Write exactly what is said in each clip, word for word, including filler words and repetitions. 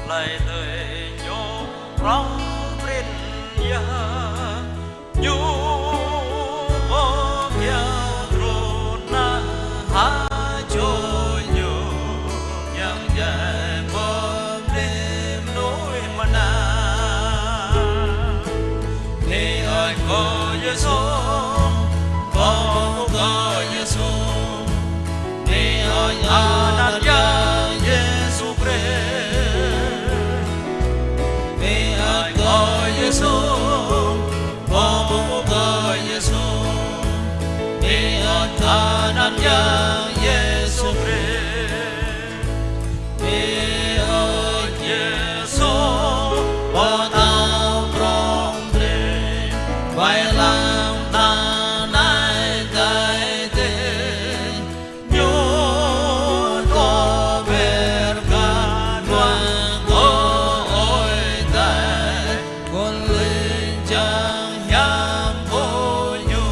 Laih tơlơi ñu prŏng prin yơh, ñu ƀu kiaŏ trŭn anăn ha čô ñu, yang jai pơmĭn mơnuih mơnă. Bơni hơơč kơ Yêsu, bơni kơ Yêsu, bơni hơơč anăn Yang Yêsu Krist. Bơni hơơč kơ Yêsu, bơni kơ Yêsu, bơni hơơč anăn Yang Yêsu Krist. Bơni hơơč Yêsu, pơtao prŏng prin, wai lăng ta nai kai tê. Ñu tŏ ber kơ dua kơ Ơi Adai, kơ lĭng čang hiam kơ ñu.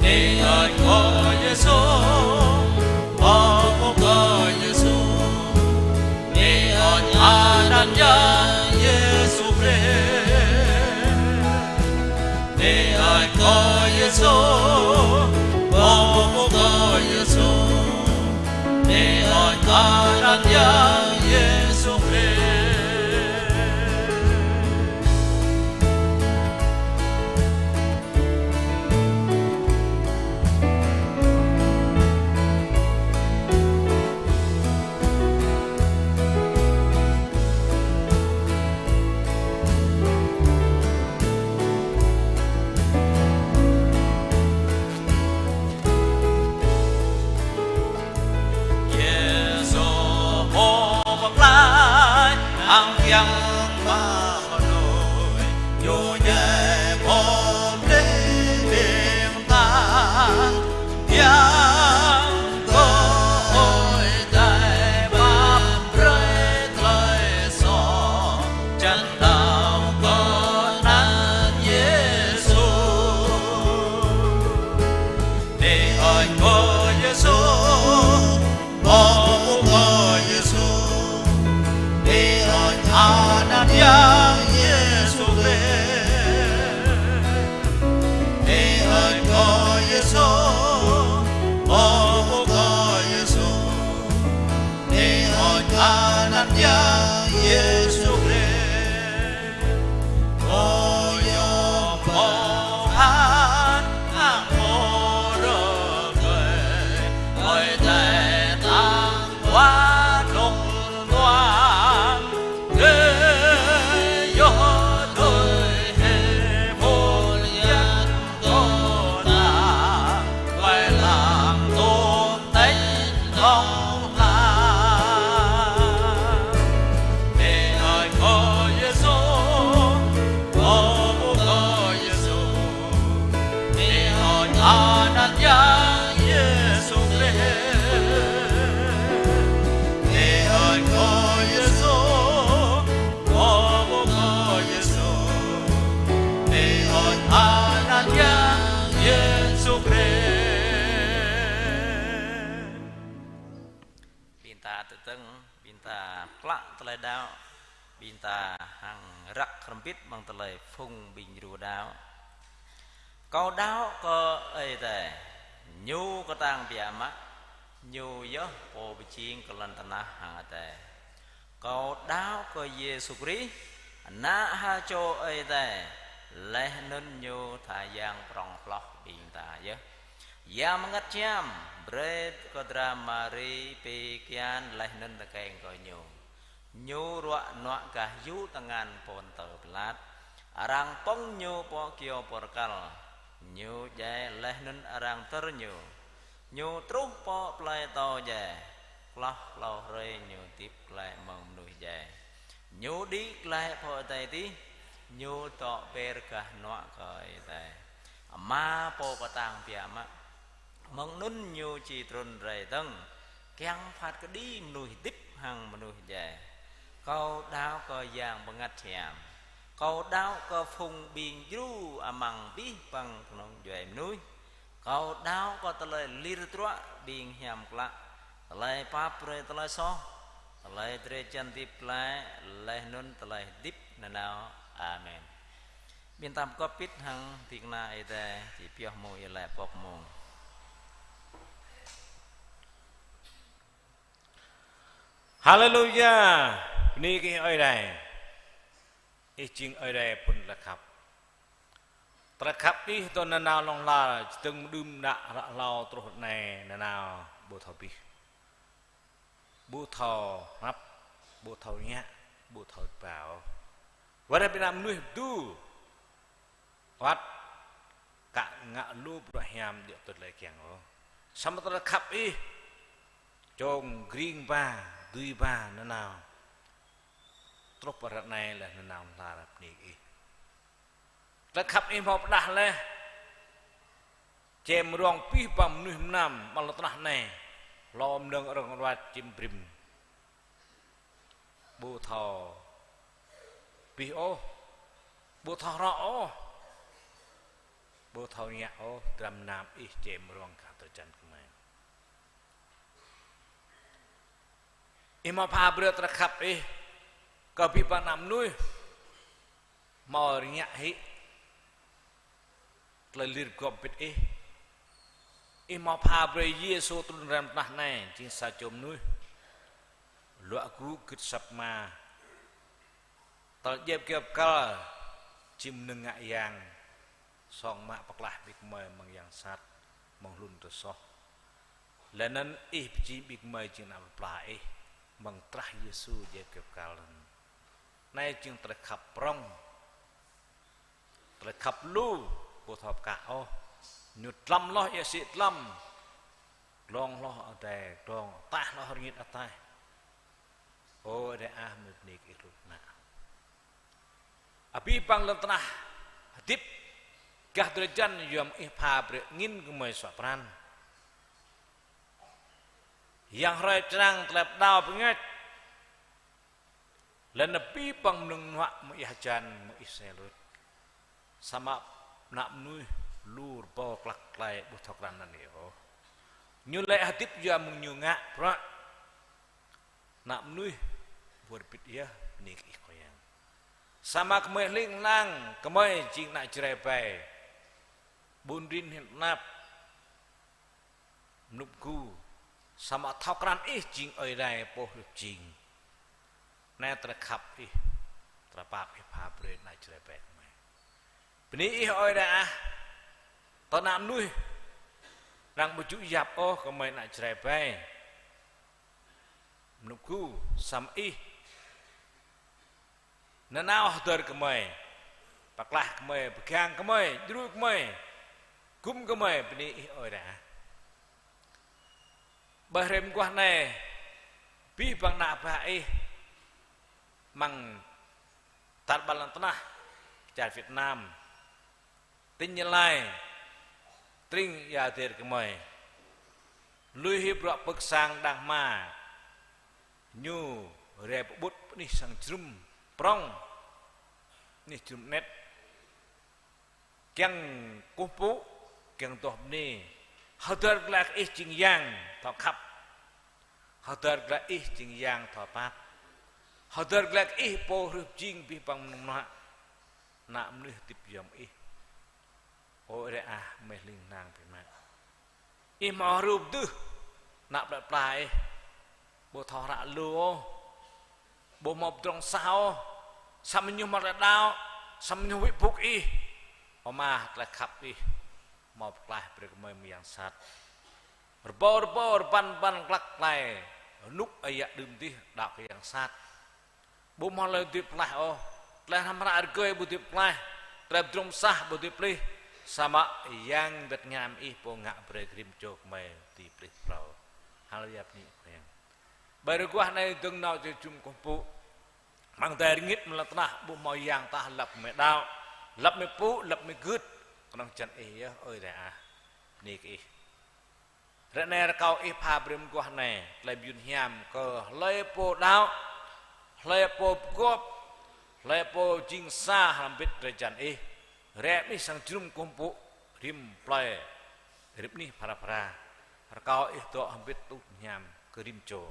Bơni hơơč kơ Yêsu, bơni kơ Yêsu, bơni hơơč anăn Yang Yêsu Krist. Bơni hơơč kơ Yêsu, bơni kơ Yêsu, bơni hơơč anăn Yang Yêsu Krist. Yêsu pô pơklaih hăng kiăng mă mơnuih, ñu jai pô pơplih ƀing ta. Yang kơ Ơi Adai pap brơi tơlơi soh, čang đaŏ kơ anăn Yêsu. Bơni hơơč kơ Yêsu, bơni kơ Yêsu, bơni hơơč anăn Yang Yêsu Krist. Bơni hơơč kơ Yêsu, bơni kơ Yêsu, bơni hơơč anăn Yang Yêsu Krist. Ơ yơh pô pơphan hăng pô rơkơi, Ơi Adai tăng wa lông tuan, kơ yơh tơlơi hơpul yan kơ ta, wai lăng tôm tênh tông ta. Bơni hơơč kơ Yêsu, bơni kơ Yêsu, bơni hơơč anăn Yang Yêsu Krist. Bơni hơơč kơ Yêsu, bơni kơ Yêsu, bơni hơơč anăn Yang Yêsu Krist. Ƀing ta tơdơ̆ng, ƀing ta klă tơlơi đaŏ, ƀing ta hăng răk hrŏm hơbĭt amăng tơlơi phung ƀing djru đaŏ. Kâo đaŏ kơ Ơi Adai, Ñu kơtang biă mă, Ñu yơh Pô pơjing kơ lŏn tơnah hăng adai. Kâo đaŏ kơ Yêsu Krist, Ană ha čô Ơi Adai, laih anŭn Ñu tha Yang prŏng hloh ƀing ta yơh. Yang Bơngăt Hiam brơi kơ dra Mari pi kian laih anŭn tơkeng kơ Ñu. Ñu ruă nuă gah yŭ tơngan Pôntơ Pilat. Arăng pơ̆ng Ñu pơ kyâo pơrkăl. Ñu djai laih anŭn arăng pơtơr Ñu. Ñu truh pơ plơi atâo djai. Hloh hlâo hrơi Ñu hơdip glaĭ mơ̆ng mơnuih djai. Ñu đĭ glaĭ pơ adai adih. Ñu dŏ ber gah hơnuă kơ Ơi Adai Ama Pô kơtang biă mă. Mơ̆ng anŭn Ñu či trŭn rai dơ̆ng, kiăng phat kơđi mơnuih hơdip hăng mơnuih djai. Kâo đaŏ kơ Yang Bơngăt Hiam. Kâo đaŏ kơ phung ƀing djru amăng abih bang kơnung djuai mơnuih. Kâo đaŏ kơ tơlơi lir truă ƀing hiam klă, tơlơi pap brơi tơlơi soh, Tơlơi drơi jăn hơdip glaĭ, laih anŭn tơlơi hơdip nanao. Amen. Ƀing ta pơgop pĭt hăng ding kơna Ơi Adai, či pioh mông iâu laĭ pŏk mông. Haleluya! Bơni kơ Ih Ơi Adai. Ih jing Ơi Adai phŭn tơlơi khăp. Tơlơi khăp Ih tơl nanao hlŏng lar, čơdơ̆ng mơđưm đă hlâo truh ră anai nanao ƀu thâo abih. Ƀu thâo hrăp, ƀu thâo ngă, ƀu thâo rơbâo. Wơ̆t ƀing ană mơnuih tŭ wơ̆t kơ ngă lu bruă hiam djơ̆ tui tơlơi kiăng ôh. Samơ̆ tơlơi khăp Ih čong gring ba, dưi ba nanao. Truh pơ ră anai laih nanao hlŏng lar bơni Ih. Tơlơi khăp Ih hmâo pơdah laih čem rong abih bang mơnuih mơnam amăng lŏn tơnah anai. Hlô mơnơ̆ng rơ̆ng ruăt čim brĭm. Ƀu thâo abih ôh. Ƀu thâo hrŏ ôh. Ƀu thâo ngă ôh, dram mơnam Ih čem rong gah drơi jăn gơmơi. Ih hmâo pha brơi tơlơi khăp Ih kơ abih bang ană mơnuih hmâo rơngiă hĭ tơlơi lir gŏp bĭt Ih. Ih hmâo pha brơi Yêsu trŭn rai amăng lŏn tơnah anai, jing sa čô mơnuih luă gŭ gưt asăp Ama. Tơl djai kơyâo bơkal, jing mơnơ̆ng ngă yang, song mă pơklaih ƀing gơmơi mơ̆ng yang sat, mơ̆ng hlŭn tơsoh. Laih anŭn Ih pơjing ƀing gơmơi jing ană plơi pla Ih, mơ̆ng trah Yêsu djai kơyâo bơkal anŭn. Anai jing tơlơi khăp prŏng. Tơlơi khăp lu, ƀu thâo pơkă ôh. Ñu tlam hloh ia sĭ tlam. Glông hloh ataih glông, ataih hloh rơngit ataih. Ơ Ơi Adai ah, mơ̆ bơni kơ Ih hluh mă. Abih bang lŏn tơnah hơdip gah drơi jăn yua mơ̆ng Ih pha brơi angĭn gơmơi suă pran. Yang hrơi črang tơlơi pơđao pơngač. Laih anŭn abih bang mơnơ̆ng mơnuă mơ̆ng ia hơjan mơ̆ng Ih sai luč. Samơ̆ ană mơnuih lu rơbâo klăk klai ƀu thâo krăn anăn Ih ôh. Ñu laĭ hơdip yua mơ̆ng ñu ngă bruă. Ană mơnuih wơr bĭt yơh bơni kơ Ih Khua Yang. Samơ̆ gơmơi hling hlang, gơmơi jing ană Jrai ƀai. Ƀun rin hiam tơnap. Mlŭk gu, samơ̆ thâo krăn Ih jing Ơi Adai pô hrup jing. Anai tơlơi khăp Ih, tơlơi pap Ih pha brơi ană Jrai ƀai gơmơi. Bơni Ih Ơi Adai ah, tơl ană mơnuih arăng ƀu djơ̆ yap ôh gơmơi ană Jrai ƀai. Mlŭk gu, samơ̆ Ih nanao hơdơr gơmơi, pơklaih gơmơi, pơgang gơmơi, djru gơmơi, gum gơmơi, bơni Ih Ơi Adai ah. Ƀơi hrơi mơguah anai, abih bang ană bă Ih amăng tal ƀar lŏn tơnah, čar Việt Nam, tỉnh Gia Lai, tring ia adai gơmơi. Lui hĭ bruă pơ̆k sang đang hma, ñu rai pơƀut anih sang jơnum prŏng, anih jơnum anet. Kiăng kơkuh pơpŭ, kiăng adoh bơni. Hơdơr glaĭ kơ Ih jing Yang thâo khăp. Hơdơr glaĭ Ih jing Yang thâo pap. Hơdơr glaĭ kơ Ih pô hrih pơjing abih bang mơnơ̆ng mơnuă. Ană mơnuih hơdip yom Ih. Ơ Ơi Adai ah, mơi hling hlang biă mă. Ih hmâo hrup dơ̆ng, ană plơi pla Ih. Ƀu thâo hră lu ôh. Ƀu hmâo pơdrŏng sah ôh. Samơ̆ ñu hmâo tơlơi đaŏ, samơ̆ ñu huĭ pŭk Ih. Ơ Ama, tơlơi khăp Ih hmâo pơklaih brơi kơ gơmơi mơ̆ng yang sat. Rơbâo rơbâo, rơbăn rơbăn, klăk klai, rơnŭk ơi yă đưm dih đaŏ kơ yang sat. Ƀu hmâo tơlơi dưi pơklaih ôh. Tơlơi hrăm hră rơgơi ƀu dưi pơklaih. Tơlơi pơdrŏng sah ƀu dưi pơplih. Samơ̆ Yang Bơngăt Hiam Ih pô ngă brơi kơ rĭm čô gơmơi dưi pơplih phrâo. Haleluya, bơni Ih Khua Yang. Ƀơi rơgoh anai dơ̆ng nao jơnum kơkuh pơpŭ. Amăng adai rơngit amăng lŏn tơnah ƀu hmâo yang tah lăp gơmơi đaŏ, lăp gơmơi pŭ, lăp gơmơi gưt. Kơnơ̆ng jăn Ih yơh, Ơi Adai ah. Bơni kơ Ih. Ră anai rơkâo Ih pha brơi mơguah anai, tơlơi mơyun hiam kơ hlơi pô đaŏ, hlơi pô pơgop, hlơi pô jing sa hrŏm hơbĭt drơi jăn Ih. Rai anih sang jơnum kơkuh pơpŭ, rĭm plơi, rĭm anih phara phara. Rơkâo Ih dŏ hơbĭt tŭ hiam kơ rĭm čô.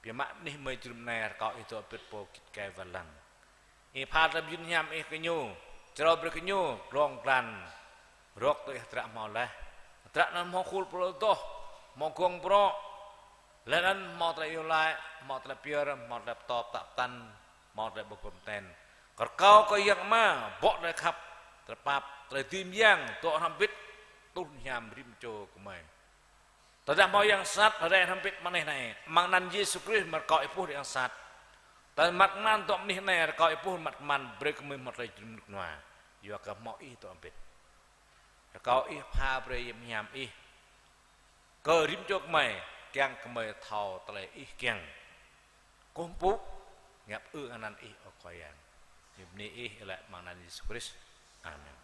Biă mă bơni mơi jơnum anai rơkâo Ih dŏ hơbĭt pô git gai wai lăng. Ih pha tơlơi mơyun hiam Ih kơ ñu, čơrâo brơi kơ ñu, glông glan, rŏk tui Ih hơdră hmâo laih. Hơdră anŭn hmâo khul pơlŏ adoh, hmâo gông bruă, laih anŭn hmâo tơlơi iâu laĭ, hmâo tơlơi pơyơr, hmâo tơlơi pơtô pơtă pơtăn, hmâo tơlơi ƀu gum ten. Rơkâo kơ Yang Ama, bŏ tơlơi khăp, tơlơi pap, tơlơi dưi mơyang, dŏ hrŏm hơbĭt, tuh hiam rĭm čô gơmơi. Tơdah hmâo yang sat, rai hrŏm hơbĭt mơ̆ng anai anai. Amăng anăn Yêsu Krist mơ̆ rơkâo Ih puh yang sat. Tơdah măt kơman dŏ mơ̆ng anai anai, rơkâo Ih puh măt kơman brơi kơ gơmơi hmâo tơlơi jơnum rơnŭk rơnua. Yua kơ hmâo Ih dŏ hơbĭt. Rơkâo Ih pha brơi hiam Ih kơ rĭm čô gơmơi, kiăng gơmơi thâo tơlơi Ih kiăng. Kơkuh pơpŭ, ngă pơư amăng anăn Ih, ơ Khua Yang. Ñu bơni Ih, laĭ amăng anăn Yêsu Krist. Amen.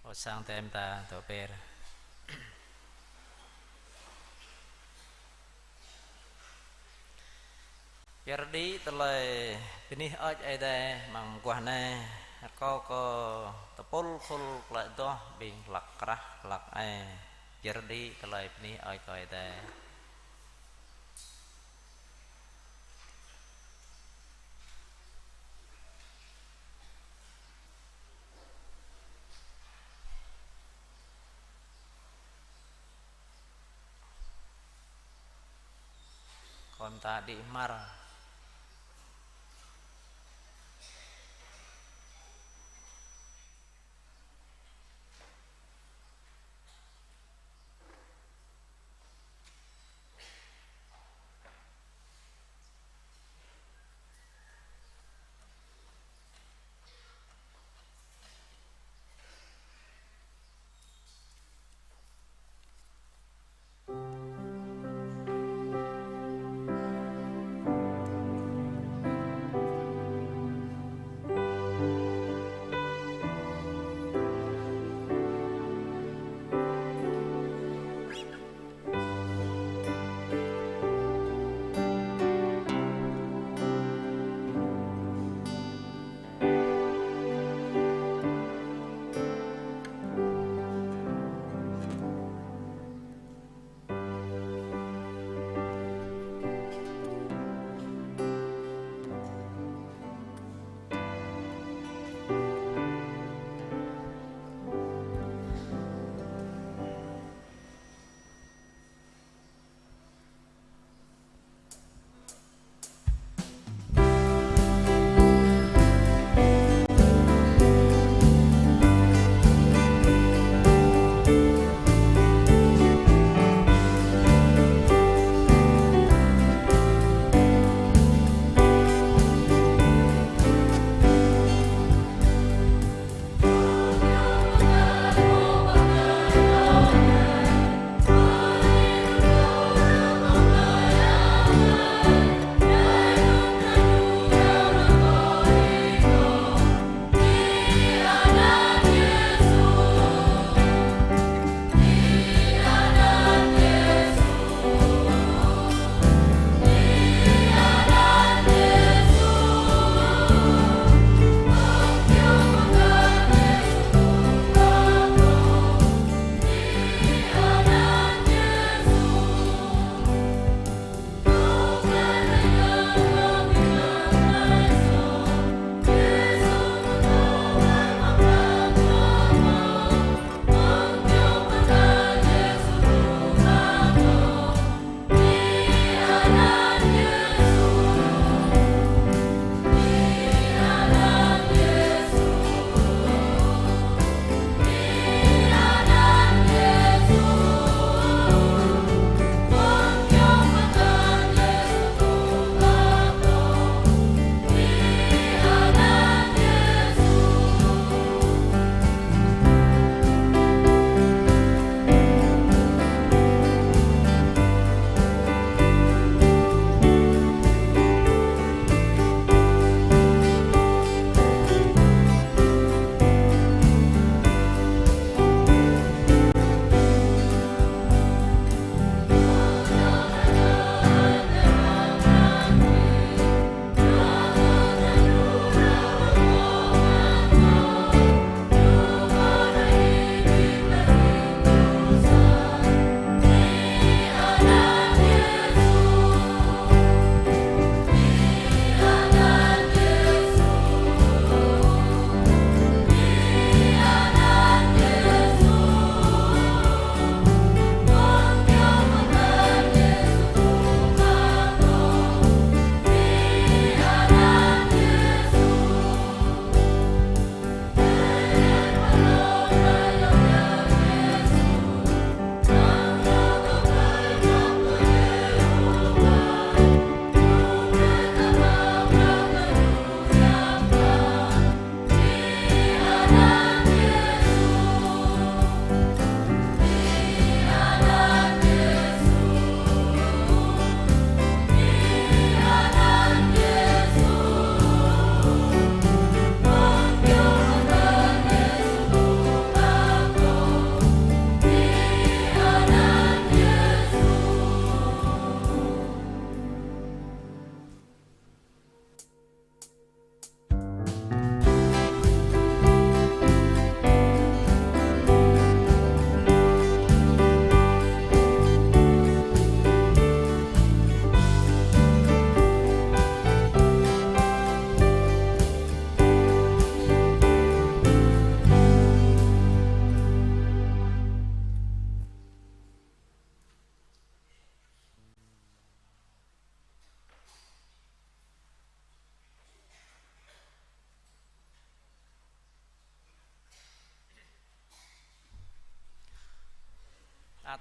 Ơ sang tơm ta dŏ pơr. Pơyơr đĭ tơlơi bơni hơơč Ơi Adai amăng mơguah anai, rơkâo kơ tơpul khul tơlơi adoh ƀing hlăk krah hlăk ai. Pơyơr đĭ tơlơi bơni hơơč kơ Ơi Adai. Khŏm ta đĭ mơ̆r.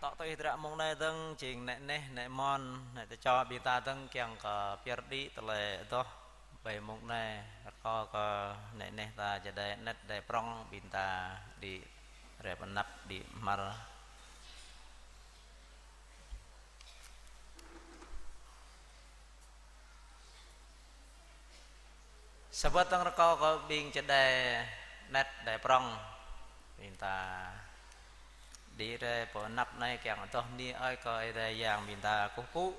Tŏ tui hơdră mông anai dơ̆ng jing nĕ neh, nĕ mon, nĕ tơčô ƀing ta dơ̆ng kiăng kơ pơyơr đĭ tơlơi adoh ƀơi mông anai, rơkâo kơ nĕ neh ta čơđai anet đai prŏng ƀing ta đĭ rai pơ anăp đĭ hmar. Sa wơ̆t dơ̆ng rơkâo kơ ƀing čơđai anet đai prŏng ƀing ta đĭ rai pơ anăp anai kiăng adoh bơni hơơč kơ Ơi Adai Yang ƀing ta kơkuh pơpŭ,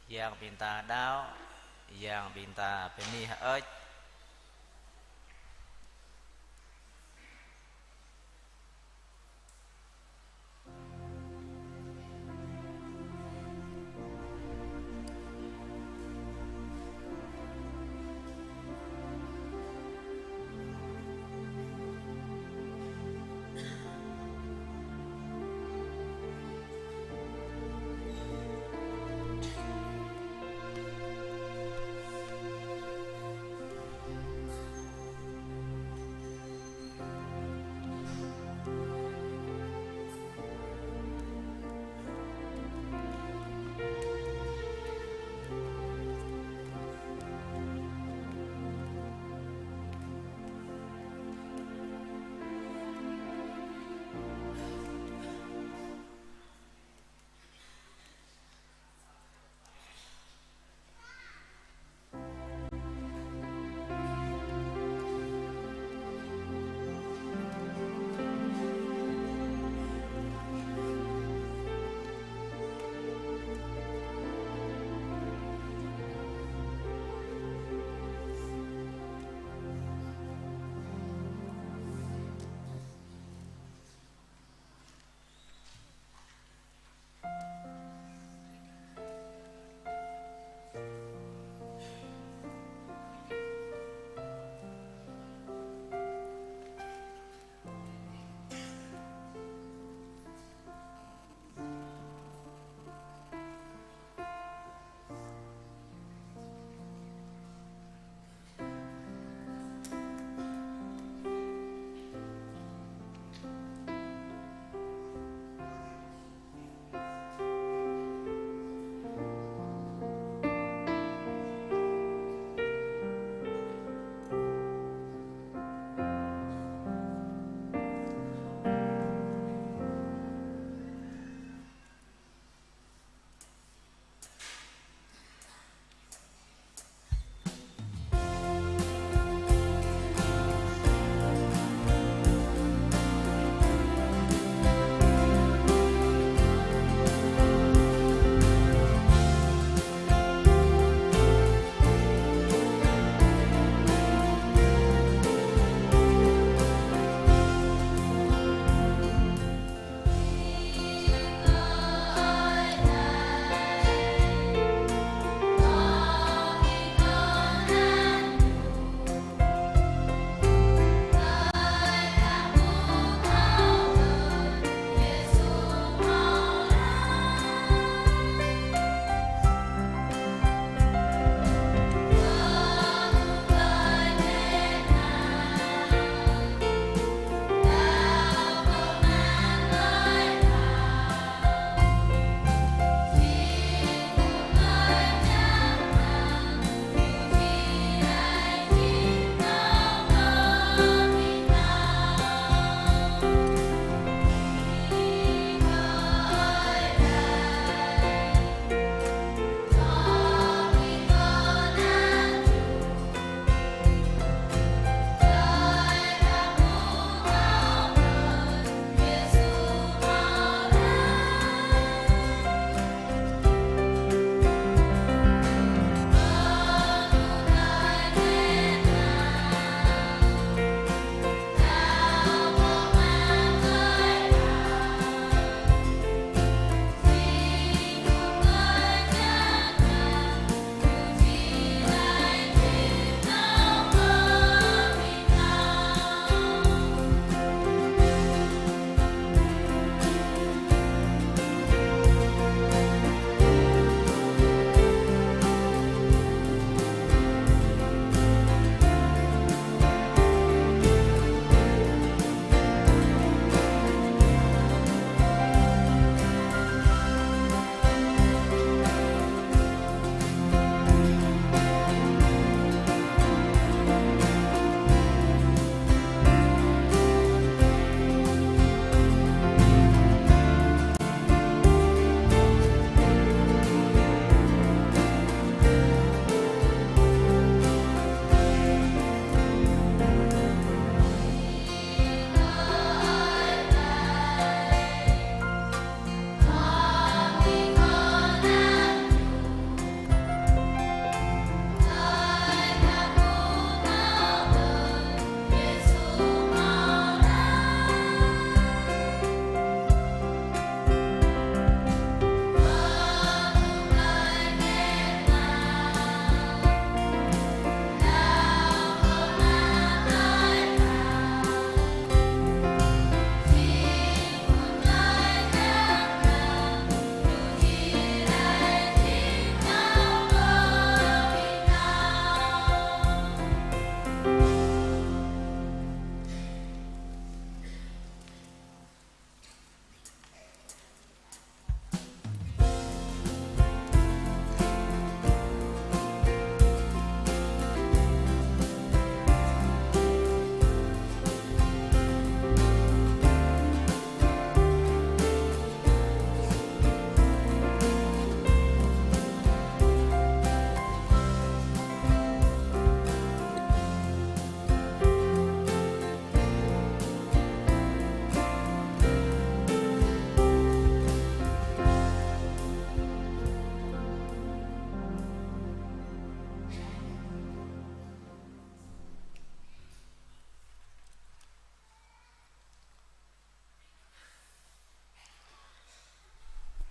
Yang ƀing ta đaŏ, Yang ƀing ta bơni hơơč.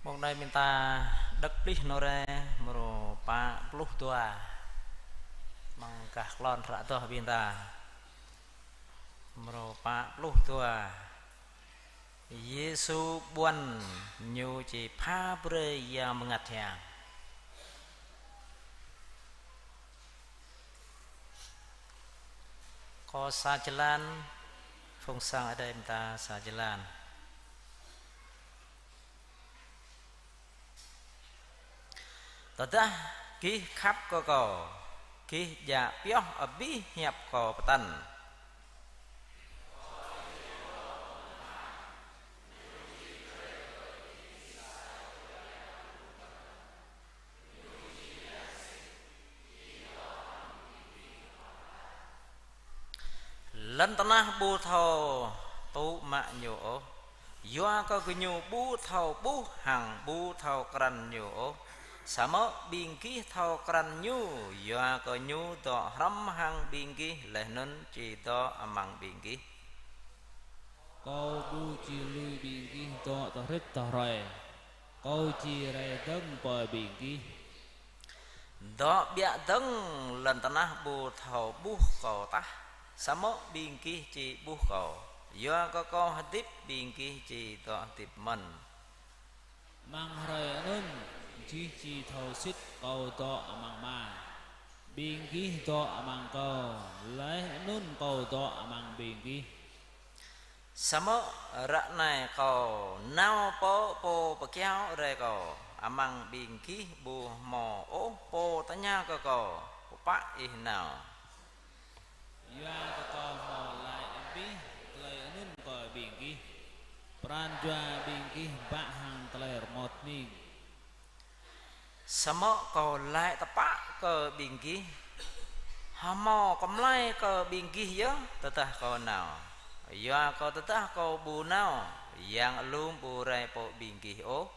Mông anai ƀing ta đŏk plih nô rai mrô pă pluh dua. Mơ̆ng gah klôn hră adoh ƀing ta. Mrô pă pluh dua. Yêsu ƀuăn ñu či pha brơi Yang Bơngăt Hiam. Kâo sa jơlan, phung sang adai ƀing ta sa jơlan. Tơdah gih khăp kơ Kâo, gih djă pioh abih hiăp Kâo pơtăn. Lŏn tơnah ƀu thâo tŭ mă ñu ôh, yua kơ gơñu ƀu thâo ƀuh hăng ƀu thâo krăn ñu ôh. Samơ̆ ƀing gih thâo krăn ñu, yua kơ ñu dŏ hrŏm hăng ƀing gih laih anŭn či dŏ amăng ƀing gih. Kâo ƀu či lui ƀing gih dŏ tơhrĭt tơhrơi. Kâo či rai dơ̆ng pơ ƀing gih. Dŏ ƀiă dơ̆ng lŏn tơnah ƀu thâo ƀuh Kâo tah, samơ̆ ƀing gih či ƀuh Kâo. Yua kơ Kâo hơdip, ƀing gih či dŏ hơdip mơ̆n. Amăng hrơi anŭn, gih či thâo sĭt Kâo dŏ amăng Ama, ƀing gih dŏ amăng Kâo, laih anŭn Kâo dŏ amăng ƀing gih. Samơ̆ ră anai Kâo nao pơ Pô Pơkiaŏ rai Kâo, amăng ƀing gih ƀu hmâo ôh pô tơña kơ Kâo: Pơpă Ih nao? Yua kơ Kâo hmâo laĭ abih tơlơi anŭn kơ ƀing gih, pran jua ƀing gih bă hăng tơlơi rơmô hning. Samơ̆ Kâo laĭ tơpă kơ ƀing gih, hmâo kơmlai kơ ƀing gih yơh tơdah Kâo nao. Yua kơ tơdah Kâo ƀu nao, Yang Alum ƀu rai pơ ƀing gih ôh.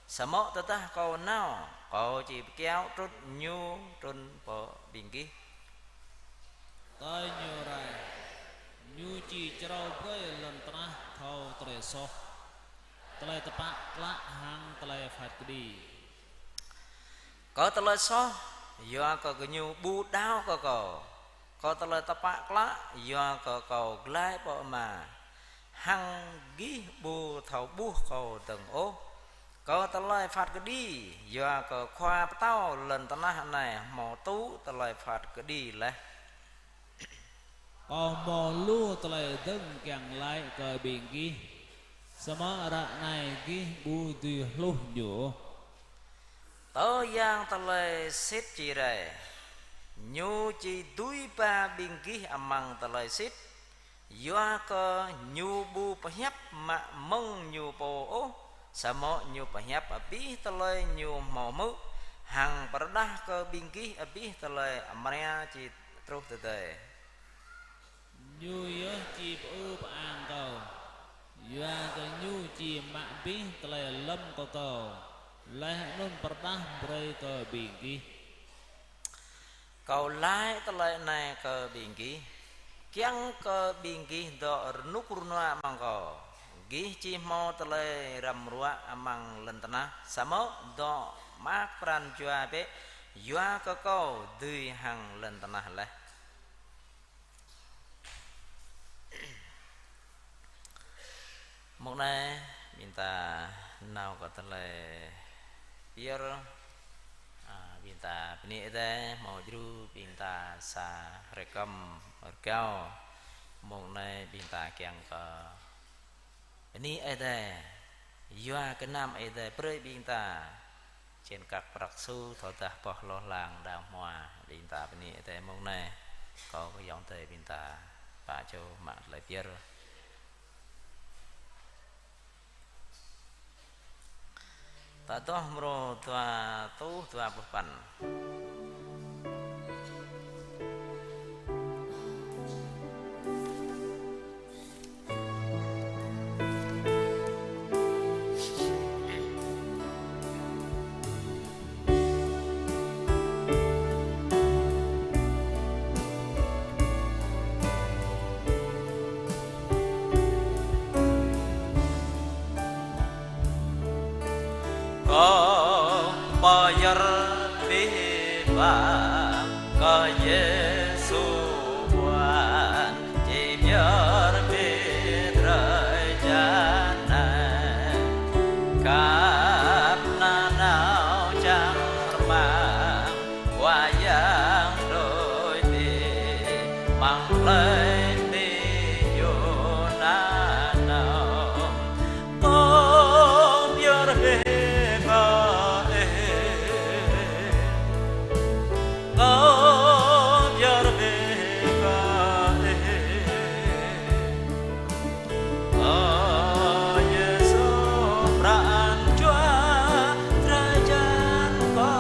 Samơ̆ tơdah Kâo nao, Kâo či pơkiaŏ trŭn Ñu trŭn pơ ƀing gih. Tơl Ñu rai, Ñu či črâo brơi lŏn tơnah thâo tơlơi soh, tơlơi tơpă klă hăng tơlơi phat kơđi. Kơ tơlơi soh, yua kơ gơñu ƀu đaŏ kơ Kâo. Kơ tơlơi tơpă klă, yua kơ Kâo glaĭ pơ Ama, hăng gih ƀu thâo ƀuh Kâo dơ̆ng ôh. Kơ tơlơi phat kơđi, yua kơ khua pơtao lŏn tơnah anai hmâo tŭ tơlơi phat kơđi laih. Kâo hmâo lu tơlơi dơ̆ng kiăng laĭ kơ ƀing gih, samơ̆ ră anai gih ƀu dưi hluh ñu ôh. Tơl Yang Tơlơi Sĭt či rai, Ñu či dưi ba ƀing gih amăng tơlơi sĭt, yua kơ Ñu ƀu pơhiăp mă mơ̆ng Ñu pô ôh, samơ̆ Ñu pơhiăp abih tơlơi Ñu hmâo hmư̆, hăng pơrơđah kơ ƀing gih abih tơlơi amra či truh tơdơi. Ñu yơh či pơư pơang Kâo, yua kơ Ñu či mă abih tơlơi lơ̆m kơ Kâo, laih anŭn pơrơđah brơi kơ ƀing gih. Kâo laĭ tơlơi anai kơ ƀing gih, kiăng kơ ƀing gih dŏ rơnŭk rơnua amăng Kâo. Gih či hmâo tơlơi răm ruă amăng lŏn tơnah, samơ̆ dŏ mơak pran jua bĕ, yua kơ Kâo dưi hăng lŏn tơnah laih. Mông anai ƀing ta nao kơ tơlơi pơyơr, a, ƀing ta bơni Ơi Adai hmâo djru ƀing ta sa hrơi kơm rơgao. Mông anai ƀing ta kiăng kơ bơni Ơi Adai, yua kơ anăm Ơi Adai brơi ƀing ta čen kăk prăk su thâodah boh hloh lăng đao hmua. Ƀing ta bơni Ơi Adai mông anai. Kâo kơ ayŏng adơi ƀing ta pă čô mă tơlơi pơyơr. Ta adoh mrô dua rơtuh dua pluh păn. Ơ, pơyơr abih bang kơ Yêsu Khua, či pơyơr abih drơi jăn anai. Khăp nanao čang rơmang, Khua Yang đuaĭ hĭ, amăng plei adai yơh nanao. Kâo pơyơr abih kơ Ih. Kâo pơyơr abih kơ Ih. Ơ Yêsu pran jua, drơi jăn kâo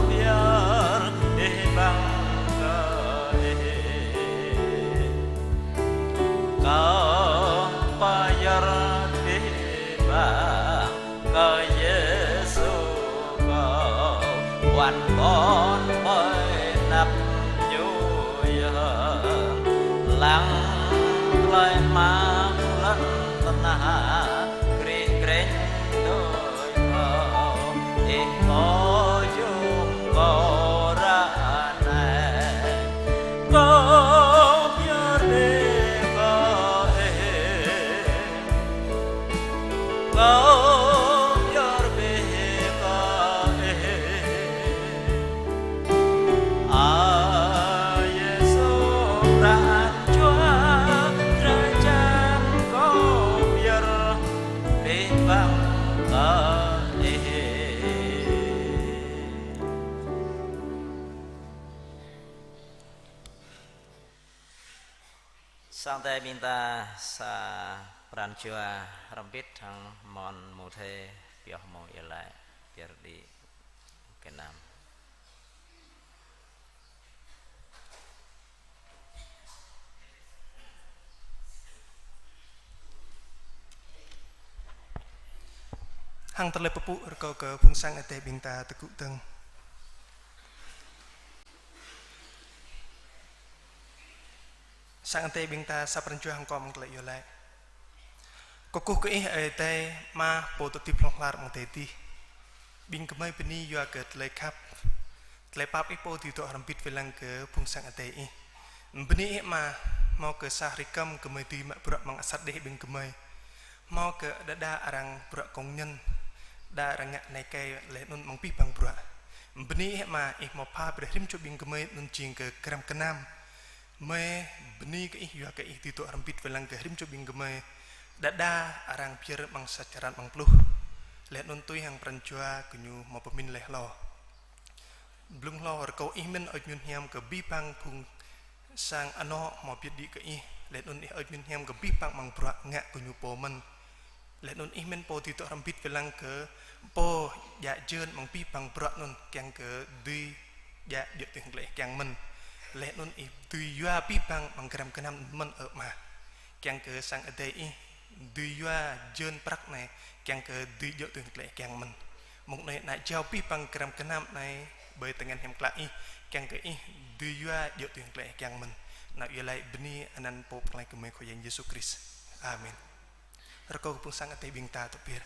pơyơr abih bang kơ Ih. Kâo pơyơr abih bang kơ Yêsu kâo, wăn ƀôn ƀơi anăp Ñu yơh. Lăng tơlơi mơak lŏn tơnah, krih krĕng tui kâo, Ih pô jum kâo ră anai. Kâo pơyơr abih kơ Ih. Kâo pơyơr abih kơ Ih. Ơ Yêsu pran jua, drơi jăn kâo pơyơr abih bang kơ Ih. Sang Ơi Adai ƀing ta sa pran jua hrŏm hơbĭt hăng mơ̆n mơ̆ng thê pioh mơ̆ng iâu laĭ pơyơr đĭ kơ anăm. Hăng tơlơi pơpŭ rơkâo kơ phung sang Ơi Adai ƀing ta tơgŭ dơ̆ng. Sang Ơi Adai ƀing ta sa pran jua hăng kâo mơ̆ng tơlơi iâu laĭ. Kơkuh kơ Ih Ơi Adai Ama pô tơtip hlŏng lar amăng adai adih. Ƀing gơmơi bơni yua kơ tơlơi khăp, tơlơi pap Ih pô dưi dŏ hrŏm hơbĭt wai lăng kơ phung sang Ơi Adai Ih. Bơni Ih Ama, hmâo kơ sa hrơi kơm gơmơi dưi mă bruă amăng asar đeh ƀing gơmơi. Hmâo kơ đơđa arăng bruă kông nhân, đa arăng ngă anai kai laih anŭn amăng abih bang bruă. Bơni Ih Ama, Ih hmâo pha brơi rĭm čô ƀing gơmơi anŭn jing kơ gơram gơnam. Gơmơi bơni kơ Ih yua kơ Ih dưi dŏ hrŏm hơbĭt wai lăng kơ rĭm čô ƀing gơmơi. Đơđa arăng pơyơr amăng sa črăn amăng pluh. Laih anŭn tui hăng pran jua gơñu hmâo pơmĭn laih hlâo. Blung hlâo rơkâo Ih mơ̆n hơơč mơyun hiam kơ abih bang phung sang anŏ hmâo pơyơr đĭ kơ Ih. Laih anŭn Ih hơơč mơyun hiam kơ abih bang amăng bruă ngă gơñu pô mơ̆n. Laih anŭn Ih mơ̆n pô dưi dŏ hrŏm hơbĭt wai lăng kơ pô djă jơn amăng abih bang bruă anŭn kiăng kơ dưi djă djơ̆ tui hăng tơlơi Ih kiăng mơ̆n. Laih anŭn Ih dưi yua abih bang amăng gơram gơnam mơ̆n ơ Ama. Kiăng kơ sang Ơi Adai Ih dưi yua jơn prăk anai kiăng kơ dưi djơ̆ tui hăng tơlơi Ih kiăng mơ̆n. Mơ̆ng anai ană jao abih bang gơram gơnam anai ƀơi tơngan hiam klă Ih kiăng kơ Ih dưi yua djơ̆ tui hăng tơlơi Ih kiăng mơ̆n. Anŭn iâu laĭ bơni anăn Pô Pơklaih gơmơi Khua Yang Yêsu Krist. Amen. Rơkâo kơ phung sang Ơi Adai ƀing ta tŏ pơyơr.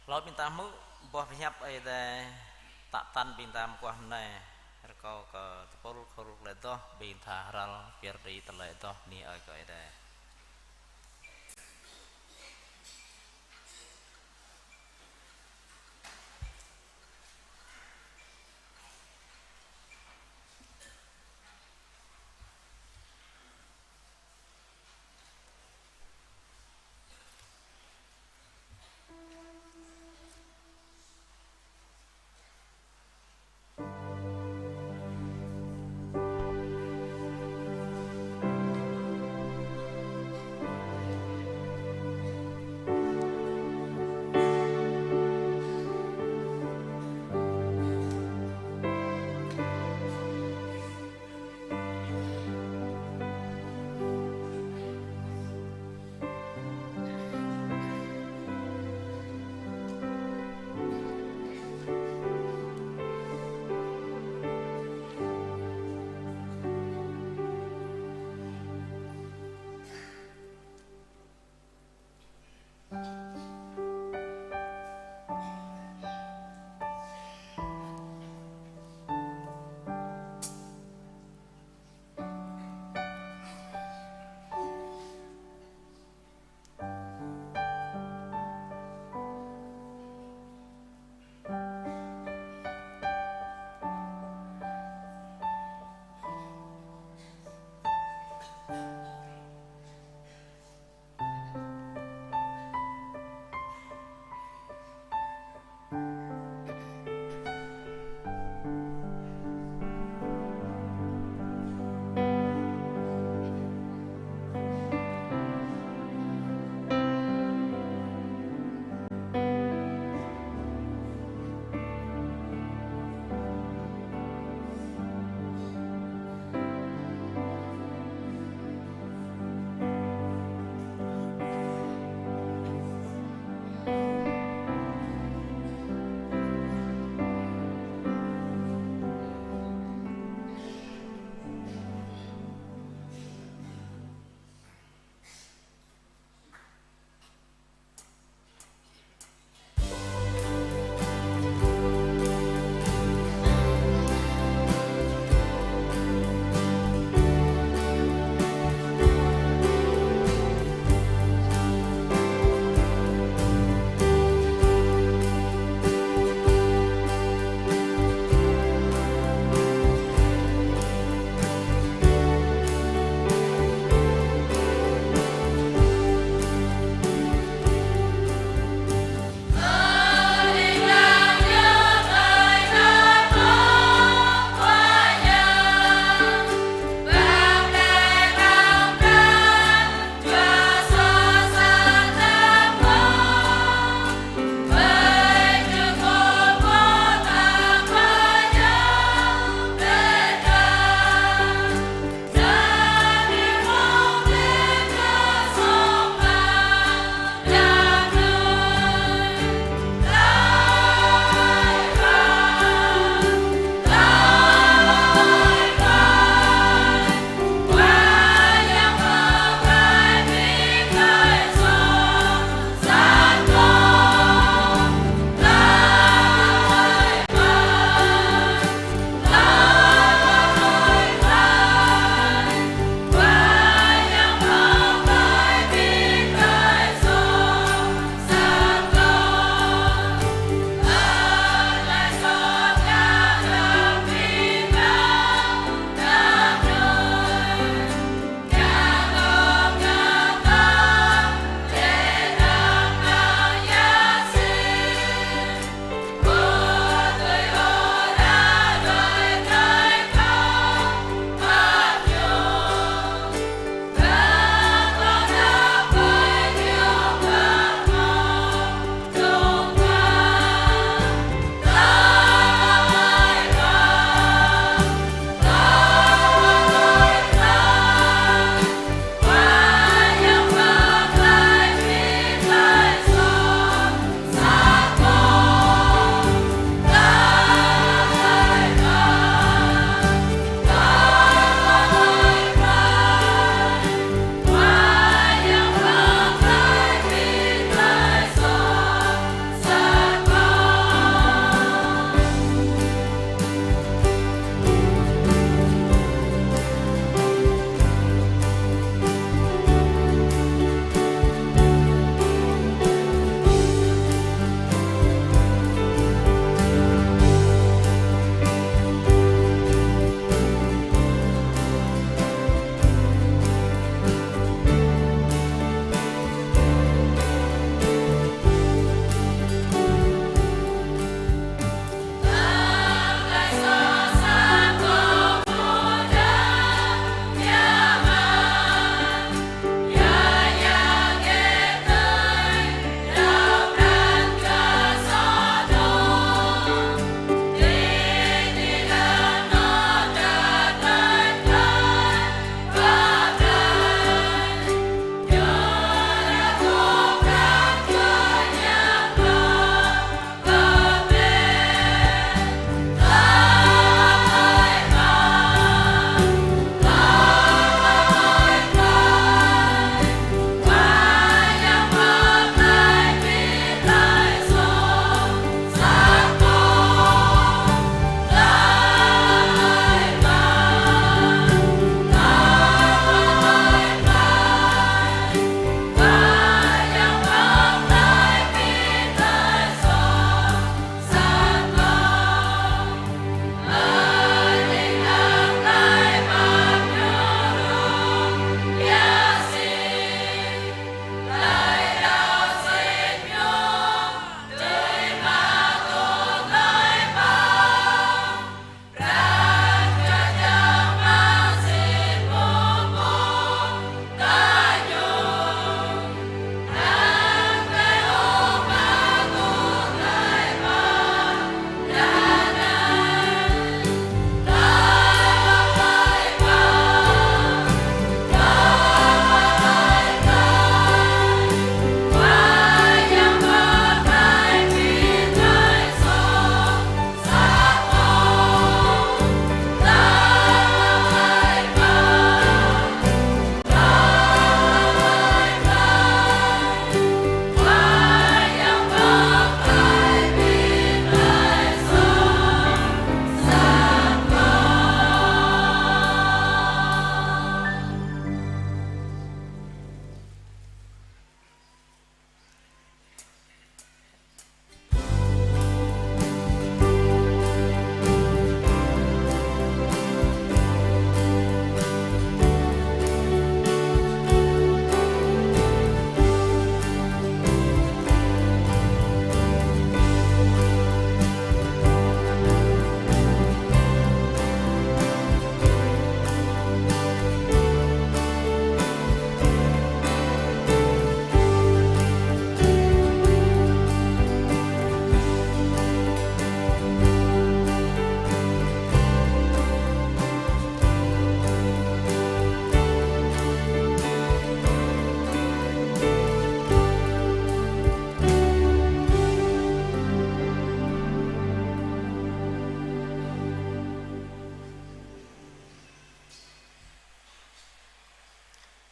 Hlâo ƀing ta hmư̆ boh pơhiăp Ơi Adai tă tăn ƀing ta mơguah mơnai, rơkâo kơ tơpul khul tơlơi adoh ƀing ta hrăl pơyơr đĭ tơlơi adoh bơni ơi kơ Ơi Adai.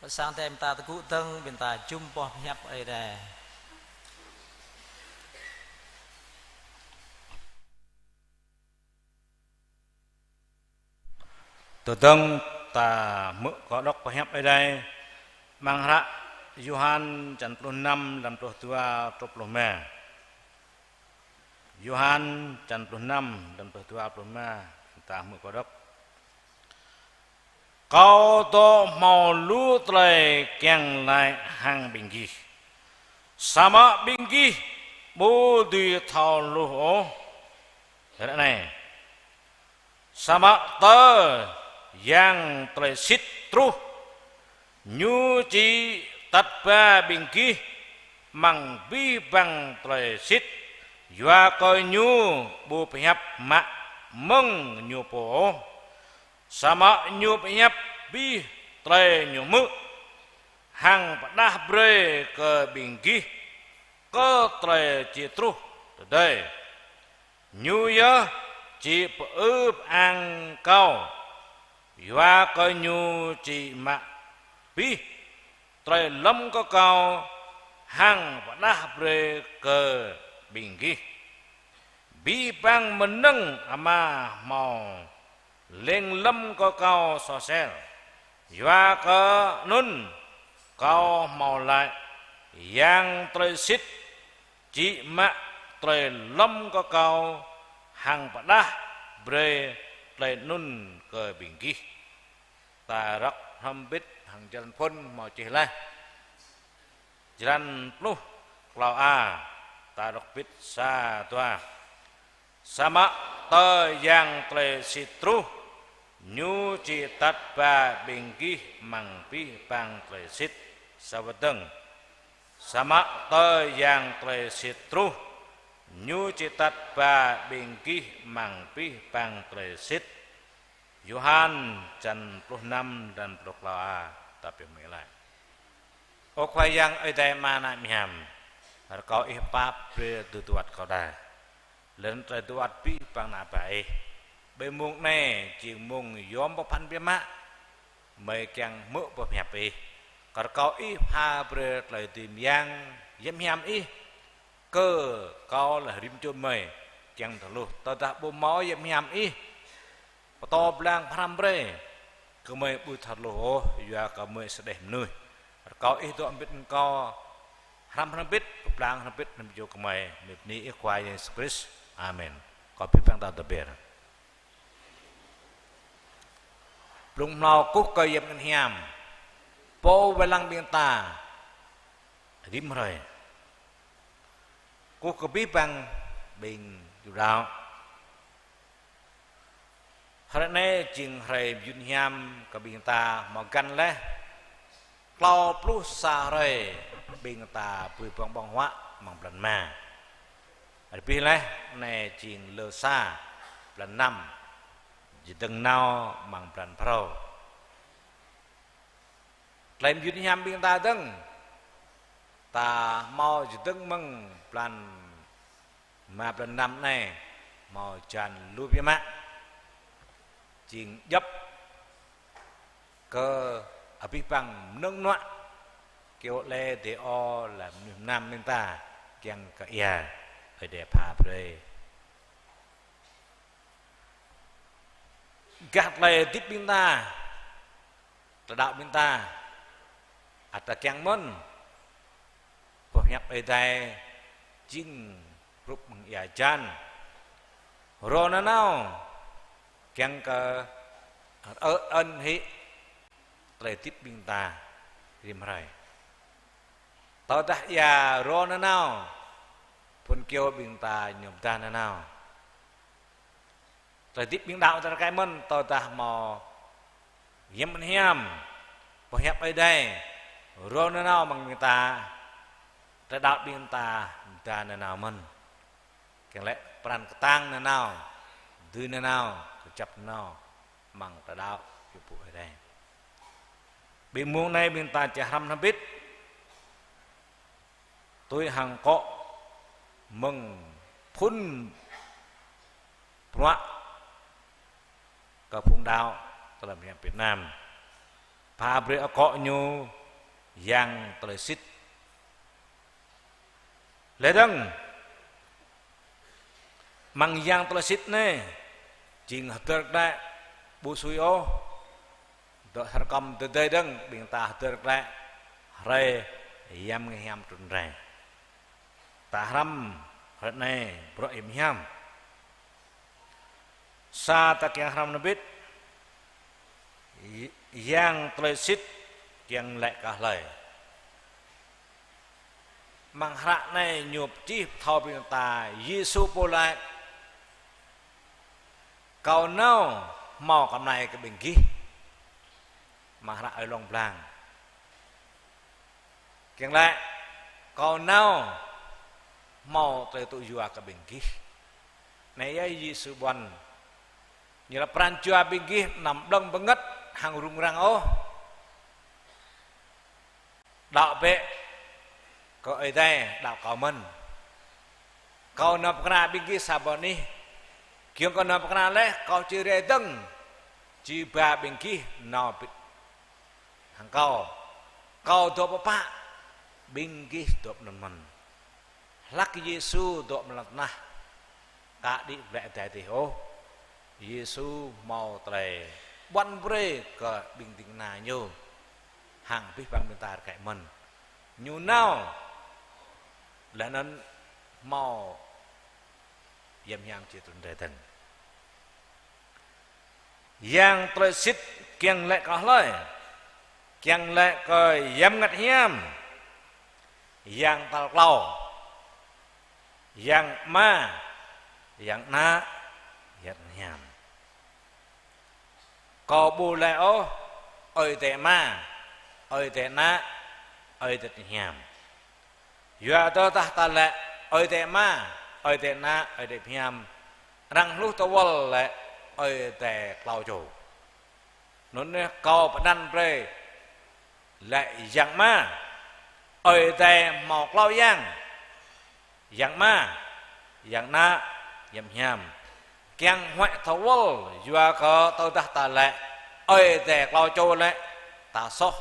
Sang Ơi Adai ƀing ta tơgŭ dơ̆ng, ƀing ta jum pơhiăp Ơi Adai. Tơdang ta hmư̆ kơ đŏk pơhiăp Ơi Adai, amăng hră Yôhan čăn pluh năm, lăm pluh dua truh pluh rơma. Yôhan čăn pluh năm, lăm pluh dua truh pluh rơma, ta hmư̆ kơ đŏk. Kâo dŏ hmâo lu tơlơi kiăng laĭ hăng ƀing gih, samơ̆ ƀing gih ƀu dưi thâo hluh ôh. Ră anai, samơ̆ tơ Yang Tơlơi Sĭt truh, Ñu či tăt ba ƀing gih amăng abih bang tơlơi sĭt, yua kơ Ñu ƀu pơhiăp mă mơ̆ng Ñu pô ôh, samơ̆ Ñu pơhiăp abih tơlơi Ñu hmư̆, hăng pơdah brơi kơ ƀing gih kơ tơlơi či truh tơdơi. Ñu yơh či pơư pơang Kâo, yua kơ Ñu či mă abih tơlơi lŏm kơ Kâo hăng pơdah brơi kơ ƀing gih. Abih bang mơnơ̆ng Ama hmâo lêng lŏm kơ Kâo soh sel. Yua kơ anŭn Kâo hmâo laĭ, Yang Tơlơi Sĭt či mă tơlơi lŏm kơ Kâo hăng pơdah brơi tơlơi anŭn kơ ƀing gih. Ta rơ̆k hrŏm hơbĭt hăng jơlan phŭn hmâo čih laih. Jơlan pluh klâo a, ta rơ̆k hơbĭt sa dua. Samơ̆ tơ Yang Tơlơi Sĭt truh, Ñu či tăt ba ƀing gih amăng abih bang tơlơi sĭt. Sa wơ̆t dơ̆ng. Samơ̆ tơ Yang Tơlơi Sĭt truh, Ñu či tăt ba ƀing gih amăng abih bang tơlơi sĭt. Yôhan čăn pluh năm, lăm pluh klâo a, ta pơmĭn laih. Ơ Khua Yang Ơi Adai Ama Ană Hiam, rơkâo Ih pap brơi tơlơi tơwăt kơ kâo đa. Lơ̆m tơlơi tơwăt abih bang ană bă Ih. Ƀơi mông anai, jing mông yom pơphan biă mă. Gơmơi kiăng hmư̆ pơhiăp Ih. Rơkâo Ih pha brơi tơlơi dưi mơyang, hiam hiam Ih. Kơ kâo lĕ rĭm čô gơmơi, kiăng thâo hluh, tơdah ƀu hmâo hiam hiam Ih pơtô pơblang pơhrăm brơi, gơmơi ƀu thâo hluh ôh, yua kơ gơmơi sơđeh mơnuih. Rơkâo Ih dŏ hơbĭt hăng kâo, hrăm hrŏm hơbĭt, pơblang hrŏm hơbĭt, hrŏm hơbĭt gơmơi, mơ̆ng anăn Ih Khua Yang Yêsu Krist. Amen. Kâo abih bang ta tơbiă. Blung hlâo kơkuh kơ Yang Bơngăt Hiam, Pô wai lăng ƀing ta rĭm hrơi. Kơkuh kơ abih bang ƀing Yuđa. Hrơi anai jing hrơi mơyŭn hiam kơ ƀing ta hmâo găn laih klâo pluh sa hrơi ƀing ta bơwih ƀơ̆ng ƀơ̆ng huă amăng blan rơma. Rơbêh laih anai jing lơ sa blan năm, jơdơ̆ng nao amăng blan phrâo. Tơlơi mơyŭn hiam ƀing ta dơ̆ng, ta hmâo jơdơ̆ng mơ̆ng blan rơma blan năm anai, hmâo hơjan lu biă mă. Jing djŏp kơ abih bang mơnơ̆ng mơnuă, kơyâo lĕ dêh ô lĕ mơnuih mơnam ƀing ta, kiăng kơ ia Ơi Adai pha brơi. Gah tơlơi hơdip ƀing ta, tơlơi đaŏ ƀing ta, ăt ta kiăng mơ̆n pơhiăp Ơi Adai jing hrup mơ̆ng ia hơjan. Rô nanao kiăng kơ ơ-, ơn hĭ tơlơi hơdip ƀing ta rĭm hrơi. Tơdah ia rô nanao, phŭn kơyâo ƀing ta ñu pơdah nanao. Tơlơi hơdip ƀing đaŏ ta rơkơi mơ̆n, tơdah hmâo Yang Bơngăt Hiam, pơhiăp Ơi Adai rô nanao amăng ƀing ta, tơlơi đaŏ ƀing ta pơdah nanao mơ̆n. Kiăng lĕ pran kơtang nanao, dưi nanao, kơjăp nanao amăng tơlơi đaŏ kơ pô Ơi Adai. Ƀing mông anai ƀing ta či hrăm hrŏm hơbĭt tui hăng akŏ mơ̆ng phŭn bruă kơ phung đaŏ tơlơi mơyang Việt Nam. Pha brơi akŏ ñu Yang tơlơi sĭt. Lĕ dơ̆ng, amăng yang tơlơi sĭt anai, jing hơdơr glaĭ ƀu sui ôh, dŏ sơrkăm tơdơi dơ̆ng, ƀing ta hơdơr glaĭ hrơi Yang Bơngăt Hiam trŭn rai. Ta hrăm hrơi anai bruă Yang Bơngăt Hiam. Sa ta kiăng hrăm nơbit, yang tơlơi sĭt kiăng laĭ kơ hlơi. Amăng hră anai ñu pơčih pơthâo ƀing ta, Yêsu pô laĭ: Kâo nao hmâo kơmlai kơ ƀing gih. Amăng hră Ơi Lông blang. Kiăng laĭ, kâo nao hmâo tơlơi tŭ yua kơ ƀing gih. Anai yơh Yêsu ƀuăn. Ñu laĭ pran jua ƀing gih anăm blơ̆ng bơngơ̆t hăng rŭng răng ôh. Đaŏ bĕ kơ Ơi Adai, đaŏ kâo mơ̆n. Kâo nao pơkra ƀing gih sa boh anih. Giŏng kâo nao pơkra laih, kâo či rai dơ̆ng, či ba ƀing gih nao bĭt hăng kâo. Kâo dŏ pơpă, ƀing gih dŏ pơanăn mơ̆n. Hlak Yêsu dŏ amăng lŏn tơnah, aka đĭ glaĭ adai adih ôh, Yêsu hmâo tơlơi ƀuăn brơi kơ ƀing ding kơna ñu hăng abih bang ƀing ta rơkơi mơ̆n. Ñu nao, laih anŭn hmâo Yang Bơngăt Hiam či trŭn rai dơ̆ng. Yang tơlơi sĭt kiăng laĭ kơ hlơi? Kiăng laĭ kơ Yang Bơngăt Hiam, yang tal klâo, Yang Ama, Yang Ană, Yang Hiam. Kâo ƀu laĭ ôh Ơi Adai Ama, Ơi Adai Ană, Ơi Adai Hiam. Yua tơdah ta laĭ Ơi Adai Ama, Ơi Adai Ană, Ơi Adai Hiam, arăng hluh tơwơl laĭ Ơi Adai klâo čô. Anŭn yơh kâo pơanăn brơi laĭ Yang Ama. Ơi Adai hmâo klâo yang: Yang Ama, Yang Ană, Yang Hiam. Kiăng huăi tơwơl, yua kơ tơdah ta laĭ Ơi Adai klâo čô lĕ, ta soh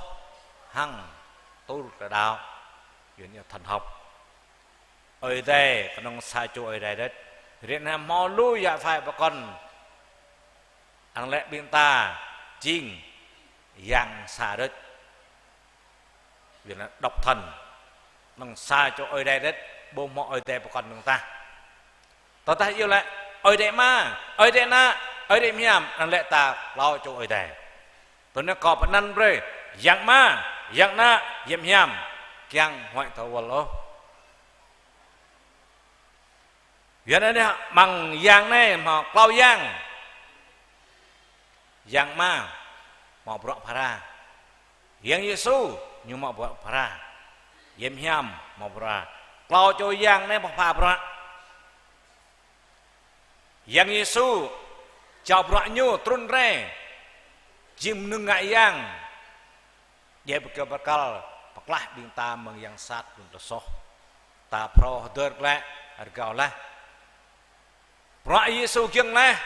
hăng tŭ kơ đaŏ, yua anŭn yơh thần học. Ơi Adai kơnơ̆ng sa čô Ơi Adai đôč. Ri anai hmâo lu yă phai pơkŏn, arăng laĭ ƀing ta jing yang sa đôč. Yua anŭn độc thần. Kơnơ̆ng sa čô Ơi Adai đôč, ƀu hmâo Ơi Adai pơkŏn kơnơ̆ng tah. Tơdah iâu laĭ Ơi Adai Ama, Ơi Adai Ană, Ơi Adai Hiam, arăng laĭ ta klâo čô Ơi Adai. Tui anŭn kâo pơanăn brơi Yang Ama, Yang Ană, Yang Hiam, kiăng huăi tơwơl ôh. Yua anŭn yơh amăng yang anai hmâo klâo yang. Yang Ama hmâo bruă phara. Yang Yêsu ñu hmâo bruă phara. Yang Hiam hmâo bruă. Klâo čô yang anai hmâo pha bruă. Yang Yêsu jao bruă ñu trŭn rai jing mơnơ̆ng ngă yang. Djai pơkơ̆ pơkăl pơklaih ƀing ta mơ̆ng yang sat, ƀing ta soh. Ta phrâo hơdơr glaĭ, rơgao laih. Bruă Yêsu giŏng laih.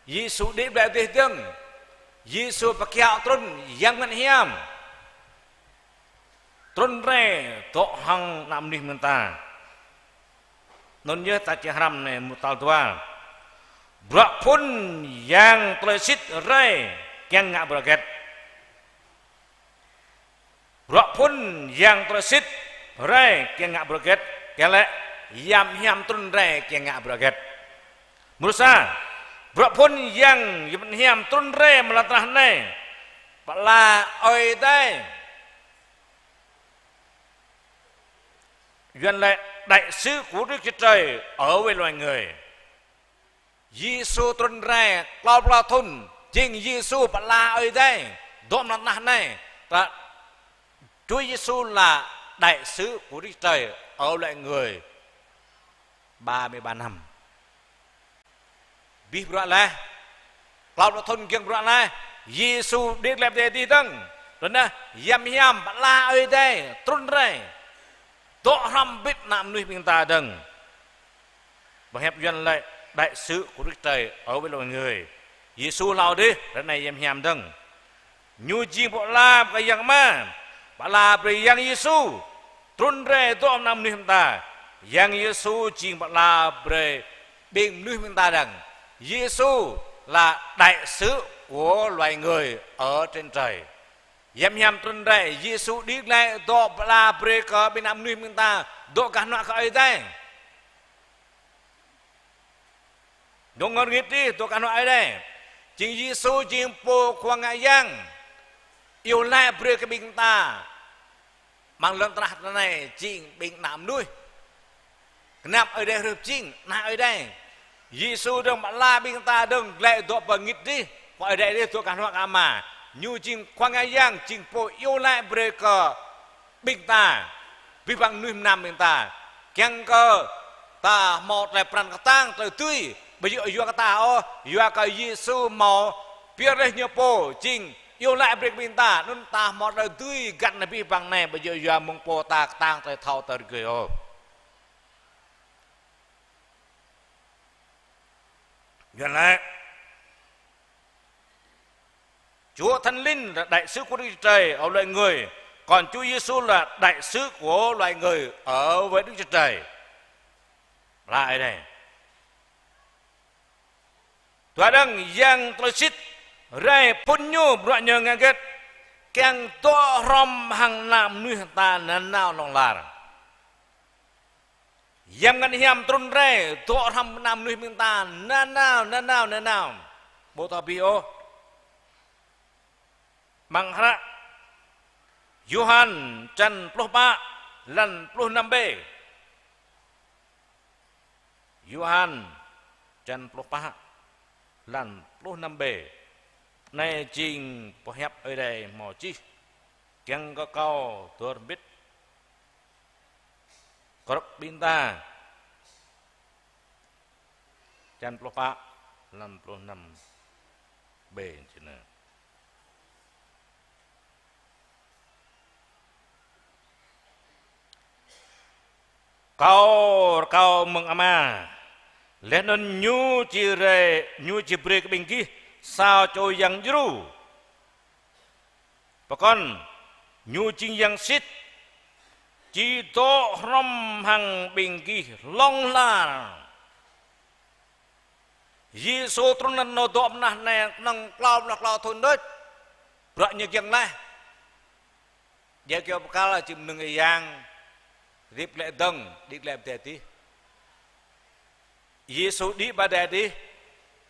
Yêsu đĭ glaĭ adih dơ̆ng. Yêsu pơkiaŏ trŭn Yang Bơngăt Hiam. Trŭn rai dŏ hăng ană mơnuih ƀing ta. Anŭn yơh ta či hrăm anai mơ̆ng tal dua. Bruă phŭn yang tơlơi sĭt rai kiăng ngă bruă hơget. Bruă phŭn yang tơlơi sĭt rai kiăng ngă bruă hơget, kiăng laĭ Yang Hiam trŭn rai kiăng ngă bruă hơget. Mrô sa, bruă phŭn Yang Bơngăt Hiam trŭn rai amăng lŏn tơnah anai, pơala Ơi Adai. Yuan laĭ đại sứ của Đức Chúa Trời ở với loài người. Yêsu trŭn rai klâo pluh thŭn, jing Yêsu pơala Ơi Adai dŏ amăng lŏn tơnah anai. Ta, Chúa Giêsu là đại sứ của Đức Chúa Trời ở loài người ba mươi ba năm. Abih bruă laih. Klâo pluh thŭn giŏng bruă laih. Yêsu đĭ glaĭ pơ adai adih dơ̆ng. Tui anŭn Yang Hiam pơala Ơi Adai trŭn rai dŏ hrŏm hơbĭt ană mơnuih ƀing ta dơ̆ng. Pơhiăp Yuan laĭ đại sứ của Đức Chúa Trời ở với loài người. Yêsu hlâo adih, ră anai Yang Hiam dơ̆ng. Ñu jing pô pơala kơ Yang Ama. Pơala brơi Yang Yêsu trŭn rai dŏ amăng mơnuih ƀing ta. Yang Yêsu jing pơala brơi ƀing mơnuih ƀing ta dơ̆ng. Yêsu là đại sứ của loài người ở trên trời. Yăm hiam trŭn rai, Yêsu đĭ glaĭ dŏ pơala brơi kơ ƀing mơnuih ƀing ta dŏ gah hnuă kơ Ơi Adai. Dŏ ngor ngit dih, dŏ gah hnuă Ơi Adai. Jing Yêsu jing pô Khua Ngă Yang iâu laĭ brơi kơ ƀing ta. Amăng lŏn tơnah anai jing ƀing ană mơnuih. Kơnăp Ơi Adai hrih pơjing, ană Ơi Adai. Yêsu dơ̆ng pơala ƀing ta dơ̆ng glaĭ dŏ pơ ngit dih, pơ Ơi Adai dih, dŏ gah hnuă kơ Ama. Ñu jing Khua Ngă Yang, jing pô iâu laĭ brơi kơ ƀing ta, abih bang mơnuih mơnam ƀing ta. Kiăng kơ ta hmâo tơlơi pran kơtang, tơlơi dưi, ƀu djơ̆ yua kơ ta ôh, yua kơ Yêsu hmâo pơyơr laih ñu pô, jing iâu laĭ brơi kơ ƀing ta, anŭn ta hmâo tơlơi dưi găn abih bang anai, ƀu djơ̆ yua mơ̆ng pô ta kơtang tơlơi thâo tơlơi rơgơi ôh. Yua anŭn lĕ, Chúa Thánh Linh là đại sứ của Đức Chúa Trời ở loài người, còn Chúa Giêsu là đại sứ của loài người ở với Đức Chúa Trời. Pơala Ơi Adai. Dua dơ̆ng Yang Tơlơi Sĭt rai phŭn Ñu bruă Ñu ngă hơget, kiăng dŏ hrŏm hăng ană mơnuih ta nanao hlŏng lar. Yang Bơngăt Hiam trŭn rai, dŏ hrŏm ană mơnuih ƀing ta nanao, nanao, nanao. Ƀu thâo abih ôh. Amăng hră Yôhan čăn pluh pă, lăn pluh năm bê. Yôhan čăn pluh pă, lăn pluh năm bê. Anai jing pơhiăp Ơi Adai hmâo čih. Kiăng kơ kâo dŏ hrŏm hơbĭt. Kơ rơ̆k ƀing ta. Čăn pluh pă, lăn pluh năm bê čih anai. Kâo rơkâo mơ̆ng Ama, laih anŭn Ñu či rai, Ñu či brơi kơ ƀing gih sa čô Yang Djru. Pơkŏn, Ñu jing Yang Sĭt, či dŏ hrŏm hăng ƀing gih hlŏng lar. Yêsu trŭn nanao dŏ mơnah anai kơnơ̆ng klâo pluh klâo thŭn đôč. Bruă Ñu kiăng laih. Djai kơyâo pơkăl jing mơnơ̆ng Ơi Yang, hơdip glaĭ dơ̆ng, đĭ glaĭ pơ adai adih. Yêsu đĭ pơ adai adih,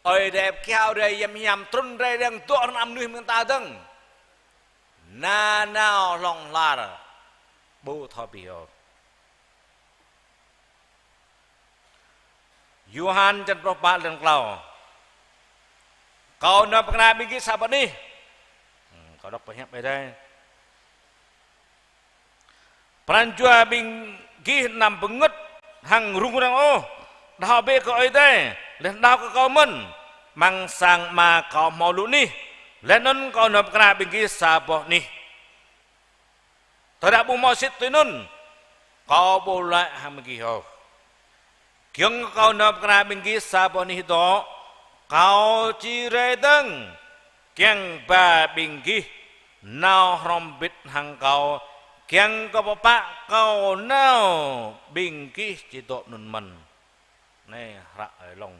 Ơi Adai pơkiaŏ rai, Yang Hiam trŭn rai dơ̆ng dŏ hrŏm ană mơnuih ƀing ta dơ̆ng. Nanao hlŏng lar, ƀu thâo abih ôh. Yôhan čăn pluh pă lăn klâo. Kâo nao pơkra ƀing gih sa boh anih. Hmm, kâo đŏk pơhiăp Ơi Adai. Pran jua ƀing gih anăm pơngơ̆t hăng rŭng răng ôh. Đaŏ bĕ kơ Ơi Adai, laih đaŏ kơ kâo mơ̆n. Amăng sang Ama kâo hmâo lu anih, laih anŭn kâo nao pơkra ƀing gih sa boh anih. Tơdah ƀu hmâo sĭt tui anŭn, kâo ƀu laĭ hăng ƀing gih ôh. Giŏng kâo nao pơkra ƀing gih sa boh anih dŏ, kâo či rai dơ̆ng, kiăng ba ƀing gih nao hrŏm hơbĭt hăng kâo, kiăng kơ pơpă kâo nao ƀing gih či dŏ anŭn mơ̆n. Anai hră Ơi Adai.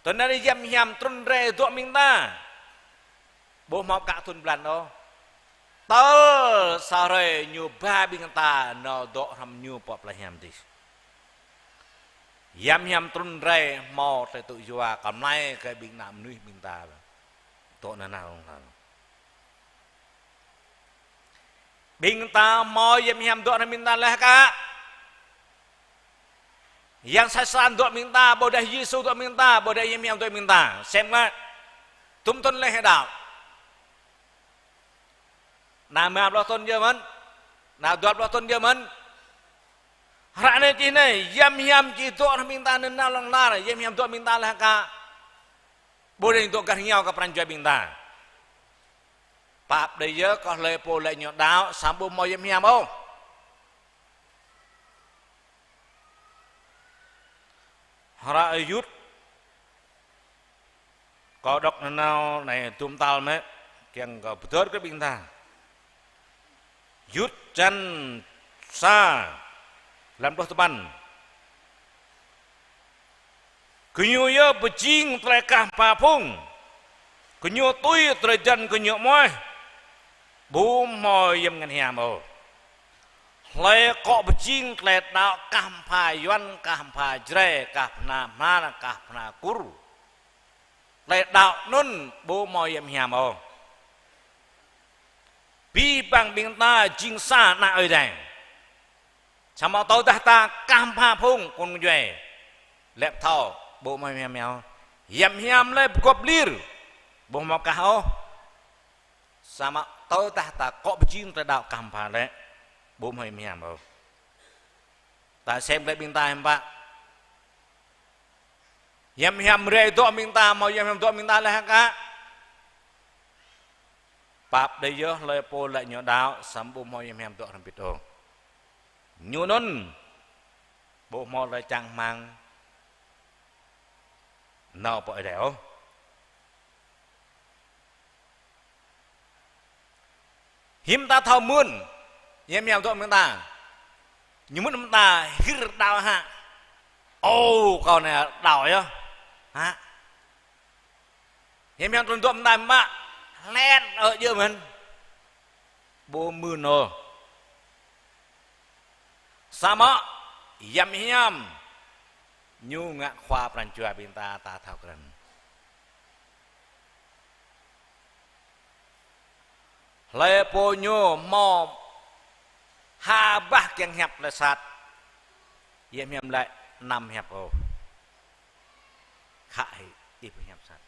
Tui anai Yang Hiam trŭn rai dŏ ƀing ta. Ƀu hmâo pơkă thŭn blan ôh. Tơl sa hrơi Ñu ba ƀing ta nao dŏ hrŏm Ñu pơ plei hiam adih. Yang Hiam trŭn rai hmâo tơlơi tŭ yua kơ mlai kơ ƀing ană mơnuih ƀing ta. Dŏ nanao hlŏng lar. Ƀing ta hmâo Yang Hiam dŏ hrŏm ƀing ta laih kah? Yang sai sơtan dŏ ƀing ta, ƀôdah Yêsu dŏ ƀing ta, ƀôdah Yang Hiam dŏ ƀing ta. Sem laĭ. Dŭm thŭn laih đaŏ. Anai rơma pluh thŭn yơh mơ̆n. Anai dua pluh thŭn yơh mơ̆n. Hră anai čih anai, Yang Hiam či dŏ hrŏm ƀing ta nanao hlŏng lar, Yang Hiam dŏ ƀing ta laih kah? Ƀôdah dŏ gah rơngiao kơ pran jua ƀing ta. Pap đơi yơh kơ hlơi pô laĭ ñu đaŏ, samơ̆ ƀu hmâo Yang Hiam ôh. Hră Yut. Kâo đŏk nanao anai dŭm tal mơ̆. Kiăng kơ pơtơr kơ ƀing ta. Yut čăn sa, lăm pluh tơpăn. Gơñu yơh pơjing tơlơi kah pha phung. Gơñu tui tơlơi jăn gơñu mơ̆. Ƀu hmâo hiam ngăn hiam ôh. Hlơi kơ pơjing tơlơi đaŏ kah pha Yuan, kah pha Jrai, kah pha Mơnat, kah pha Kur. Tơlơi đaŏ anŭn ƀu hmâo hiam hiam ôh. Abih bang ƀing ta jing sa ană Ơi Adai. Samơ̆ tơdah ta kah pha phung kŏn djuai. Lĕ thâo, ƀu hmâo hiam hiam ôh. Hiam hiam lĕ pơgop lir. Ƀu hmâo kah ôh. Samơ̆ tơdah ta kơ pơjing tơlơi đaŏ kah pha lĕ. Ƀu hmâo hiam hiam ôh. Ta sem lĕ ƀing ta hiư̆m pă. Hiam hiam rai dŏ ƀing ta, hmâo hiam hiam dŏ ƀing ta lĕ hă kă. Pap đơi yơh hlơi pô lĕ ñu đaŏ, samơ̆ ƀu hmâo hiam hiam dŏ hrŏm hơbĭt ôh. Ñu anŭn, ƀu hmâo tơlơi čang rơmang, nao pơ Ơi Adai ôh. Hiư̆m ta thâo mơ̆n, hiam hiam dŏ ƀing ta. Ñu mơ̆n ƀing ta hil đaŏ hă. Ô, kâo anai đaŏ yơh. Hă. Hiam hiam trŭn dŏ ƀing ta mă. Hlĕt ơ djơ̆ mơ̆n. Ƀu mơ̆n ôh. Samơ̆ hiam hiam ñu ngă khua pran jua ƀing ta, ta thâo krăn. Hlơi pô ñu hmâo ha bah kiăng hiăp tơlơi sat, hiam hiam lĕ anăm hiăp ôh. Khă hĭ ih pơhiăp sat.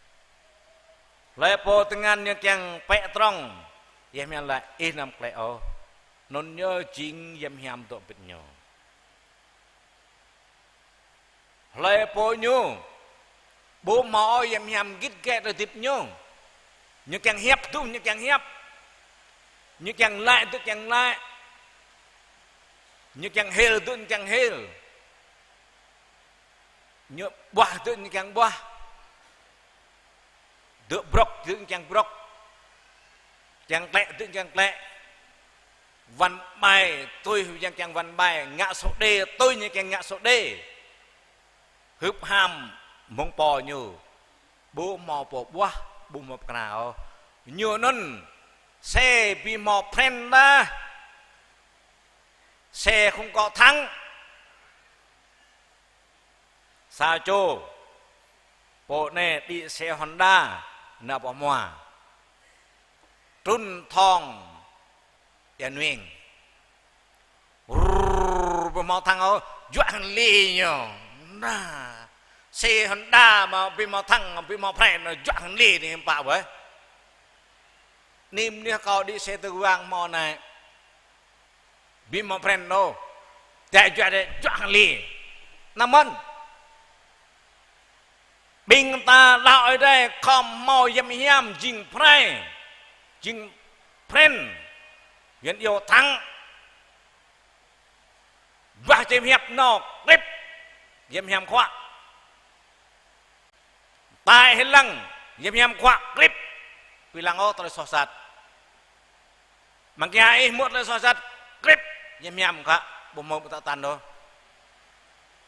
Hlơi pô tơngan ñu kiăng pĕ trong, hiam hiam lĕ ih anăm klĕ ôh. Anŭn ñu jing hiam hiam dŏ pĭt ñu. Hlơi pô ñu ƀu hmâo ôh hiam hiam git gai tơlơi hơdip ñu. Ñu kiăng hiăp dŭ, ñu kiăng hiăp. Ñu kiăng laĭ dŭ, kiăng laĭ. Ñu kiăng hil dŭ, ñu kiăng hil. Ñu ƀuah dŭ, ñu kiăng ƀuah. Dŏ brŏk dŭ, ñu kiăng brŏk. Kiăng klĕ dŭ, ñu kiăng klĕ. Wăn ƀai, tui ñu kiăng wăn ƀai, ngă sô đê, tui ñu kiăng ngă sô đê. Hưp ham mơ̆ng pô ñu. Ƀu hmâo pô ƀuah, ƀu hmâo pơkra ôh. Ñu anŭn, sĕ ƀu hmâo phren dah. Sĕ không có thắng. Sa čô. Pô anai đĭ sĕ Honda, nao pơ hmua. Trŭn thŏng ia nuing. Rrrr, ƀu hmâo thăng ôh, juă hăng li ñu. Nah, sĕ Honda mă ƀu hmâo thăng, ƀu hmâo phren, juă hăng li anai hiư̆m pă wơ̆t. Anai mơnuih kâo đĭ sĕ tơguang hmâo anai. Ƀu hmâo phren ôh. Tĕ juă đĕ, juă hăng li. Anŭn mơ̆n. Ƀing ta đaŏ Ơi Adai khŏm hmâo hiam hiam jing prai. Jing pren. Yuan iâu thăng. Ƀuah čem hiăp nao krip. Hiam hiam khuă. Tai hĭ lăng, hiam hiam khuă krip. Ƀu lăng ôh tơlơi soh sat. Măng kia ih mŭt tơlơi soh sat krip, hiam hiam khuă, ƀu hmâo ƀu tơtăn ôh.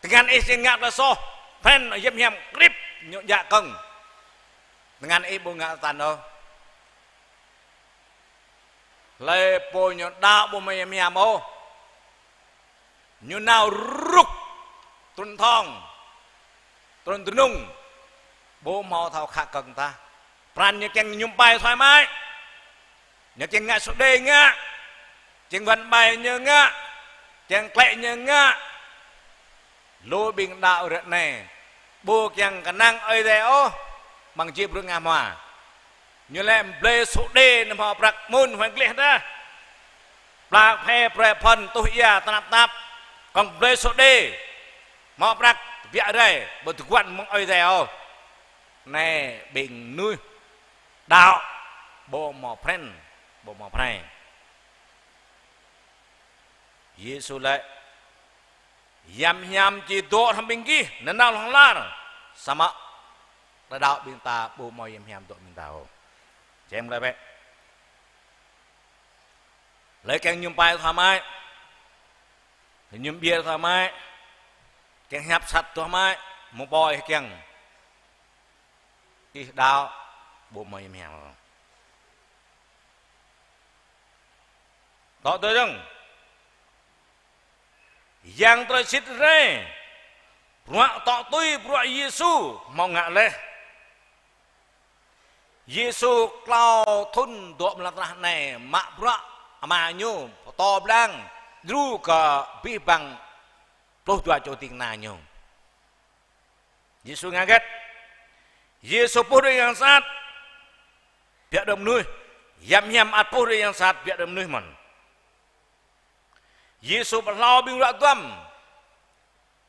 Tơngan ih či ngă tơlơi soh, phen hiam hiam krip, ñu djă kơ̆ng. Tơngan ih ƀu ngă tơtăn ôh. Hlơi pô ñu đaŏ ƀu hmâo hiam hiam ôh. Ñu nao rŭk, trŭn thŏng, trŭn tơnŭng, ƀu hmâo thâo khă kơ̆ng tah. Pran ñu kiăng mơñum ƀai thoải mái. Ñu kiăng ngă sô đê ngă, kiăng wăn ƀai ñu ngă, kiăng klĕ ñu ngă. Lu ƀing đaŏ ră anai, ƀu kiăng kơnang Ơi Adai ôh, mơ̆ng jih bruă ngă hmua. Ñu lĕ blơi sô đê nao hmâo prăk mơ̆n huai gleh dah. Plak phe pre phăn tuh ia tơnap tap. Kŏng blơi sô đê. Hmâo prăk biă rai, ƀu tơguan mơ̆ng Ơi Adai ôh. Anai ƀing mơnuih đaŏ ƀu hmâo pren, ƀu hmâo prai. Yêsu laĭ, hiam hiam či dŏ hrŏm ƀing gih nanao hlŏng lar, samơ̆ tơlơi đaŏ ƀing ta ƀu hmâo hiam hiam dŏ ƀing ta ôh. Čem glaĭ bĕ. Lĕ kiăng mơñum pai thâo mă, mơñum bia thâo mă, kiăng hiăp sat thâo mă, mơ̆ng pô ih kiăng. Ih đaŏ, ƀu mơñum hiam. Tŏ tui dơ̆ng. Yang tơlơi sĭt rai, bruă tŏ tui bruă Yêsu hmâo ngă laih. Yêsu klâo thŭn dŏ amăng lŏn tơnah anai, mă bruă Ama ñu, pơtô blang, djru kơ abih bang pluh dua čô ding kơna ñu. Yêsu ngă hơget? Yêsu puh đuaĭ yang sat, biă đuaĭ mơnuih. Yăm hiam ăt puh đuaĭ yang sat, biă đuaĭ mơnuih mơ̆n. Yêsu pơhlao ƀing ruă duăm.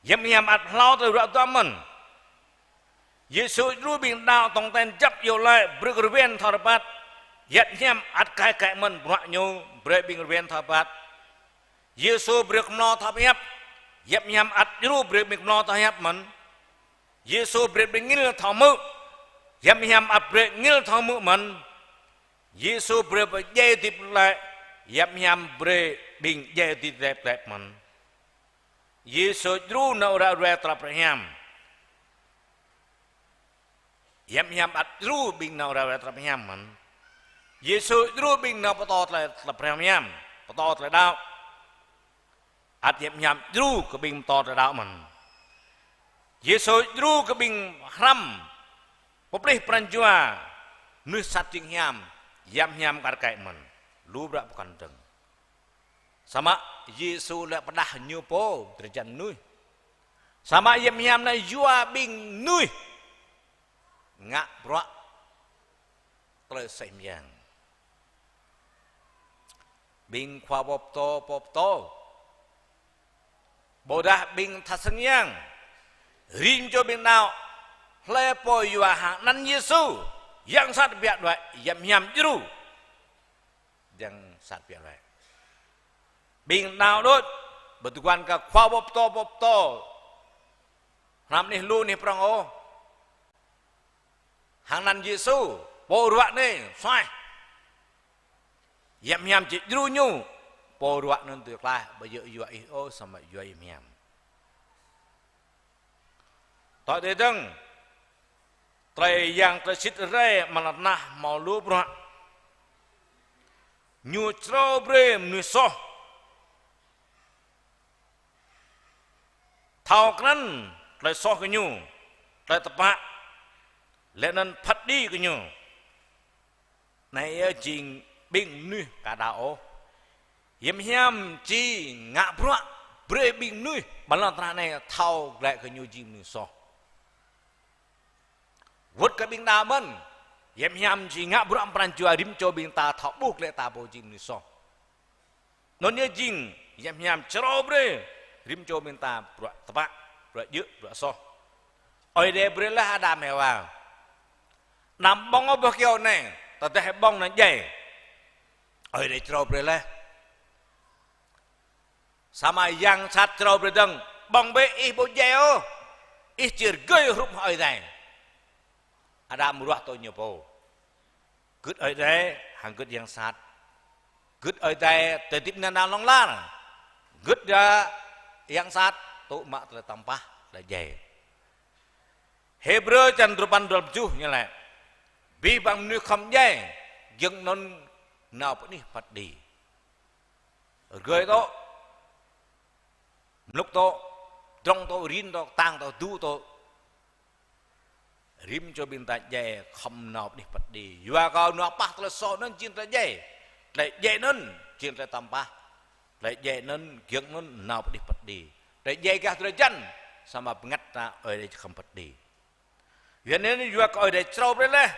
Yăm hiam ăt pơhlao tơlơi ruă duăm mơ̆n. Yêsu djru ƀing đaŏ tong ten jăp iâu laĭ, brơi kơ rơwen thâo rơbat. Yăm hiam ăt kai kai mơ̆n bruă ñu, brơi ƀing rơwen thâo rơbat. Yêsu brơi kơmlô thâo pơhiăp. Yăm hiam ăt djru brơi ƀing kơmlô thâo pơhiăp mơ̆n. Yêsu brơi ƀing ngĭl thâo hmư̆. Yăm hiam ăt brơi ngĭl thâo hmư̆ mơ̆n. Yêsu brơi ƀing djai hơdip glaĭ. Yăm hiam brơi ƀing djai hơdip glaĭ mơ̆n. Yêsu djru nao ră ruai tơlơi pơhiăp hiam. Yăm hiam ăt djru ƀing nao ră ruai tơlơi pơhiăp hiam mơ̆n. Yêsu djru ƀing nao pơtô tơlơi, tơlơi pơhiăp hiam, pơtô tơlơi đaŏ. Ăt yăm hiam djru kơ ƀing pơtô tơlơi đaŏ mơ̆n. Yêsu djru kơ ƀing hrăm pơplih pran jua, mơnuih sat jing hiam, yăm hiam kar kaĭ mơ̆n. Lu bruă pơkŏn dơ̆ng. Samơ̆ Yêsu lĕ pơdah ñu pô drơi jan mơnuih. Samơ̆ yăm hiam anai yua ƀing mơnuih ngă bruă tơlơi sĕh mơyang. Ƀing khua pơtô, pơtô. Ƀôdah ƀing tha sơng yang. Rĭm čô ƀing đaŏ. Hlơi pô yua hăng anăn Yêsu. Yang sat biă đuaĭ, yăm hiam djru. Yang sat biă đuaĭ. Ƀing đaŏ đôč, ƀu tơguan kơ khua pơtô, pơtô. Hrăm anih lu anih prŏng ôh. Hăng anăn Yêsu, pô ruă anai, suaih. Yăm hiam či djru ñu, pô ruă anŭn tui klaih, ƀu djơ̆ yua ih ôh, samơ̆ yua yăm hiam. Tŏ tui dơ̆ng, tơlơi yang tơlơi sĭt rai amăng lŏn tơnah hmâo lu bruă. Ñu črâo brơi mơnuih soh. Thâo krăn tơlơi soh gơñu, tơlơi tơpă, lĕ anŭn phat kơđi gơñu. Anai yơh jing ƀing mơnuih ka đaŏ ôh. Yăm hiam či ngă bruă brơi ƀing mơnuih amăng lŏn tơnah anai thâo glaĭ kơ ñu jing mơnuih soh. Wơ̆t kơ ƀing đaŏ mơ̆n, yăm hiam či ngă bruă amăng pran jua rĭm čô ƀing ta thâo ƀuh glaĭ ta pô jing mơnuih soh. Anŭn yơh jing yăm hiam črâo brơi rĭm čô ƀing ta bruă tơpă, bruă djơ̆, bruă soh. Ơi Adai brơi laih Adam Êwa. Anăm ƀơ̆ng ôh boh kyâo anai, tơdah ƀơ̆ng anŭn djai. Ơi Adai črâo brơi laih. Samơ̆ yang sat črâo brơi dơ̆ng, ƀơ̆ng bĕ ih ƀu djai ôh. Ih či rơgơi hrup hăng Ơi Adai. Adam ruah tui ñu pô. Gưt Ơi Adai, hăng gưt yang sat. Gưt Ơi Adai tơlơi hơdip nanao hlŏng lar. Gưt đa yang sat, tŭ mă tơlơi tăm pah, tơlơi djai. Hêbrơ črăn duapăn dua pluh tơjuh ñu laĭ: Abih bang mơnuih khŏm djai, giŏng anŭn nao pơ anih phat kơđi. Rơgơi tŏ, mlŭk tŏ, drŏng tŏ, rin tŏ, ktang tŏ, du tŏ. Rĭm čô ƀing ta djai khŏm nao pơ anih phat kơđi. Yua kơ nao pah tơlơi soh anŭn jing tơlơi djai. Tơlơi djai anŭn jing tơlơi tăm pah. Tơlơi djai anŭn, giŏng anŭn nao pơ anih phat kơđi. Tơlơi djai gah drơi jan, samơ̆ bơngăt ta Ơi Adai či khŏm phat kơđi. Yua anŭn yua kơ Ơi Adai črâo brơi laih.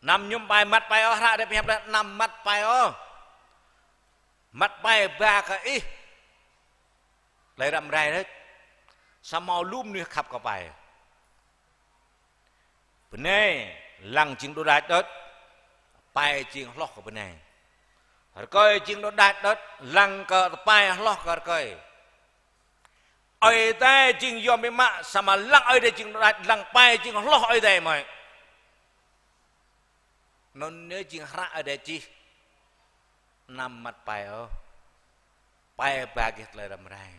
Anăm mơñum pai măt pai ôh, hră Ơi Adai pơhiăp laih anăm măt pai ôh. Măt pai ba kơ ih tơlơi răm rai đôč. Samơ̆ lu mơnuih khăp kơ pai. Bơnai lăng jing đôč đač đôč, pai jing hloh kơ bơnai. Rơkơi jing đôč đač đôč, lăng kơ pai hloh kơ rơkơi. Ơi Adai jing yom biă mă, samơ̆ lăng Ơi Adai jing đôč đač, lăng pai jing hloh Ơi Adai mơ̆n. Anŭn yơh jing hră Ơi Adai čih. Anăm măt pai ôh. Pai ba gih tơlơi răm rai.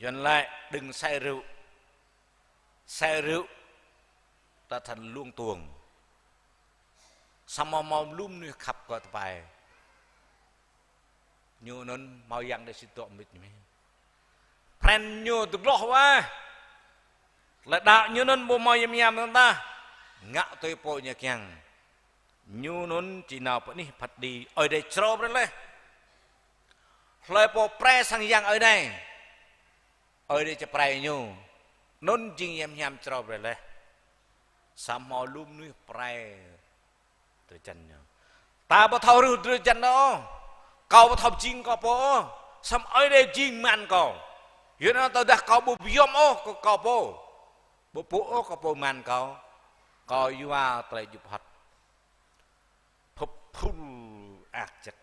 Yuan laĭ đừng say rượu. Say rượu ta thành luông tuồng. Samơ̆ hmâo lu mơnuih khăp kơ tơpai. Ñu anŭn hmâo Yang Adai sĭt dŏ mĭt ñu. Phren ñu tơgloh wa. Tơlơi đaŏ ñu anŭn ƀu hmâo yăm yăm dơ̆ng tah. Ngă tui pô ñu kiăng. Ñu anŭn či nao pơ anih phat kơđi, Ơi Adai črâo brơi laih. Hlơi pô prai sang Yang Ơi Adai, Ơi Adai či prai ñu. Anŭn jing hiam hiam črâo brơi laih. Samơ̆ hmâo lu mơnuih prai drơi jăn ñu. Ta ƀu thâo rưh drơi jăn ôh. Kâo ƀu thâo jing kâo pô ôh. Samơ̆ Ơi Adai jing man kâo. Yua anŭn tơdah kâo ƀu biăm ôh kơ kâo pô, ƀu pŭ ôh kâo pô man kâo, kâo yua tơlơi djŭp hŏt. Phŭp phŭl ak čĕk.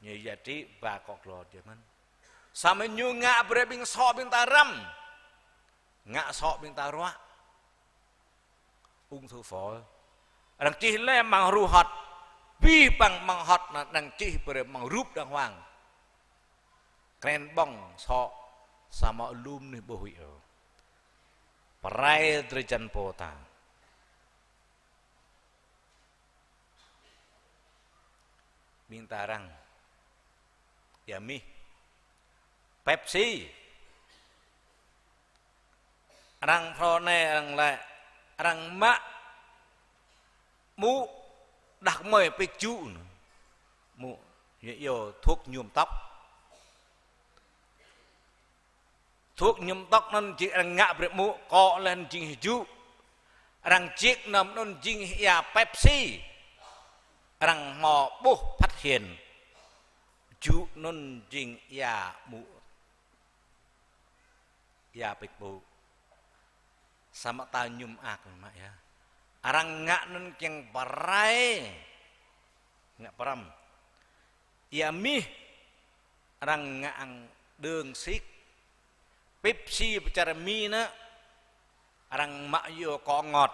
Ñu yua trĭ ba kŏ glô djơ̆ mơ̆n. Samơ̆ ñu ngă brơi ƀing sŏ ƀing ta răm. Ngă sŏ ƀing ta ruă. Ung thư phổi. Arăng čih lĕ mơ̆ng hrup hŏt. Abih bang mơ̆ng hŏt anŭn arăng čih brơi mơ̆ng rup đang huang. Kren ƀơ̆ng sŏ samơ̆ lu mơnuih ƀu huĭ ôh. Prai drơi jăn pô ta. Ƀing ta arăng ia mih, Pepsi. Arăng phrâo anai arăng laĭ, arăng mă mŭ đah kơmơi pĕk jŭ anŭn. Mŭ, yua, yua thuốc nhuộm tóc. Thuốc nhuộm tóc anŭn jing arăng ngă brơi mŭ, kŏ laih anŭn jing jŭ. Arăng jik nao anŭn jing ia Pepsi. Arăng hmâo ƀuh phát hiện. Jŭ anŭn jing ia mŭ. Ia pĕk ƀu. Samơ̆ ta mơñum ak mă ia. Arăng ngă anŭn kiăng prai. Ngă pơrăm. Ia mih. Arăng ngă ang đơ̆ng sik. Pepsi pơčar mi anŭn. Arăng mă yua kŏ ngŏt.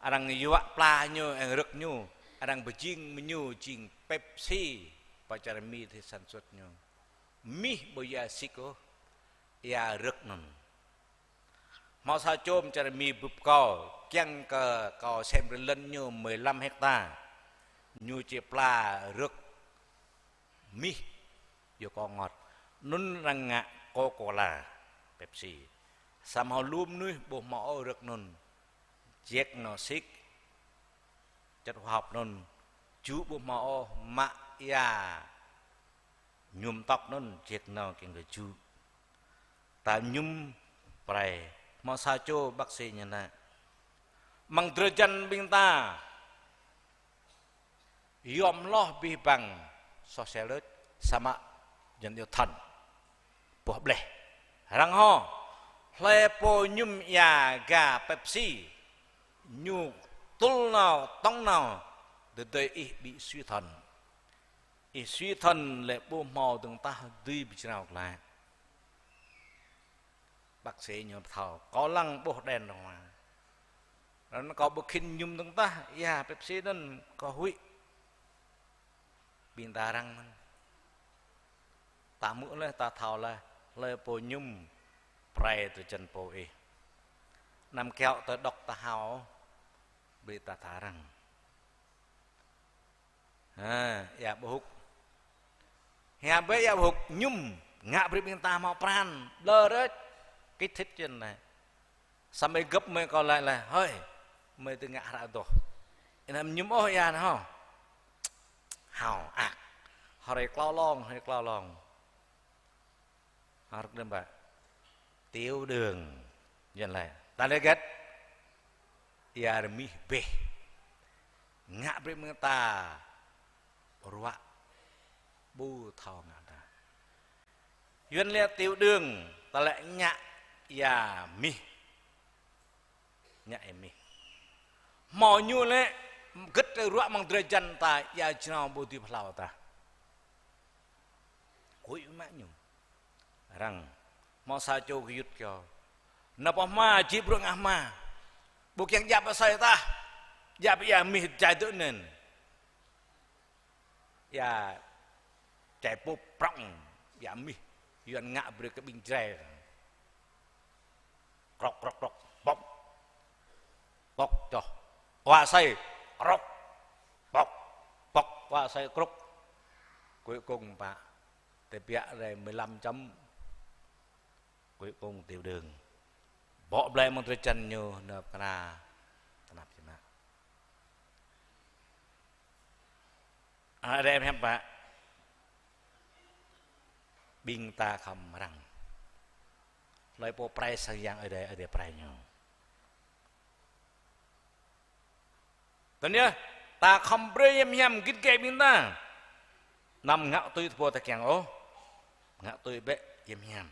Arăng yuă pla ñu, arăng rơ̆k ñu. Arăng pơjing mơñu jing Pepsi pơčar mi thì sản xuất ñu. Mih ƀu ia sik ôh. Ia rơ̆k anŭn. Hmâo sa čô pơčar mi bưp kâo, kiăng kơ kâo sem brơi lŏn ñu mười lăm hecta. Ñu či pla rơ̆k mih yua kŏ ngŏt. Anŭn arăng ngă Coca-Cola, Pepsi. Samơ̆ lu mơnuih ƀu hmâo ôh rơ̆k anŭn. Jek nao sik, chất hóa học anŭn. Jŭ ƀu hmâo ôh, mă ia nhuộm tóc anŭn jek nao kiăng kơ jŭ. Ta mơñum prai, hmâo sa čô bác sĩ ñu laĭ. Mơ̆ng drơi jăn ƀing ta yom hloh abih bang soh sel đôč, samơ̆ jăn yua thon. Boh bleh. Arăng hô, hlơi pô mơñum ia ga Pepsi, ñu tŭl nao, tŏng nao, tơdơi ih bị suy thận. Ih suy thận lĕ ƀu hmâo dơ̆ng tah dưi ƀu jrao glaĭ. Bác sĩ ñu pơthâo, kâo lăng ƀuh đen rơ̆ng hoa. Anŭn kâo ƀu khĭn mơñum dơ̆ng tah, ia Pepsi anŭn kâo huĭ. Ƀing ta arăng mơ̆n. Ta hmư̆ laih, ta thâo laih, hlơi pô mơñum prai drơi jăn pô ih. Anăm kiaŏ tơ đŏk ta hao, brơi ta tha arăng. Ha, ia ƀu hŭk. Hia ƀĕ ia ƀu hŭk, mơñum, ngă brơi ƀing ta hmâo pran, blơr rơ̆č, kích thích čen anai. Samơ̆ gơ̆p mơi kâo laĭ laih, hơi, mơi tơ ngă hră adoh. Anăm mơñum ôh ia anai hŏ. Hao ak. Hrơi klâo lông, hrơi klâo lông. Hơrơ̆k đơ̆m bă. Tiểu đường. Yuan laĭ. Ta laĭ hơget? Ia rơmih bĕ. Ngă brơi mơ̆ng ta ruă ƀu thâo ngă ta. Yuan laĭ tiểu đường, ta laĭ ñă ia mih. Ñă ia mih. Hmâo ñu lĕ, gĭt tơlơi ruă mơ̆ng drơi jăn ta, ia jrao ƀu dưi pơhlao ta. Huĭ mă ñu. Arăng, hmâo sa čô gơyut kơyâo. Nao pơ hma, či brơi ngă hma. Ƀu kiăng djă pơ asơi tah. Djă pơ ia mih jai dơ̆ anŭn. Ia čai pô prŏng, ia mih, Yuan ngă brơi kơ ƀing Jrai. Krŏk, krŏk, krŏk, pŏk. Pŏk, čoh. Wa sai, krŏk. Pŏk, pŏk, wa sai, krŏk. Cuối cùng pă, tơbiă rai mười lăm chấm. Cuối cùng tiểu đường. Bŏ blai mơ̆ng drơi jăn ñu nao kơna tơnap či mă. Ơ adơi hiăp pă. Ƀing ta khŏm răng. Hlơi pô prai sang yang Ơi Adai, Ơi Adai prai ñu. Tơdah ta khŏm brơi hiam hiam git gai ƀing ta, anăm ngă tui tơpă ta kiăng ôh. Ngă tui bĕ hiam hiam.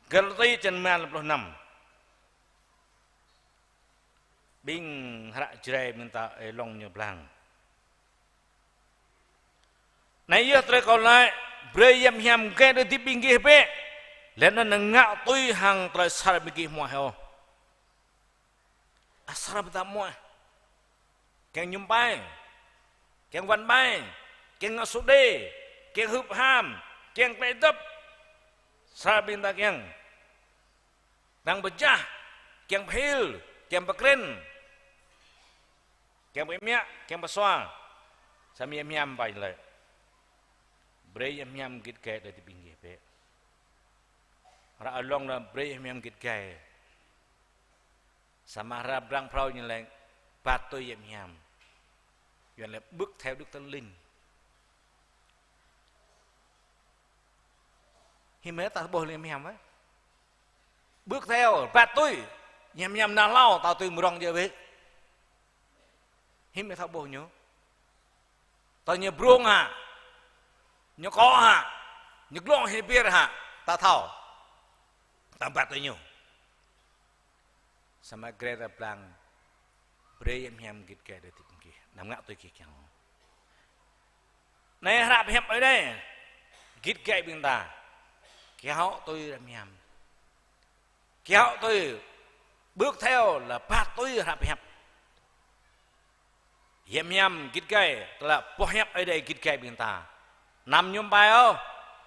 Galati črăn rơma pluh năm. Ƀing hră Jrai ƀing ta ơi lŏng ñu blang. Anai yơh tơlơi kâo laĭ, brơi hiam hiam gai đơi hơdip ƀing gih bĕ, laih anŭn ngă tui hăng tơlơi asar ƀing gih hmua ôh. Asar ƀing ta hmua. Kiăng mơñum ƀai, kiăng wăn ƀai, kiăng ngă sô đê, kiăng hưp ham, kiăng klĕ dŏp. Asar ƀing ta kiăng. Kiăng pơjah, kiăng pơhil, kiăng pơkrĭn, kiăng pơmiă, kiăng pơsua. Samơ̆ hiam hiam ƀai lĕ. Brơi hiam hiam git gai đơi hơdip ƀing gih bĕ. Hră ơi lŏng lĕ brơi hiam hiam git gai. Samơ̆ hră blang phrâo ñu lĕ bat tui hiam hiam. Yuan lĕ bước theo Đức Thánh Linh. Hiư̆m ta ƀuh lĕ hiam hiam wơ̆t. Bước theo, bat tui. Hiam hiam nao hlâo, ta tui mơ̆ng rŏng djơ̆ bĕ. Hiư̆m ta ƀuh ñu. Ta ñu brông hă. Ñu kŏ hă. Ñu glông hĭ bir hă. Ta thâo. Ta bat tui ñu. Samơ̆ Greta blang brơi hiam hiam git gai đơi hơdip gih. Anăm ngă tui gih kiăng. Anai hră pơhiăp Ơi Adai. Git gai ƀing ta. Kiaŏ tui hiam hiam. Kiaŏ tui. Bước theo là bat tui hră pơhiăp. Hiam hiam git gai, tơlơi pơhiăp Ơi Adai git gai ƀing ta. Anăm mơñum ƀai ôh,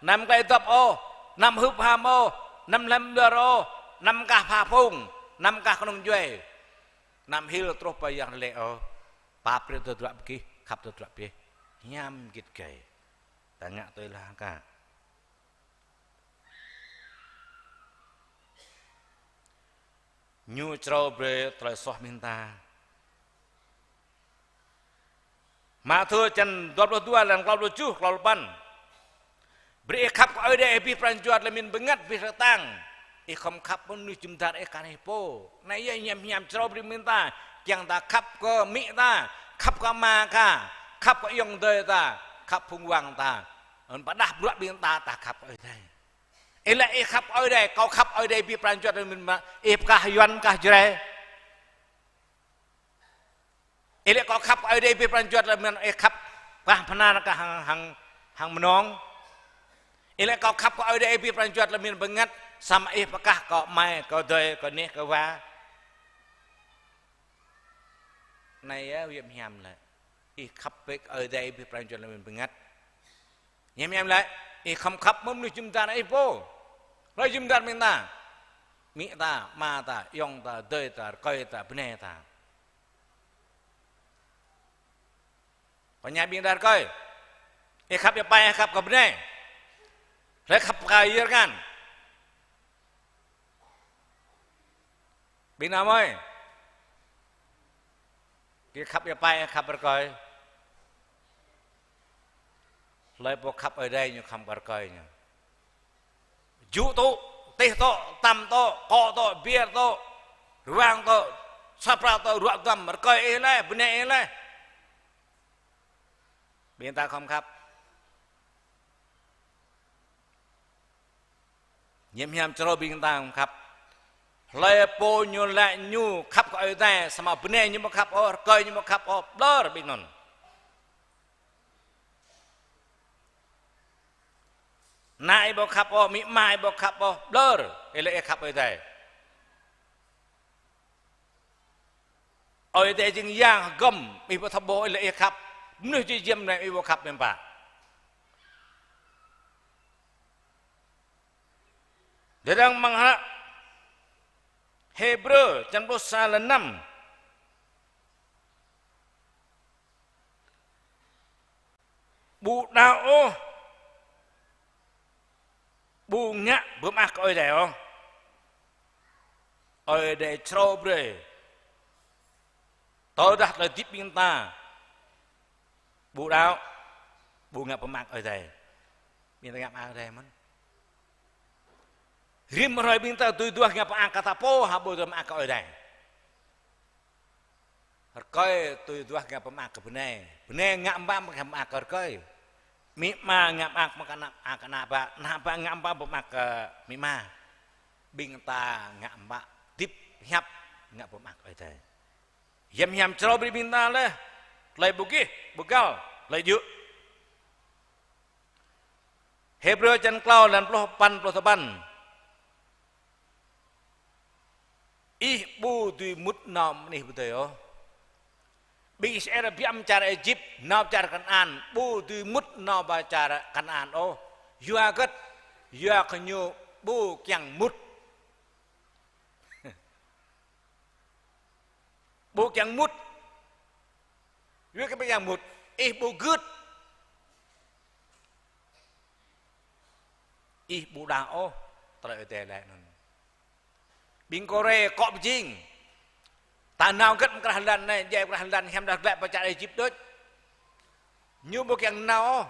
anăm klĕ dŏp ôh, anăm hưp ham ôh, anăm lăm dơr ôh, anăm kah pha phung, anăm kah kơnung djuai. Anăm hil truh pơ yang lĕ ôh. Pap brơi tơdruă ƀing gih, khăp tơdruă ƀing gih. Hiam git gai. Ta ngă tui lah kah. Ñu črâo brơi tơlơi soh ƀing ta. Mathiơ črăn dua pluh dua, lan klâo pluh tơjuh, klâo pluh păn. Brơi ih khăp kơ Ơi Adai ih abih pran jua tơlơi mĭn bơngăt abih rơtang. Ih khŏm khăp mơnuih jum dar ih kar hĭ pô. Anai yơh hiam hiam črâo brơi ƀing ta. Kiăng ta khăp kơ amĭ ta, khăp kơ ama ta, khăp kơ ayŏng adơi ta, khăp phung wang ta. Anŭn pơdah bruă ƀing ta, ta khăp kơ Ơi Adai. Ih laĭ ih khăp Ơi Adai, kâo khăp Ơi Adai abih pran jua tơlơi mĭn bơngăt, ih pơkah Yuan pơkah Jrai. Ih laĭ kâo khăp Ơi Adai abih pran jua tơlơi mĭn, ih khăp pơkah pơnar kah hăng, hăng, hăng mơnong. Ih laĭ kâo khăp kơ Ơi Adai abih pran jua tơlơi mĭn bơngăt, samơ̆ ih pơkah kơ amai, kơ adơi, kơ neh, kơ wa. Anai yơh hiam hiam lĕ. Ih khăp bĕ kơ Ơi Adai abih pran jua tơlơi mĭn bơngăt. Hiam hiam lĕ, ih khŏm khăp mơnuih jum dar ih pô. Hlơi jum dar ƀing ta? Amĭ ta, ama ta, ayŏng ta, adơi ta, rơkơi ta, bơnai ta. Kâo ñă ƀing ta rơkơi. Ih khăp ia pai, ih khăp kơ bơnai. Hlơi khăp kơ ia rơngan? Ƀing ta mơi. Gih khăp ia pai, khăp rơkơi. Hlơi pô khăp Ơi Adai ñu khăp kơ rơkơi ñu. Jŭ tŭ, tih tŭ, tăm tŭ, kŏ tŭ, biêr tŭ, rơwang tŭ, sa prao tŭ, ruă duăm, rơkơi ih laih, bơnai ih laih. Ƀing ta khŏm khăp. Hiam hiam črâo ƀing ta khŏm khăp. Hlơi pô ñu laĭ ñu khăp kơ Ơi Adai, samơ̆ bơnai ñu ƀu khăp ôh, rơkơi ñu ƀu khăp ôh, ƀlŏr ƀing anŭn. Ană ih ƀu khăp ôh, amĭ ama ih ƀu khăp ôh, ƀlŏr, ih laĭ ih khăp Ơi Adai. Ơi Adai jing yang hơgŏm, ih ƀu thâo ƀuh ih laĭ ih khăp. Mơnuih či giăm anai ih ƀu khăp mơ̆n pă. Tơdang mơ̆ng hră Hêbrơ črăn pluh sa lăn năm. Ƀu đaŏ ôh, ƀu ngă pơmơak kơ Ơi Adai ôh. Ơi Adai črâo brơi. Tơdah tơlơi hơdip ƀing ta ƀu đaŏ, ƀu ngă pơmơak Ơi Adai, ƀing ta ngă pơmơak Ơi Adai mơ̆n. Rĭm hrơi ƀing ta tui duah ngă pơmơak kơ ta pô, hă ƀu dưi mơak kơ Ơi Adai. Rơkơi tui duah ngă pơmơak kơ bơnai. Bơnai ngă pơmơak, ngă pơmơak kơ rơkơi. Amĭ ama ngă pơmơak mă kơ ană, a, kơ ană bă. Ană bă ngă pơmơak, pơmơak kơ amĭ ama. Ƀing ta ngă pơmơak, hơdip hiăp ngă pơmơak Ơi Adai. Hiam hiam črâo brơi ƀing ta laih tơlơi ƀu gih, ƀu găl, tơlơi djơ̆. Hêbrơ črăn klâo lăn pluh păn, pluh tơpăn. Ih ƀu dưi mŭt nao mơnuih pơdơi ôh. Ƀing Israel biă mă čar Êjip, nao pơ čar Kanaan, ƀu dưi mŭt nao pơ čar Kanaan ôh. Yua hơget? Yua kơ ñu ƀu kiăng mŭt. Ƀu kiăng mŭt. Yua kơ ƀu kiăng mŭt, ih ƀu gưt. Ih ƀu đaŏ ôh tơlơi Ơi Adai laĭ anŭn. Ƀing Kôrê akŏ pơjing. Ta nao hơget mơ̆ng krah lăn anai, djai krah lăn hiam dah glaĭ pơ čar Êjip đôč. Ñu ƀu kiăng nao ôh.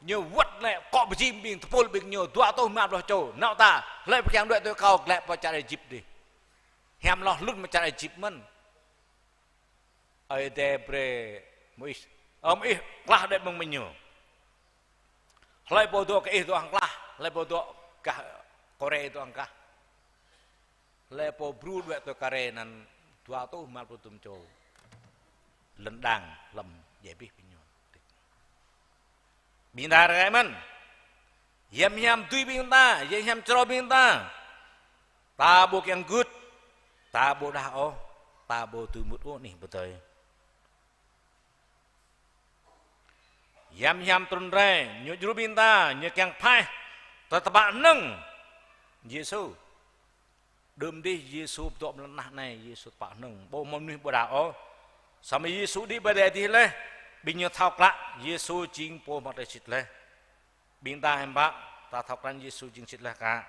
Ñu wơ̆t glaĭ akŏ pơjing ƀing tơpul ƀing ñu dua rơtuh rơma pluh čô. Nao ta, hlơi ƀu kiăng đuaĭ tui kâo glaĭ pơ čar Êjip dih. Hiam hloh hlŭn mơ̆ng čar Êjip mơ̆n. Ơi Adai brơi Môis. Ơ Môis, klah đuaĭ mơ̆ng mơ̆ng ñu. Hlơi pô dŏ kơ ih dŏ hăng klah, hlơi pô dŏ gah Kôrê dŏ hăng gah. Hlơi pô brŭ đuaĭ tui Kôrê anŭn dua rơtuh rơma pluh tơm čô. Lŏn đang lăm djai abih ƀing ñu. Ƀing ta rơngai mơ̆n. Hiam hiam tui ƀing ta, hiam hiam črâo ƀing ta. Ta ƀu kiăng gưt, ta ƀu đaŏ ôh, ta ƀu dưi mŭt ôh anih pơdơi. Hiam hiam trŭn rai, ñu djru ƀing ta, ñu kiăng phaih, tơtơpă hơnơ̆ng Yêsu. Đưm dih Yêsu pơdŏ mơ̆ng lŏn tơnah anai, Yêsu tơpă hơnơ̆ng, ƀu hmâo mơnuih ƀu đaŏ ôh. Samơ̆ Yêsu đĭ pơ adai dih laih, ƀing ñu thâo klă Yêsu jing pô hmâo tơlơi sĭt laih. Ƀing ta hiư̆m pă, ta thâo krăn Yêsu jing sĭt laih kă?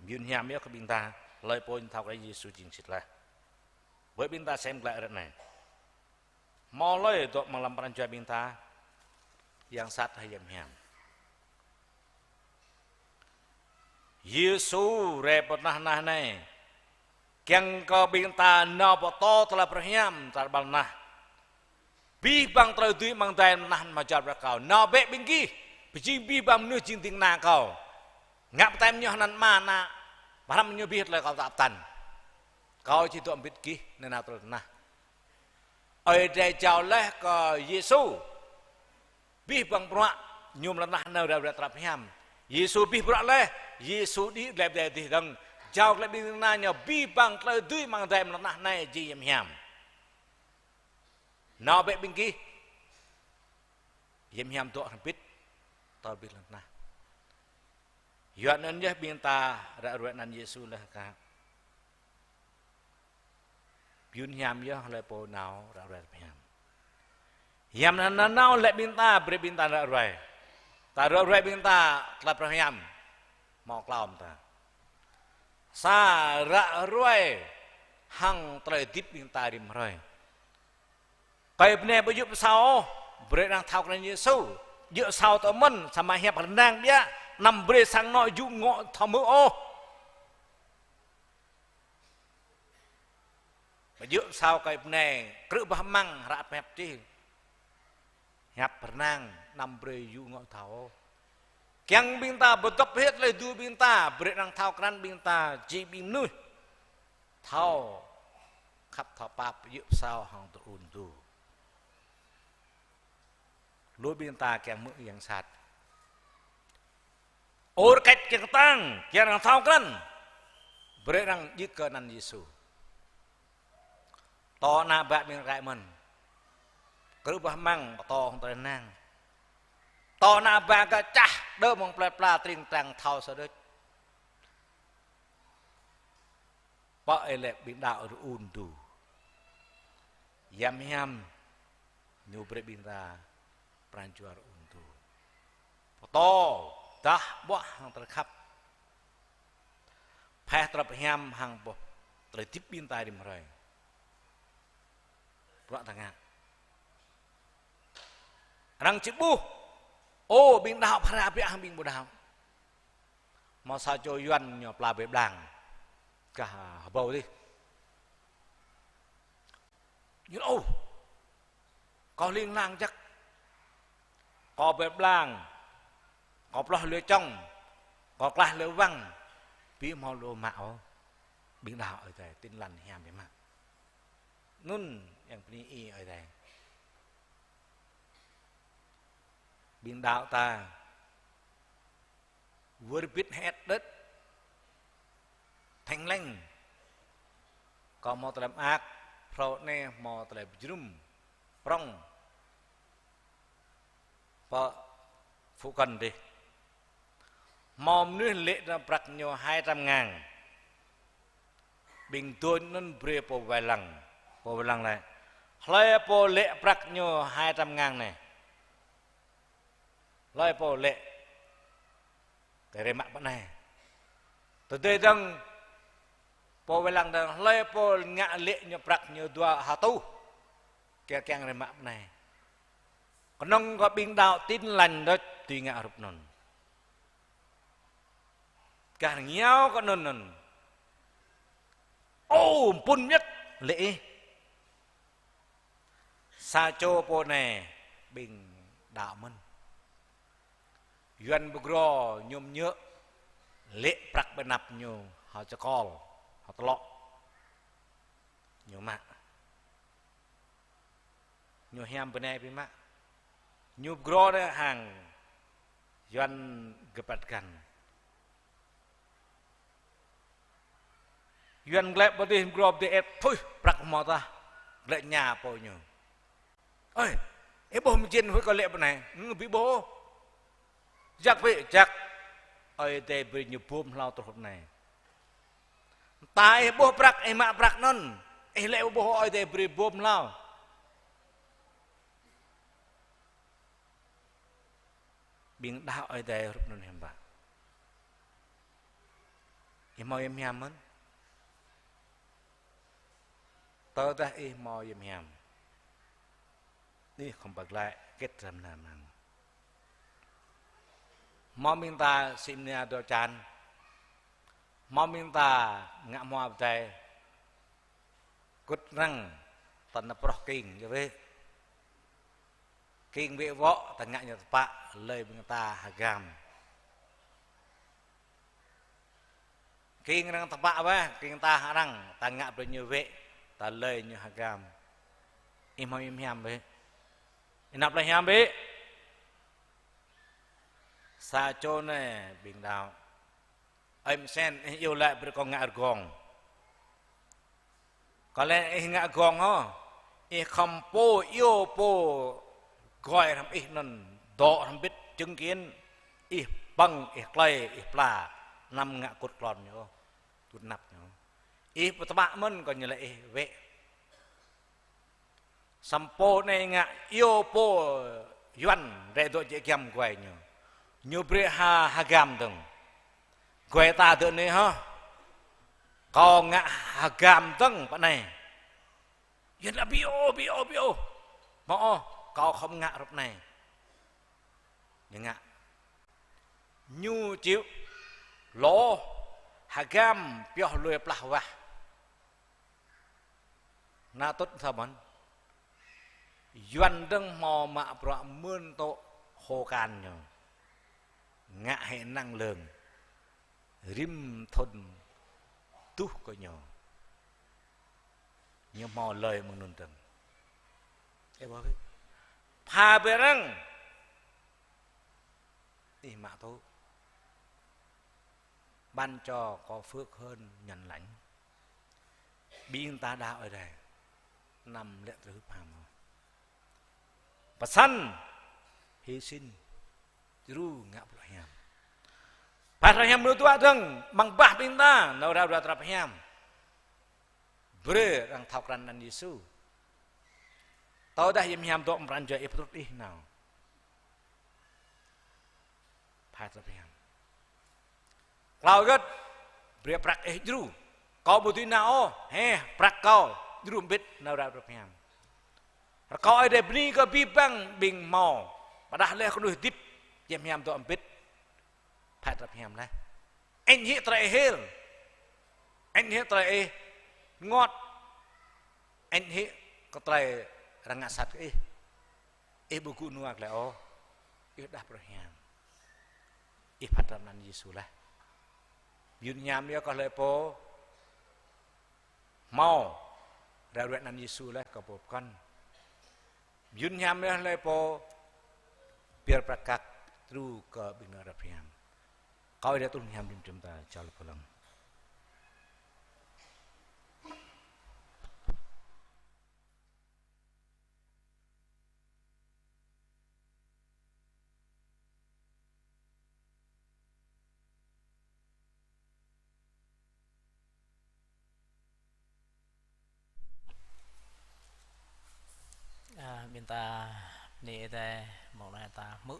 Mơyŭn hiam yơh kơ ƀing ta, hlơi pô ñu thâo krăn Yêsu jing sĭt laih. Ƀơi ƀing ta sem glaĭ ră anai. Hmâo hlơi dŏ amăng lăm pran jua ƀing ta, yang sat hă yang hiam? Yêsu rai pơ tơnah anai, kiăng kơ ƀing ta nao pơtô tơlơi pơhiam ta ƀơi lŏn tơnah. Abih bang tơlơi dưi amăng adai lŏn tơnah anai hmâo jao brơi kơ kâo. Nao bĕ ƀing gih, pơjing abih bang mơnuih jing ding kơna kâo. Ngă pơtĕm ñu hơnăn Ama, Ană, pơhrăm ñu abih tơlơi kâo pơtă pơtăn. Kâo či dŏ hơbĭt gih nanao tơl tơnah. Ơi Adai jao laih kơ Yêsu abih bang bruă ñu amăng lŏn tơnah anai ră ruai tơlơi pơhiam. Yêsu abih bruă laih, Yêsu đĭ glaĭ pơ adai dih dơ̆ng. Jao glaĭ ƀing ding kơna ñu abih bang tơlơi dưi amăng adai amăng lŏn tơnah anai jing hiam hiam. Nao bĕ ƀing gih, hiam hiam dŏ hơbĭt tơl abih lŏn tơnah. Yua anŭn yơh ƀing ta ră ruai anăn Yêsu laih kă. Mơyŭn hiam yơh hlơi pô nao ră ruai tơlơi pơhiam. Hiam anăn nao lĕ ƀing ta, brơi ƀing ta ră ruai. Ta ră ruai ƀing ta tơlơi pơhiam. Hmâo klâo mơta. Sa, ră ruai hăng tơlơi hơdip ƀing ta rĭm hrơi. Kơi bơnai ƀu djơ̆ pơsao ôh, brơi arăng thâo krăn Yêsu. Djơ̆ pơsao tơ mơ̆n, samơ̆ hiăp rơnang biă, anăm brơi sang anŏ yŭ ngŏ thâo hmư̆ ôh. Ƀu djơ̆ pơsao kơi bơnai, krư̆ bah amăng, hră pơhiăp čih. Hiăp rơnang, anăm brơi yŭ ngŏ thâo ôh. Kiăng ƀing ta pơdŏp hĭ tơlơi dưi ƀing ta, brơi arăng thâo krăn ƀing ta, jing ƀing mơnuih thâo khăp thâo pap, djơ̆ pơsao hăng tơun tŭ. Lu ƀing ta kiăng hmư̆ yang sat. Ur kač kiăng kơtang, kiăng arăng thâo krăn. Brơi arăng djik kơ anăn Yêsu. Tơ ană bă ƀing rơkơi mơ̆n. Krư̆ bah măng, pơtô hăng tơlơi năng. Pơtô ană bă gah čah, đơ mơ̆ng plơi pla tring trang thâo sa đôč. Pơ ih lĕ ƀing đaŏ rơun tu. Hiam hiam, ñu brơi ƀing ta pran jua rơun tu. Pơtô, dah ƀuah hăng tơlơi khăp. Pơhiăp tơlơi hiam hăng boh tơlơi hơdip ƀing ta rĭm hrơi. Bruă ta ngă. Arăng či ƀuh. Ô, ƀing đaŏ phara biă hăng ƀing ƀu đaŏ. Hmâo sa čô Yuan ñu pla ƀơi blang. Gah hơbâo dih. Ñu ôh. Kâo hling hlang jăk. Kâo ƀơi blang. Kâo ploh lui čŏng. Kâo klaih lui wăng. Ƀu hmâo lu mă ôh. Ƀing đaŏ Ơi Adai, Tin Lành hiam biă mă. Anŭn yang bơni ih Ơi Adai. Ƀing đaŏ ta wơr bĭt hơĭt đĕt. Theng leng. Kâo hmâo tơlơi mơak, phrâo anai hmâo tơlơi pơjơnum, prŏng. Pơ Phú Cần dih. Hmâo mơnuih lê̆ nao prăk ñu hai trăm ngàn. Ƀing dôñ anŭn brơi pô wai lăng. Pô wai lăng laĭ: Hlơi pô lê̆ prăk ñu hai trăm ngàn anai? Hlơi pô lê̆? Kơ rai mă pơ anai. Tơdơi dơ̆ng pô wai lăng dơ̆ng: Hlơi pô ngă lê̆ ñu prăk ñu dua rơtuh? Kiăng kiăng rai mă pơ anai. Kơnơ̆ng kơ ƀing đaŏ Tin Lành đôč dưi ngă hrup anŭn. Gah rơngiao kơ anŭn anŭn. Ô, pŭn mơyơt lê̆ ih. Sa čô pô anai ƀing đaŏ mơ̆n. Yuan pơgro ñu mơñă, lê̆ prăk ƀơi anăp ñu, hơčơkol, hơtlŏ. Ñu mă. Ñu hiam bơnai biă mă. Ñu pơgro anai hăng Yuan gơpăt găn. Yuan glĕ pơ dih, pơgro pơ dih ĕp, thui, prăk hmâo tah. Glĕ ña pô ñu. Ơi, ih ƀuh mơjĭn huĭ kâo lê̆ pơ anai? Ư, ƀu ƀuh. Jăk bĕ, jăk. Ơi Adai brơi ñu bum hlâo truh pơ anai. Tơdah ih ƀuh prăk, ih mă prăk anŭn. Ih lê̆ ƀu ƀuh, Ơi Adai brơi bum hlâo. Ƀing đaŏ Ơi Adai hrup anŭn hiam biă. Ih hmâo hiam hiam mơ̆n. Tơdah ih hmâo hiam hiam, ih khŏm pơglaĭ kĕt hrăm nam hăng. Hmâo ƀing ta sĭ mơnia dŏ čan. Hmâo ƀing ta ngă hmua pơdai. Kŭt răng, ta nao pơrŏh king, yua wĕ. King wĕ wŏ, ta ngă ñu tơpă, lơi ƀing ta hơgam. King arăng tơpă wĕ, king ta arăng, ta ngă brơi ñu wĕ, ta lơi ñu hơgam. Ih hmâo hiam hiam bĕ. Ih nao plơi hiam bĕ. Sa čô anai ƀing đaŏ. Ơi Mơsen, ih iâu laĭ brơi kâo ngă rơgong. Kâo laĭ ih ngă rơgong hŏ. Ih khŏm pô iâu pô gơ̆i hrăm ih anŭn, dŏ hrăm bĭt chứng kiến. Ih pơ̆ng, ih klơi, ih pla. Anăm ngă kŭt klon ñu ôh. Kŭt anăp ñu. Ih pơtơpă mơ̆n kâo ñu laĭ ih wĕ. Samơ̆ pô anai ngă iâu pô Yuan rai dŏ jĕ giăm guai ñu. Ñu brơi ha, hơgam dơ̆ng. Guai ta dŏ anai hŏ. Kâo ngă hơgam dơ̆ng pơ anai. Yuan laĭ ƀu ôh, ƀu ôh, ƀu ôh. Hmâo ôh, kâo khŏm ngă hrup anai. Ñu ngă. Ñu chịu lŏ hơgam pioh lui plah wah. Nao tŭt thâo mơ̆n. Yuan dơ̆ng hmâo mă bruă mơ̆n tŏ hô kan ñu. Ngă hĭ năng lượng. Rĭm thŭn tuh kơ ñu. Ñu hmâo lơi mơ̆ng anŭn dơ̆ng. Ê, ƀuh bĕ. Pha bĕ arăng. Ih mă tŭ. Ban cho có phước hơn nhuần lãnh. Ƀing ta đaŏ Ơi Adai. Anăm lĕ tơlơi hưp ham ôh. Pơsăn, hy sinh, djru ngă bruă hiam. Phat Abraham mơnuih tuă dơ̆ng, amăng bah ƀing ta, nao rao ruai tơlơi pơhiam. Brơi arăng thâo krăn anăn Yêsu. Tơdah hiam hiam dŏ amăng pran jua ih, pơtrut ih nao. Phat Abraham. Klâo gơ̆t, brơi prăk ih djru. Kâo ƀu dưi nao ôh, hĕ, prăk kâo, djru hơbĭt nao rao tơlơi pơhiam. Rơkâo Ơi Adai bơni kơ abih bang ƀing hmâo. Pơdah laih kơ mơnuih hơdip, hiam hiam dŏ hơbĭt. Phat tơlơi pơhiam laih. Añ hĭ tơlơi ih hil. Añ hĭ tơlơi ih rơngot. Añ hĭ kơ tơlơi arăng ngă sat kơ ih. Ih ƀu gŭ nua glaĭ ôh. Ih đah bruă hiam. Ih phat tơlơi anăn Yêsu laih. Mơyŭn hiam yơh kơ hlơi pô hmâo rao ruai anăn Yêsu laih kơ pô pơkŏn. Mơyŭn hiam yơh hlơi pô pơyơr prăk kăk djru kơ ƀing nao rao hiam. Kâo Ơi Adai tŭ hiam rĭm čô ƀing ta, čơl pơlăng. A, ƀing ta bơni Ơi Adai, mông anai ta hmư̆,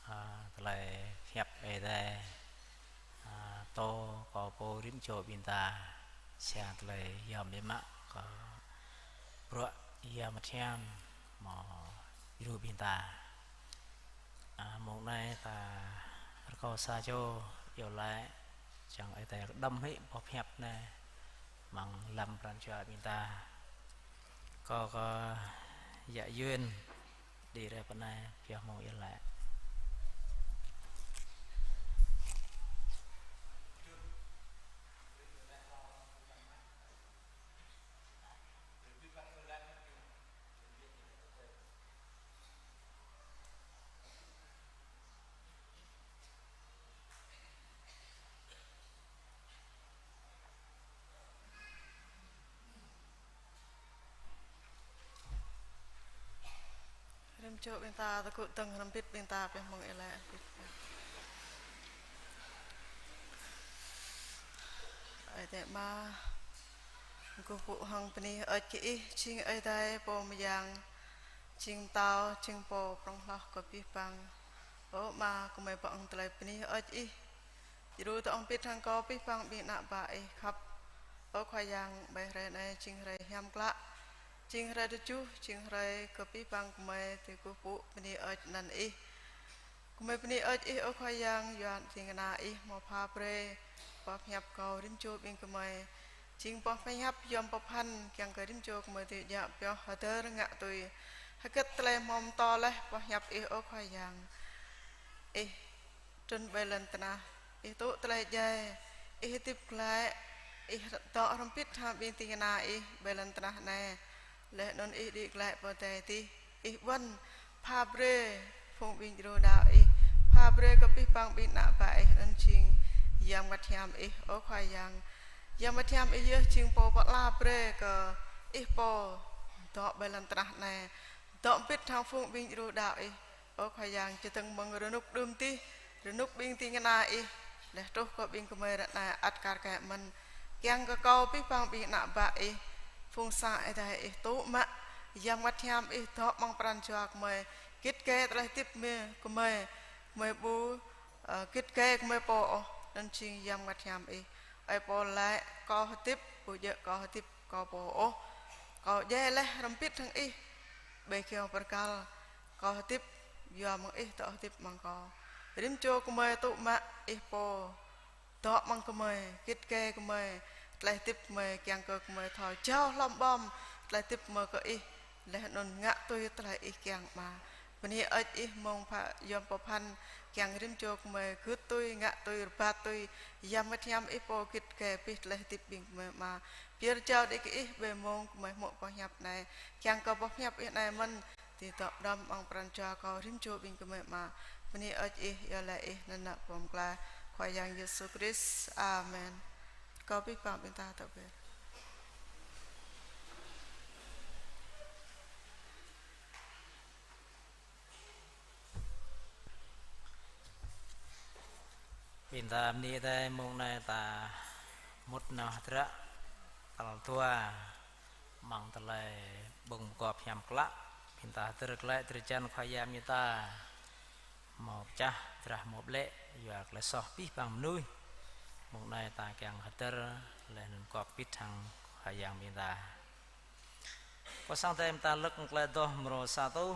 a, tơlơi pơhiăp Ơi Adai, a, pơtô kơ pô rĭm čô ƀing ta, sa tơlơi yom biă mă kơ bruă Yang Bơngăt Hiam hmâo djru ƀing ta. A, mông anai ta rơkâo sa čô iâu laĭ, čang Ơi Adai kơđŏm hĭ boh pơhiăp anai amăng lăm pran jua ƀing ta. Kâo kơ Yă Yuan đĭ rai pơ anai pioh mông iâu laĭ. Rĭm čô ƀing ta tơgŭ dơ̆ng hrŏm hơbĭt ƀing ta pioh mông iâu laĭ. Ơi Adai Ama, kơkuh pơpŭ hăng bơni hơơč kơ Ih, jing Ơi Adai pô mơyang, jing pơtao, jing pô prŏng hloh kơ abih bang. Ơ Ama, gơmơi pơ̆ng tơlơi bơni hơơč Ih. Djru dŏ hơbĭt hăng kơ abih bang ƀing ană bă Ih khăp. Ơ Khua Yang, ƀơi hrơi anai jing hrơi hiam klă, jing hrơi tơjuh, jing hrơi kơ abih bang gơmơi tơgŭ pơpŭ bơni hơơč anăn Ih. Gơmơi bơni hơơč Ih, ơ Khua Yang, yua ding kơna Ih hmâo pha brơi boh pơhiăp kơ rĭm čô ƀing gơmơi. Jing boh pơhiăp yom pơphan kiăng kơ rĭm čô gơmơi tơjă pioh hơdơr ngă tui hơget tơlơi hmâo pơtô laih boh pơhiăp Ih, ơ Khua Yang. Ih trŭn ƀơi lŏn tơnah, Ih tŭ tơlơi djai, Ih hơdip glaĭ, Ih dŏ hrŏm hơbĭt hăng ƀing ding kơna Ih ƀơi lŏn tơnah anai. Laih anŭn Ih đĭ glaĭ pơ adai adih, Ih ƀuăn pha brơi phung ƀing djru đaŏ Ih, pha brơi kơ abih bang ƀing ană bă Ih, anŭn jing Yang Bơngăt Hiam Ih, ơ Khua Yang. Yang Bơngăt Hiam Ih yơh jing pô pơala brơi kơ Ih pô dŏ ƀơi lŏn tơnah anai, dŏ hơbĭt hăng phung ƀing djru đaŏ Ih. Ơ Khua Yang, čơdơ̆ng mơ̆ng rơnŭk đưm adih, rơnŭk ƀing ding kơna Ih, laih truh kơ ƀing gơmơi ră anai ăt kar kaĭ mơ̆n. Kiăng kơ kâo abih bang ƀing ană bă Ih, phung sang Ơi Adai Ih tŭ mă, Yang Bơngăt Hiam Ih dŏ amăng pran jua gơmơi, git gai tơlơi hơdip gơmơi, gơmơi ƀu, ơ, git gai gơmơi pô ôh, anŭn jing Yang Bơngăt Hiam Ih. Ơi pô laĭ, kâo hơdip, ƀu djơ̆ kâo hơdip kâo pô ôh. Kâo djai laih hrŏm hơbĭt hăng Ih ƀơi kơyâo bơrơkal. Kâo hơdip yua mơ̆ng Ih dŏ hơdip amăng kâo. Rĭm čô gơmơi tŭ mă Ih pô dŏ amăng gơmơi, git gai gơmơi, tơlơi hơdip gơmơi kiăng kơ gơmơi thâo jao hlŏm ƀơm tơlơi hơdip gơmơi kơ Ih, laih anŭn ngă tui tơlơi Ih kiăng Ama. Bơni hơơč Ih mông pha yom pơphan kiăng rĭm čô gơmơi gưt tui, ngă tui, rơbat tui, Yang Bơngăt Hiam Ih pô git gai abih tơlơi hơdip ƀing gơmơi Ama. Pơyơr jao đĭ kơ Ih ƀơi mông gơmơi hmư̆ boh pơhiăp anai, kiăng kơ boh pơhiăp Ih anai mơ̆n dưi dŏ pơđŏm amăng pran jua kơ rĭm čô ƀing gơmơi Ama. Bơni hơơč Ih, iâu laĭ Ih anăn Ană Pô Pơklaih, Khua Yang Yêsu Krist. Amen. Kâo abih bang ƀing ta tŏ ƀĕ. Ƀing ta bơni Ơi Adai, mông anai ta mŭt nao hơdră tal dua amăng tơlơi ƀơ̆ng mơgop hiam klă. Ƀing ta hơdơr glaĭ drơi jan Khua Yang ƀing ta, hmâo pơčah drah hmâo ƀlĕ, yua tơlơi soh abih bang mơnuih. Mông anai ta kiăng hơdơr laih anŭn mơgop pĭt hăng Khua Yang ƀing ta. Kâo sang tơm ta lơ̆k tơlơi adoh mrô sa rơtuh.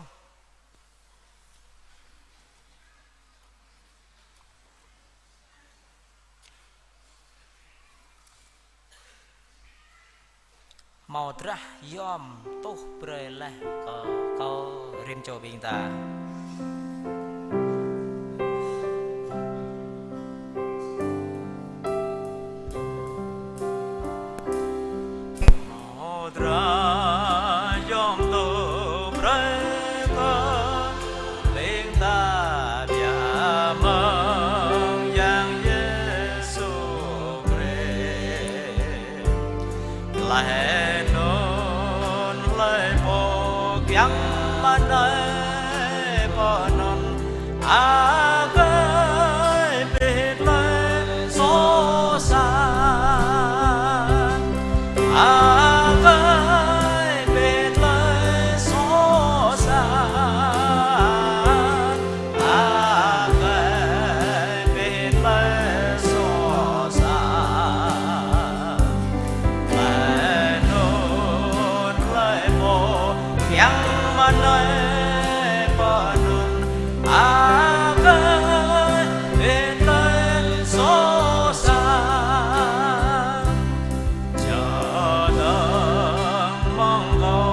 Hmâo drah yom tuh brơi laih kơ kâo rĭm čô ƀing ta. Hmâo drah yom tuh brơi kơ ƀing ta biă mơ̆ng Yang Yêsu Krist. Laih anŭn hlơi pô kiăng mă nai pơ anŭn, akơi pĭt tơlơi soh sat. Akơi pĭt tơlơi soh sat. Akơi pĭt tơlơi soh sat. Laih anŭn hlơi pô kiăng mă nai pơ anŭn, akơi pĭt tơlơi soh sat. Čơdơ̆ng mơ̆ng kâo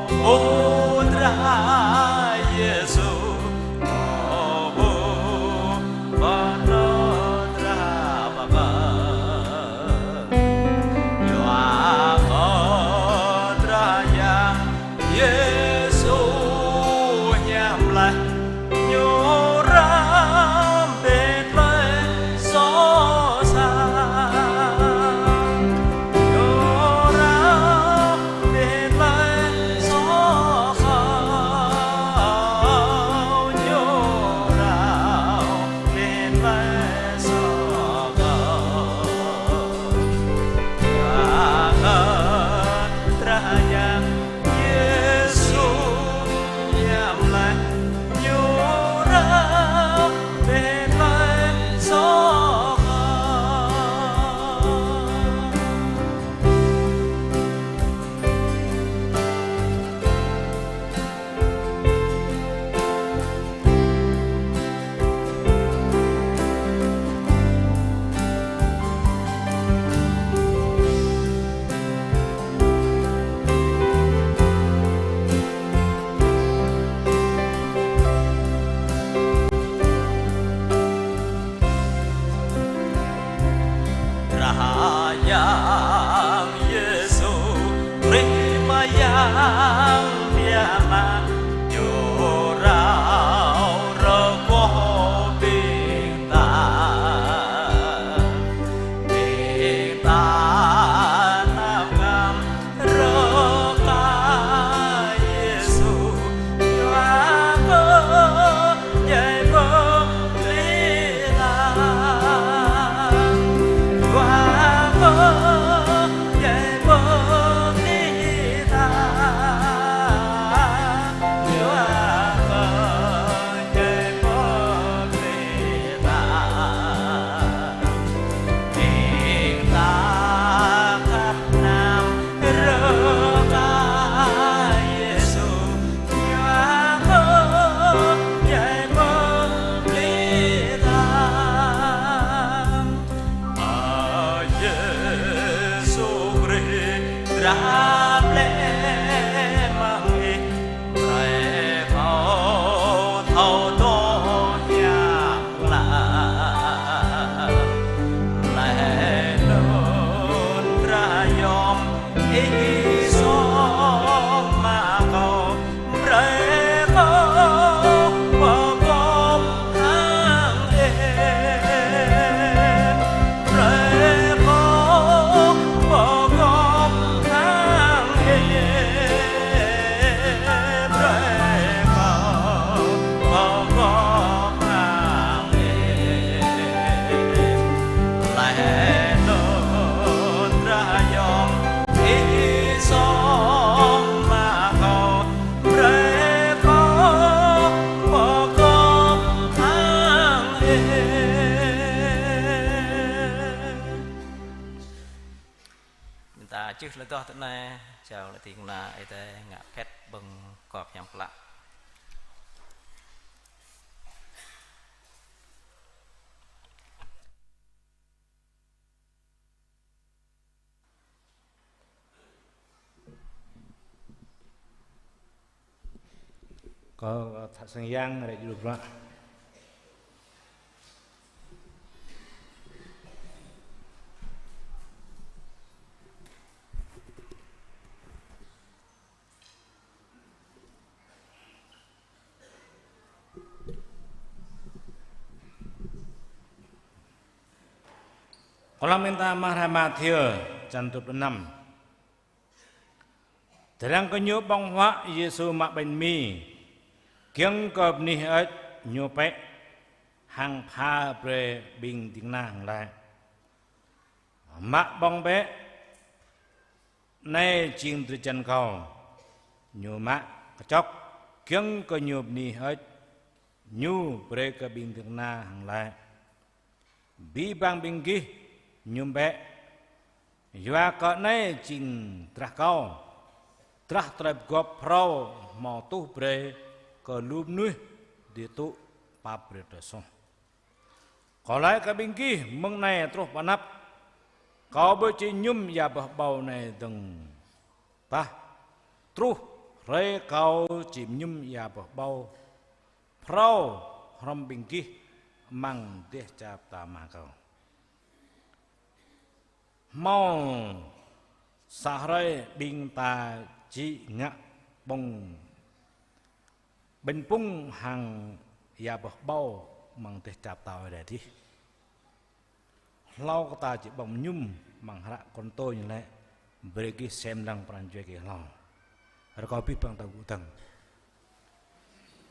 ƀuh drah Yêsu, kâo ƀuh pơnơ̆ drah pơkă. Yua kơ drah Yang Yêsu hiam laih, Ñu rao pĭt tơlơi soh sat. Ñu rao pĭt tơlơi soh kâo. Ñu rao pĭt tơlơi soh kâo. Yua kơ drah Yang Yêsu hiam laih, Ñu rao pĭt tơlơi soh kâo. Drah Yang Yêsu, rĭm mơyang biă mă, Ñu rao rơgoh ƀing ta. Ƀing ta tơm kăm rơka Yêsu, yua kơ djai pơplih ta. Yua kơ djai pơplih ta. Yua kơ djai pơplih ta. Ƀing ta khăp năm rơka Yêsu, yua kơ djai pơplih ta. Ơ Yêsu Krist, drah ƀlĕ mơ̆ng Ih, brơi kâo thâo dŏ hiam klă. Laih anŭn drah yom Ih soh mă kâo, brơi kâo pơgop hăng Ih. Brơi kâo pơgop hăng Ih. Brơi kâo pơgop hăng Ih. Ta čih lơdoh tơ anai, jao lĕ ding kơna Ơi Adai ngă phĕt ƀơ̆ng gŏp hiam klă. Kâo, ơ, Thă Sing Yang, rĕ jơnum bruă. Kơlăng ƀing ta mơ̆ng hră Mathiơ, čăn dua pluh năm. Tơdang gơñu ƀơ̆ng huă, Yêsu mă ƀañ mi, kiăng kơ bơni hơơč, Ñu pĕ, hăng pha brơi ƀing ding kơna hăng laĭ: Mă ƀơ̆ng bĕ, anai jing drơi jan Kâo. Ñu mă kơčŏk, kiăng kơ Ñu bơni hơơč, Ñu brơi kơ ƀing ding kơna hăng laĭ: Abih bang ƀing gih, mơñum bĕ, yua kơ anai jing drah Kâo, drah tơlơi pơgop phrâo hmâo tuh brơi kơ lu mơnuih dưi tŭ pap brơi tơlơi soh. Kâo laĭ kơ ƀing gih, mơ̆ng anai truh pơ anăp, Kâo ƀu či mơñum ia boh ƀâo anai dơ̆ng tah, truh hrơi Kâo či mơñum ia boh ƀâo phrâo hrŏm ƀing gih amăng dêh čar pơtao Ama Kâo. Hmâo sa hrơi ƀing ta či ngă ƀơ̆ng ƀañ pŭng hăng ia boh ƀâo amăng dêh čar pơtao Ơi Adai adih. Hlâo kơ ta či ƀơ̆ng mơñum, amăng hră Kôrintô ñu laĭ: Brơi gih sem lăng pran jua gih hlâo. Rơkâo abih bang ta gŭ dơ̆ng.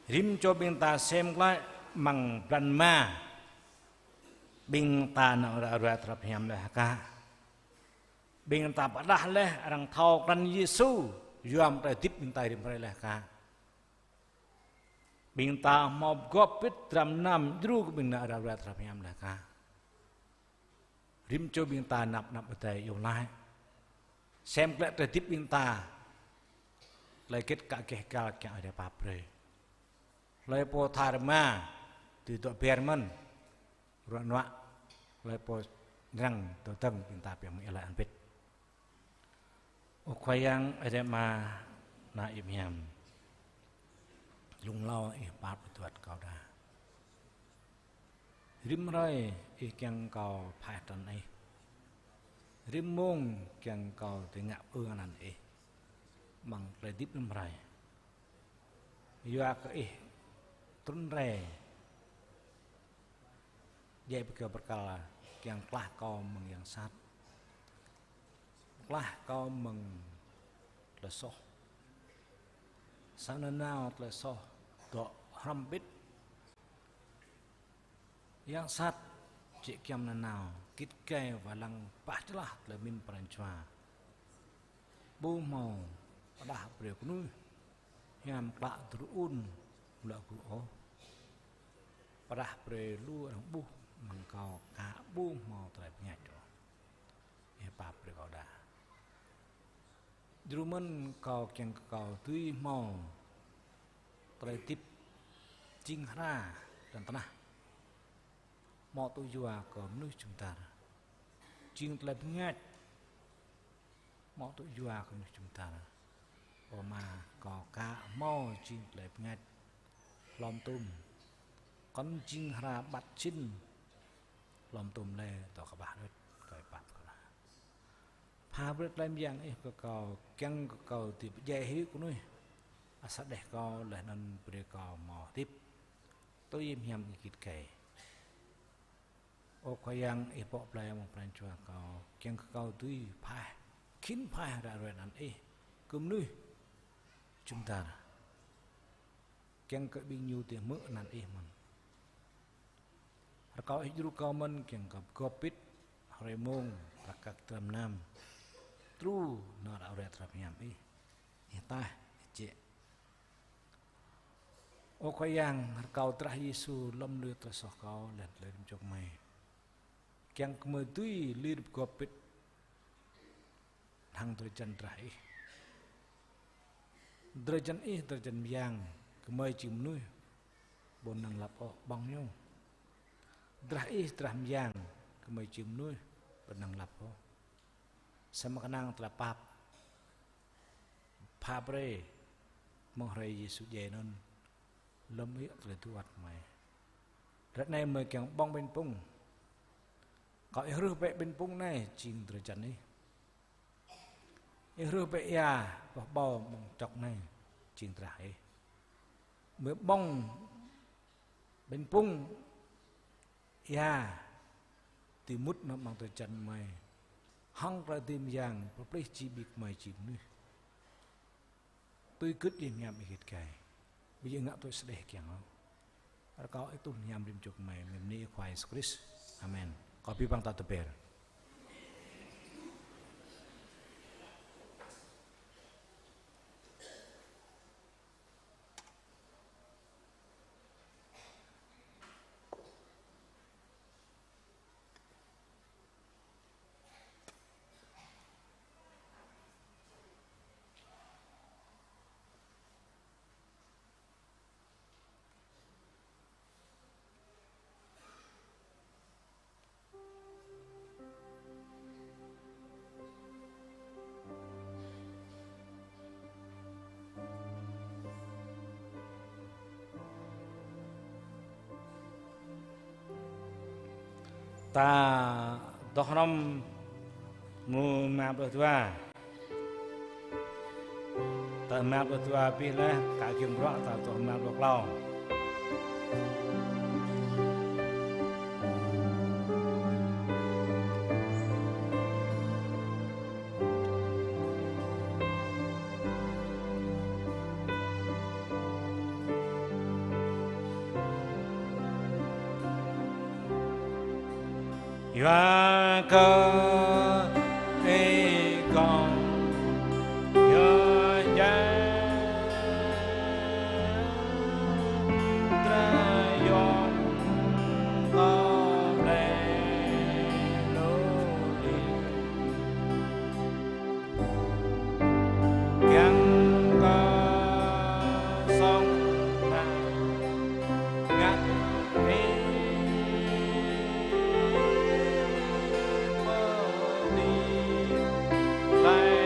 Rĭm čô ƀing ta sem glaĭ amăng blan rơma, ƀing ta nao ră ruai tơlơi pơhiam laih hă ka? Ƀing ta pơđah laih arăng thâo krăn Yêsu, yua mơ̆ng tơlơi hơdip ƀing ta rĭm hrơi laih hă ka? Ƀing ta hmâo pơgop pĭt dram gơnam djru kơ ƀing nao ră ruai tơlơi pơhiam laih hă ka? Rĭm čô ƀing ta năp năp Ơi Adai iâu laĭ. Sem glaĭ tơlơi hơdip ƀing ta. Tơlơi hơget kơ gêh gal kiăng Ơi Adai pap brơi. Hlơi pô tha rơma, dưi dŏ ber mơ̆n. Ruă nuă, hlơi pô răng dŏ dơ̆ng ƀing ta pioh mơ̆ng iâu laĭ anŭn bĕ. Ơ Khua Yang, Ơi Adai Ama, Ană Yêsu Hiam. Lung hlâo Ih pap pơtuăt kâo đa. Rĭm hrơi Ih kiăng kâo phaih trăn Ih. Rĭm mông kiăng kâo dưi ngă ư anăn Ih amăng tơlơi hơdip rĭm hrơi. Yua kơ Ih trŭn rai djai pơkơ̆ bơrkal kiăng klah kâo mơ̆ng yang sat. Klah kâo mơ̆ng tơlơi soh. Sa nanao tơlơi soh dŏ hrŏm bĭt. Yang sat jĕ giăm nanao, git gai wai lăng pah čơlah tơlơi mĭn pran jua. Ƀu hmâo pơđah brơi kơnuih hiam klă dơrơun lŏ gŭ ôh. Pơđah brơi lu arăng ƀuh mơ̆ng kâo ka ƀu hmâo tơlơi pơngač ôh. Ih pap brơi kâo đa. Djru mơ̆n kâo kiăng kơ kâo dưi hmâo tơlơi hơdip jing hra lŏn tơnah. Hmâo tŭ yua kơ mơnuih jum dar. Jing tơlơi pơngač. Hmâo tŭ yua kơ mơnuih jum dar. Ơ Ama, kâo ka hmâo jing tơlơi pơngač hlom tum. Kŏn jing hra ƀăt jĭn hlom tum lĕ dŏ kơƀah đôč, kâo pap kơ đa. Pha brơi tơlơi mơyang Ih kơ kâo, kiăng kơ kâo dưi pơdjai hĭ kơnuih asar đeh kâo laih anŭn brơi kâo hmâo hơdip tui hiam Ih git gai. Ơ Khua Yang, Ih pŏk blai amăng pran jua kâo, kiăng kơ kâo dưi phaih, khĭn phaih ră ruai anăn Ih kơ mơnuih jum dar. Kiăng kơ ƀing ñu dưi hmư̆ anăn Ih mơ̆n. Rơkâo Ih djru kâo mơ̆n kiăng kơ pơgop pĭt hrơi mông, prăk kăk dram gơnam. Truh nao ră ruai tơlơi pơhiam Ih. Ih taih, Ih jĕ. Ơ Khua Yang, rơkâo drah Yêsu lŏm lui tơlơi soh kâo laih anŭn tơlơi rĭm čô gơmơi. Kiăng kơ gơmơi dưi lir pơgop pĭt. hăng drơi jăn drah Ih. Drơi jăn Ih, drơi jăn mơyang, gơmơi jing mơnuih ƀu năng lăp ôh, ƀơ̆ng ñu. Drah Ih, drah mơyang, gơmơi jing mơnuih ƀu năng lăp ôh. Samơ̆ kơnang tơlơi pap, pap brơi mơ̆ng hrơi Yêsu djai anŭn, lơ̆m hơiŏ tơlơi tŭ ăt gơmơi. Ră anai gơmơi kiăng ƀơ̆ng ƀañ pŭng. Kâo ih ruh bĕ ƀañ pŭng anai jing drơi jăn Ih. Ih ruh bĕ ia boh ƀâo mơ̆ng čŏk anai jing drah Ih. Gơmơi ƀơ̆ng ƀañ pŭng ia dưi mŭt nao amăng drơi jăn gơmơi. Hăng tơlơi dưi mơyang, pơplih či ƀing gơmơi jing mơnuih. Tui gưt jing hiam Ih git gai. Ƀu djơ̆ ngă tui sơdêh kiăng ôh. Rơkâo Ih tuh hiam rĭm čô gơmơi, mơ̆ng anăn Khua Yêsu Krist. Amen. Kâo abih bang ta tơpĕr. Ta adoh hrŏm mơ̆ng rơma pluh dua. Tơl rơma pluh dua abih laih, kơ giŏng bruă ta adoh rơma pluh klâo. Yua kơ Ih kông, yua jai drah yôm kơ ble lu đĭ. Kiăng kơ song na ngă Ih mơ̆ ti lai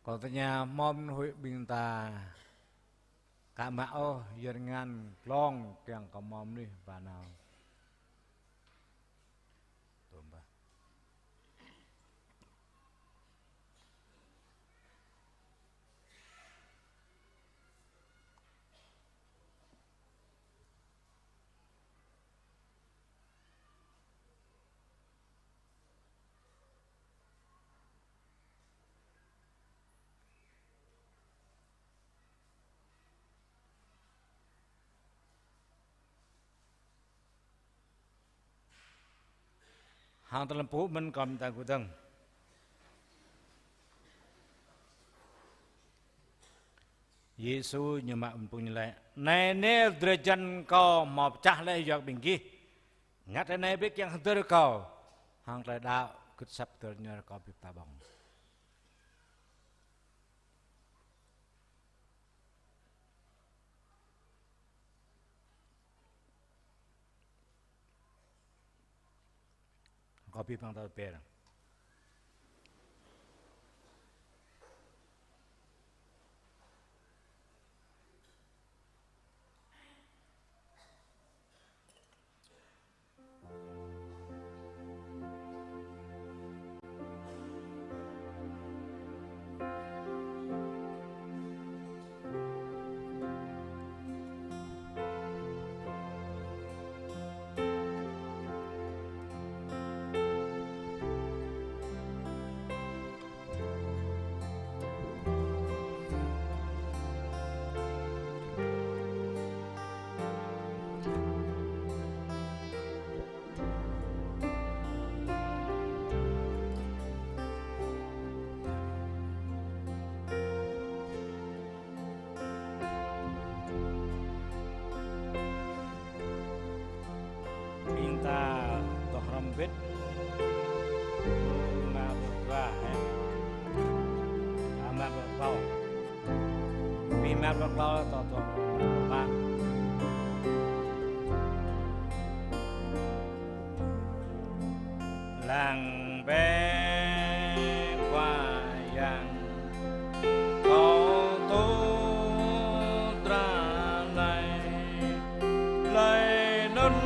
Kâo tơña hmâo mơnuih ƀing ta ka mă ôh, yua ngăn glông kiăng kơ hmâo mơnuih ba nao. Tôm ba. Hăng tơlơi pơpŭ mơ̆n kơ ƀing ta kơdơ̆ng. Yêsu ñu mă ƀing ñu laĭ: Anai nê drơi jăn Kâo hmâo pơčah laih yua kơ ƀing gih. Ngă tơlơi anai bĕ kiăng hơdơr Kâo. Hăng tơlơi đaŏ gưt asăp hơdơr ñu rơkâo ƀing ta ƀơ̆ng. Kâo pi păng tơ pê. Ƀing ta dŏ hrŏm bĭt. Rơma pluh dua, hă? Rơma pluh klâo. Ƀing rơma pluh klâo tŏ dŏ rơma. Lăng bĕ Khua Yang, Kâo tŭ dra laih, laih anŭn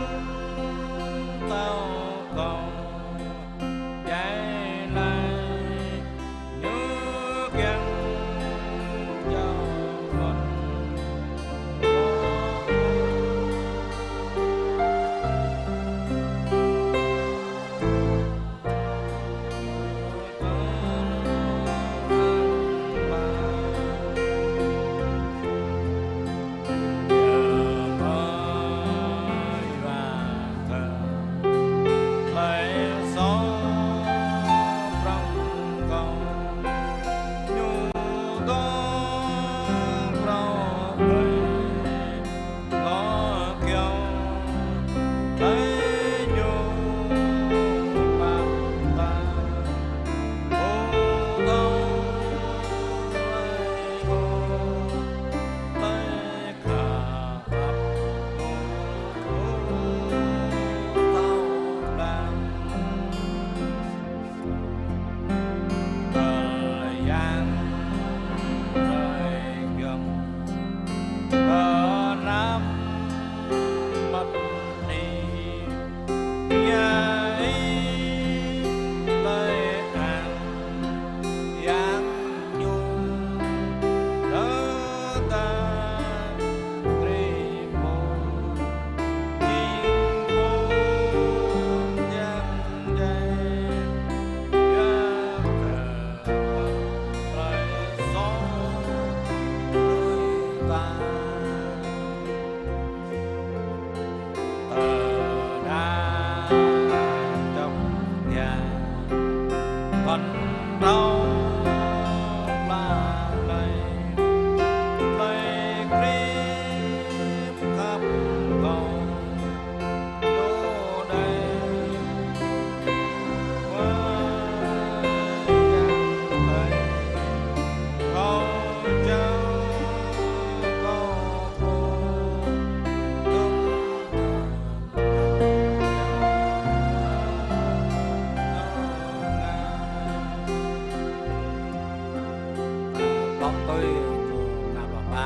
tâo Kâo djai laih, Ñu kiăng jao mơ̆n. Tui mơ̆ng ană pơpă.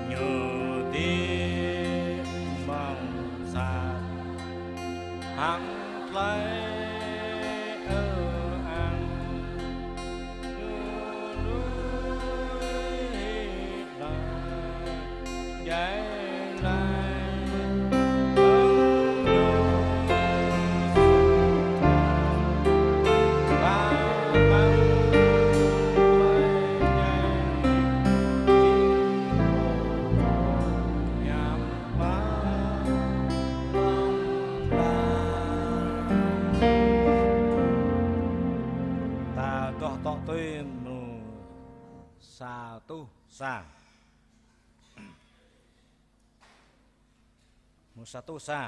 Ñu dĭ mơ̆ng sat hăng tơlơi ơ-ang. Ñu nuih hĭ tơlơi djai lăi. Ta dŏ tŏ tui mrô sa rơtuh sa. Mrô sa rơtuh sa.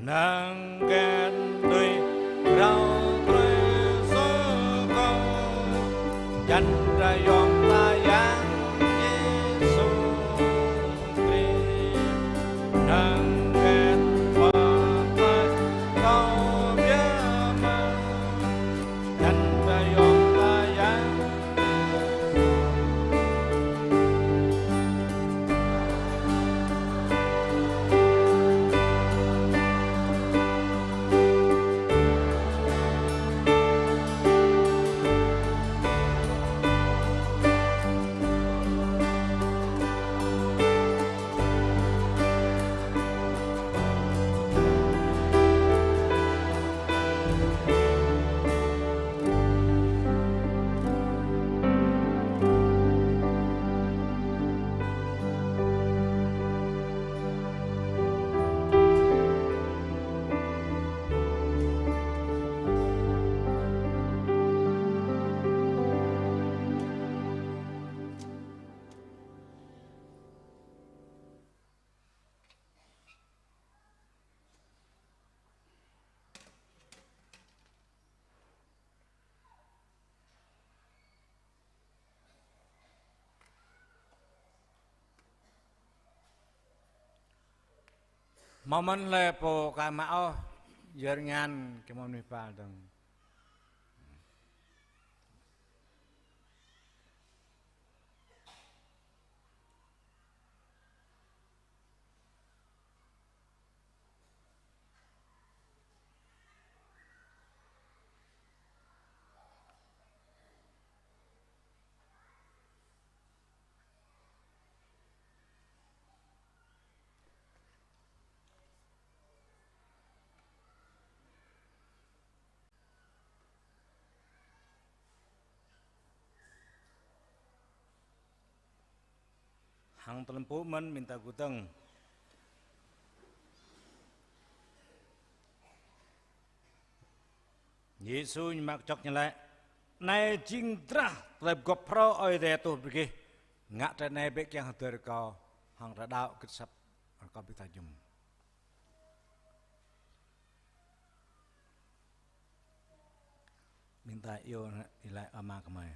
Năng kĕt tui rao tơlơi sơkâo, jăn drơi yom ta Yang Yêsu Krist. Năng kĕt pơklaih kâo biă mă, jăn drơi yom ta Yang. Hmâo mơ̆n lĕ pô ka mă ôh, yơr ngăn kơ mơ̆n mih pal dơ̆ng. Hăng tơlơi pơpŭ mơ̆n ƀing ta kơdơ̆ng. Yêsu ñu mă kơčŏk ñu laĭ: "Anai jing drah tơlơi pơgop phrâo Ơi Adai tuh brơi gih. Ngă tơlơi anai bĕ kiăng hơdơr kơ kâo." Hăng tơlơi đaŏ git asăp, kâo ƀing ta jum. Ƀing ta iâu laĭ: Ơ Ama gơmơi.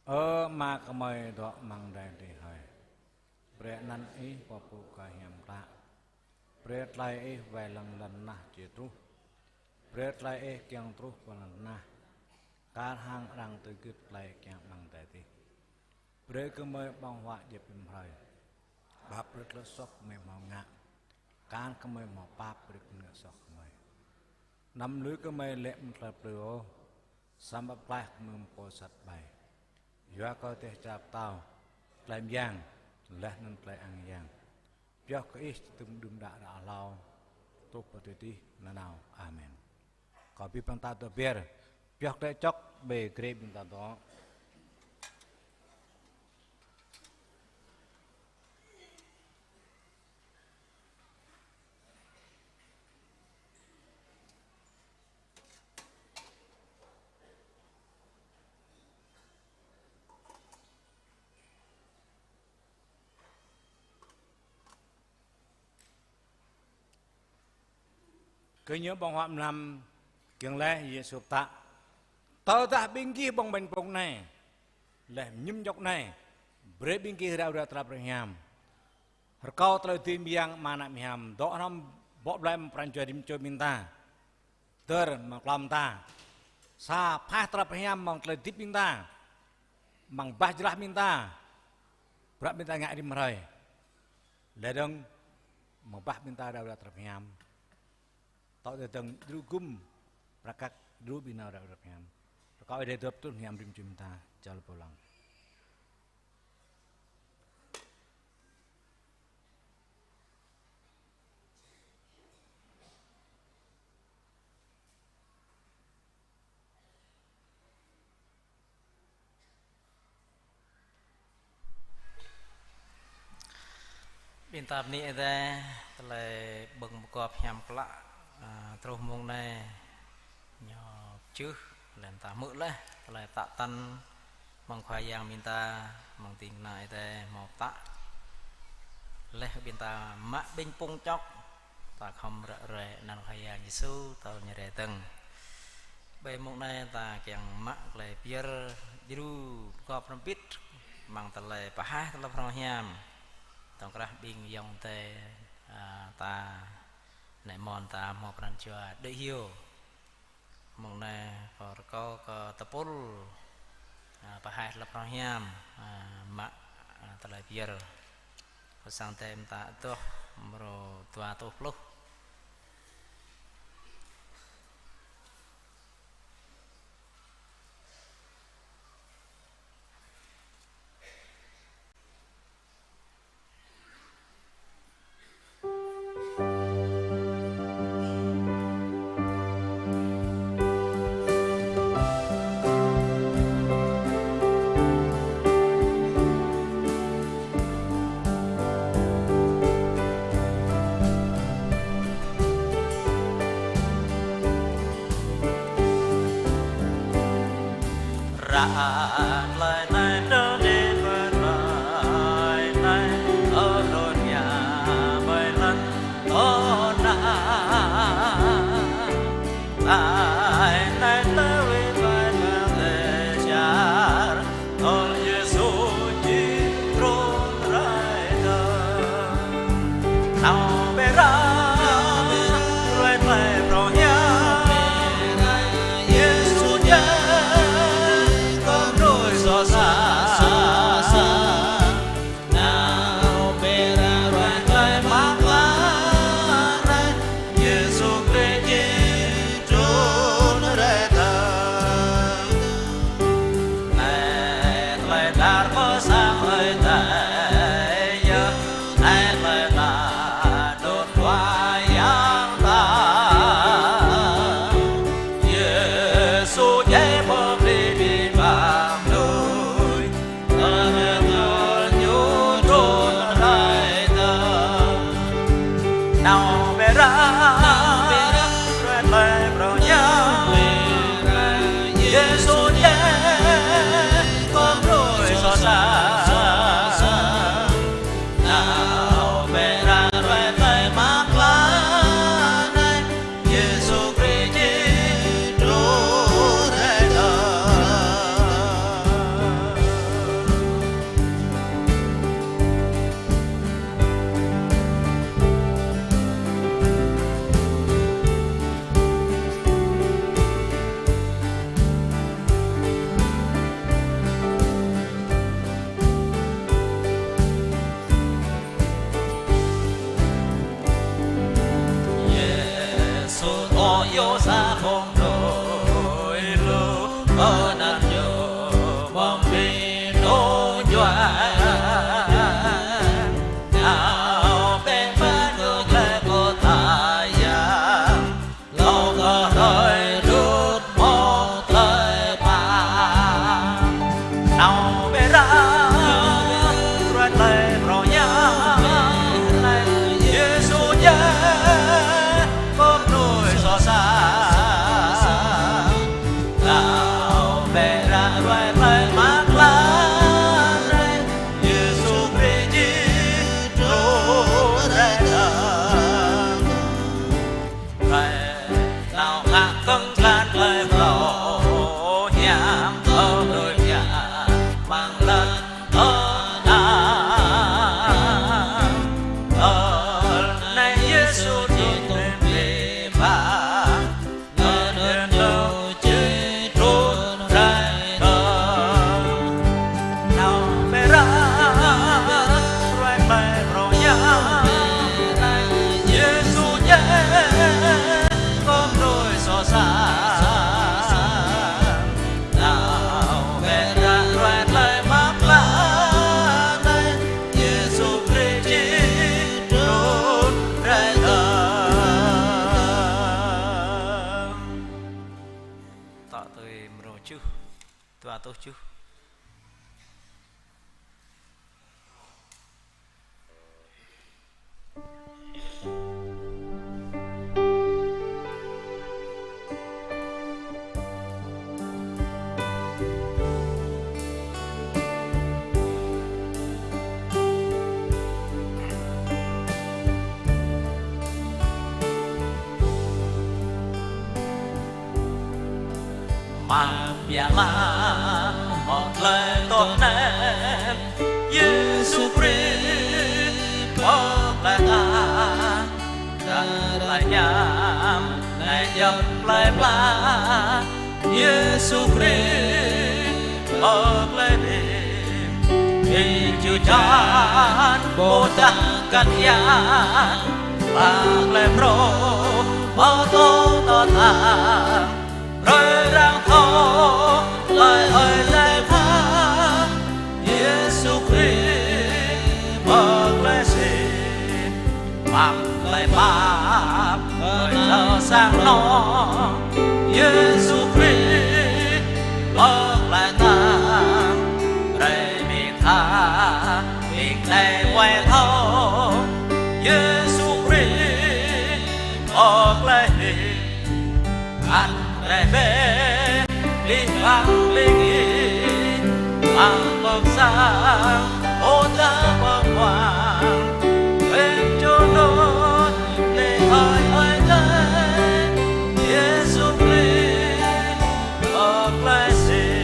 Ơ Ama gơmơi dŏ amăng adai adih hơi. Brơi anăn Ih pơpŭ kơ hiam klă. Brơi tơlơi Ih wai lăng lŏn tơnah či truh. Brơi tơlơi Ih kiăng truh pơ lŏn tơnah, kar hăng arăng tui gưt tơlơi kiăng amăng adai adih. Brơi kơ gơmơi ƀơ̆ng huă djŏp hiam hrơi. Pap brơi tơlơi soh gơmơi hmâo ngă, kar kơ gơmơi hmâo pap brơi kơ gơmơi ngă soh gơmơi. Anăm lui kơ gơmơi lê̆ mơ̆ng tơlơi plư ôh, samơ̆ pơklaih kơ gơmơi mơ̆ng pô sat ƀai. Yua kơ dêh čar pơtao, tơlơi mơyang, laih anŭn tơlơi ang yang. Pioh kơ Ih či tŭm đưm đă ră hlâo, truh pơ tơdơi nanao. Amen. Kâo ƀing ƀing ta dŏ be̱r, pioh tơlơi čŏk ƀơi grê ƀing ta dŏ. Kơ ñu ƀơ̆ng huă mlam, kiăng laih Yêsu pơtă: "Tơdah ƀing gih ƀơ̆ng ƀañ pŏk anai, laih mơñum čŏk anai, brơi ƀing gih ră ruai tơlơi phrâo hiam. Rơkâo tơlơi dưi mơyang Ama Ană Hiam dŏ hrŏm bŏ blai amăng pran jua rĭm čô ƀing ta. Dơ̆r amăng klâo ƀing ta. Sa phaih tơlơi pơhiam amăng tơlơi hơdip ƀing ta, amăng bah jơlah ƀing ta, bruă ƀing ta ngă rĭm hrơi. Laih dơ̆ng amăng bah ƀing ta ră ruai tơlơi pơhiam. Tŏ tơdang djru gum prăk kăk djru ƀing ta ră ruai tơlơi pơhiam. Rơkâo Ơi Adai dŏ pơtrŭn hiam rĭm čô ƀing ta, čal pô lăng." Ƀing ta bơni Ơi Adai, tơlơi ƀơ̆ng pơgop hiam klă, a, truh mông anai, ñu čưh, laih ta hmư̆ laih tơlơi tă tăn mơ̆ng Khua Yang ƀing ta, mơ̆ng ding kơna Ơi Adai hmâo pơtă. Laih ƀing ta mă ƀañ pŏk čŏk, ta khŏm ră ruai anăn Khua Yang Yêsu tơl ñu rai dơ̆ng. Ƀơi mông anai ta kiăng mă tơlơi pơyơr djru pơgop hrŏm hơbĭt amăng tơlơi pơhaih tơlơi phrâo hiam. Tŏng krah ƀing ayŏng adơi, a, ta, ană mơ̆n ta hmâo pran jua đuaĭ hyu. Mông anai kâo rơkâo kơ tơpul, a, pơhaih tơlơi phrâo hiam, a, mă, a, tơlơi pơyơr. Kâo sang tem ta adoh mrô dua rơtuh pluh. Ră anai tơlơi anai, tơlơi anai, ơ rơngiă ƀơi lŏn tơnah. Tơlơi anai tơlơi wĭt ƀai mơ̆ng dêh čar, tơl Yêsu či trŭn rai dơ̆ng. Nao bĕ ră ruai tơlơi phrâo hiam, Yêsu jing kơnuih soh sa. Kơ anăn ñu mơ̆ng ƀing tơjuă. Nao bĕ pơ anŭn lĕ kơ tơyang. Lŏ kơ hrơi đut mơ̆ tơlơi pap. Nao bĕ ră ruai tơlơi pơrơñam. Yêsu djai kơ mơnuih soh sat. Nao bĕ ră ruai tơlơi mơak klă. Yêsu Krist či trŭn rai dơ̆ng. Rai nao ngă kơ̆ng klan tơlơi phrâo hiam ơ đôi hiam amăng lŏn tơnah. Ơ, anai Yêsu trŭn pơ pơpă. Lŏn tơnah či trŭn rai dơ̆ng. Nao bĕ ră ruai tơlơi pơrơñam. Yêsu djai kơ mơnuih soh sat. Nao bĕ ră ruai tơlơi mơak klă. Yêsu Krist či trŭn rai dơ̆ng. Tŏ tui mrô tơjuh, dua rơtuh tơjuh. Mă biă mă mơ̆ tơlơi tŏ anai, Yêsu Krist pơklaih ta. Kơ tơlơi hiam anai djŏp tơlơi pla, Yêsu Krist pơklaih ƀing. Ƀing čư̆ čan pơdah kăn ia, pơklaih phrâo pơtô tơtang. Brơi arăng thâo tơlơi Ơi Adai pha, Yêsu Krist pơklaih sĭt. Pap tơlơi pap ƀơi tơlơi sang anŏ, Yêsu Krist pơklaih ta. Brơi ƀing ta, ƀing ta muai thâo, Yêsu Krist pơklaih sĭt. Ăt rai bĕ ƀing ƀăng ƀing ih, amăng pơ̆k sang, ƀôdah pơ̆k kuang, ƀing čô nô, lĕ Ơi, Ơi Adai, Yêsu Krist pơklaih sĭt.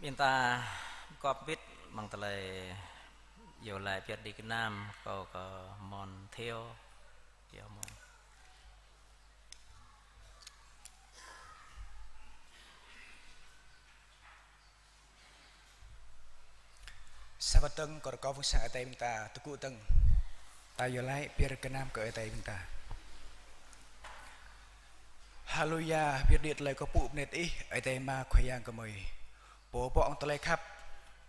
Ƀing ta pơgop bit amăng tơlơi iâu laĭ pơyơr đĭ gơnam, kâo kơ Mon Theo, Theo Mon. Sa wơ̆t dơ̆ng kơ rơkâo phung sang Ơi Adai ƀing ta tơgŭ dơ̆ng. Ta iâu laĭ pơyơr gơnam kơ Ơi Adai ƀing ta. Haleluya, pơyơr đĭ tơlơi kơkuh pơpŭ bơnê kơ Ih, Ơi Adai Ama Khua Yang gơmơi. Pô pŏk tơlơi khăp,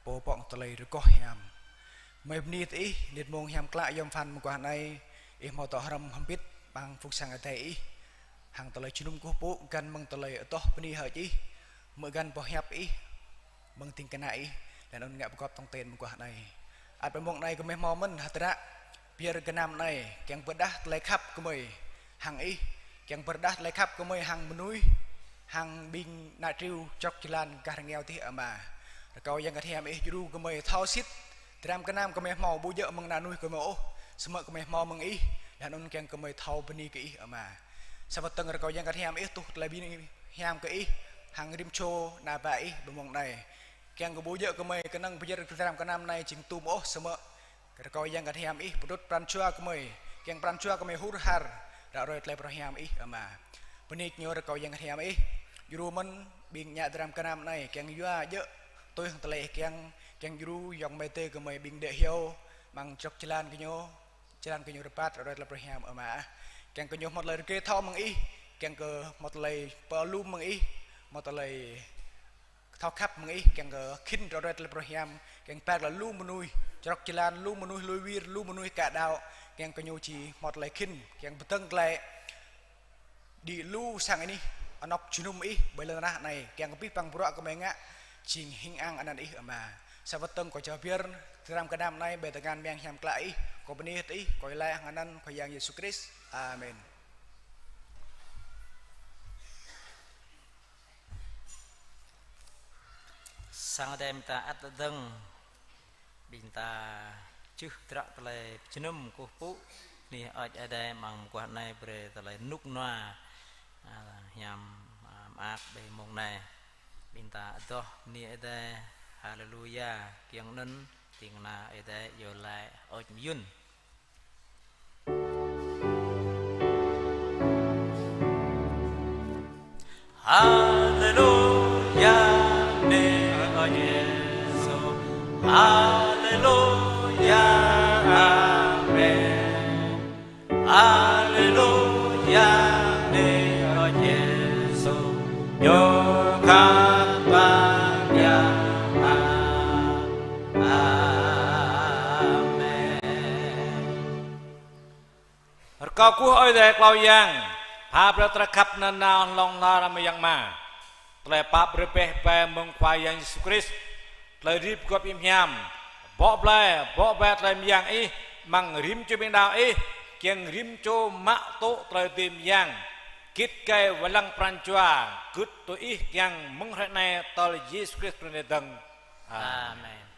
pô pŏk tơlơi rơgoh hiam. Gơmơi bơni kơ Ih, nit mông hiam klă yom pơphan mơguah anai, Ih hmâo dŏ hrŏm hơbĭt amăng phung sang Ơi Adai Ih. Hăng tơlơi jơnum kơkuh pơpŭ găn mơ̆ng tơlơi adoh bơni hơơč Ih, hmư̆ găn boh hiăp Ih, mơ̆ng ding kơna Ih, laih anŭn ngă pơgop tong ten mơguah anai. Ăt ƀơi mông anai gơmơi hmâo mơ̆n hơdră pơyơr gơnam anai, kiăng pơrơđah tơlơi khăp gơmơi hăng Ih, kiăng pơrơđah tơlơi khăp gơmơi hăng mơnuih, hăng ƀing ană triu čŏk jơlan gah rơngiao adih Ama. Rơkâo Yang Bơngăt Hiam Ih djru gơmơi thâo sĭt, dram gơnam gơmơi hmâo ƀu djơ̆ mơ̆ng ană mơnuih gơmơi ôh, samơ̆ gơmơi hmâo mơ̆ng Ih, laih anŭn kiăng gơmơi thâo bơni kơ Ih Ama. Sa wơ̆t dơ̆ng rơkâo Yang Bơngăt Hiam Ih tuh tơlơi bơni hiam kơ Ih, hăng rĭm čô ană bă Ih ƀơi mông anai. Kiăng kơ ƀu djơ̆ gơmơi kơnơ̆ng pơyơr tơlơi dram gơnam anai jing tum ôh, samơ̆ rơkâo Yang Bơngăt Hiam Ih pơtrŭt pran jua gơmơi, kiăng pran jua gơmơi hur har ră ruai tơlơi pơrơhiam Ih Ama. Bơni kơ ñu rơkâo Yang Bơngăt Hiam Ih. djru mơ̆n ƀing ngă dram gơnam anai, kiăng yua djơ̆ tui hăng tơlơi ih kiăng, kiăng djru yŏng mơtê kơ mơi ƀing đĕ hiao, amăng črŏk jơlan kơ ñu, jơlan kơ ñu rơbat rơđah tơlơi pơhiam Ama ah. Kiăng kơ ñu hmâo tơlơi rơgơi thâo mơ̆ng ih, kiăng kơ hmâo tơlơi pơalum mơ̆ng ih, hmâo tơlơi thâo khăp mơ̆ng ih, kiăng kơ khĭn rơđah tơlơi pơhiam, kiăng pơkă lu mơnuih, črŏk jơlan lu mơnuih lui wir, lu mơnuih ka đaŏ, kiăng kơ ñu či hmâo tơlơi khĭn, kiăng pơdơ̆ng glaĭ đĭ lu sang anih, anŏk jơnum ih ƀơi lŏn tơnah anai, kiăng kơ abih bang bruă kơ mơi ngă, jing hing ang anăn ih Ama. Sa wơ̆t dơ̆ng kâo jao pơyơr, dram gơnam anai ƀơi tơngan mơyang hiam klă ih, kâo bơni hơt ih, kâo laĭ hăng anăn Khua Yang Yêsu Krist. Amen. Sang Ơi Adai ƀing ta ăt dơ̆ng, ƀing ta čih tră tơlơi pơjơnum kơkuh pơpŭ, bơni hơơč Ơi Adai amăng mơguah anai brơi tơlơi rơnŭk rơnua, a, hiam, a, mơak ƀơi mông anai. Ƀing ta adoh bơni Ơi Adai, Haleluya, kiăng anŭn, ding kơna Ơi Adai iâu laĭ hơơč mơyŭn. Haleluya, bơni Ơi Yêsu. Haleluya, amen. Haleluya, bơni Ơi Yêsu. Ñu khăp kơ ƀing ta. Amen. Rơkâo kơkuh Ơi Adai klâo yang, pha brơi tơlơi khăp nanao hlŏng lar mơyang Ama. Tơlơi pap rơbeh ƀơi mơ̆ng Khua Yang Yêsu Krist, tơlơi rĭm gŏp hiam hiam, bŏ blai, bŏ ƀai tơlơi mơyang ih, amăng rĭm čô ƀing đaŏ ih, kiăng rĭm čô mă tŭ tơlơi dưi mơyang, git gai wai lăng pran jua, gưt tui ih kiăng mơ̆ng hrơi anai tơl Yêsu Krist pơrơnê dơ̆ng. Amen.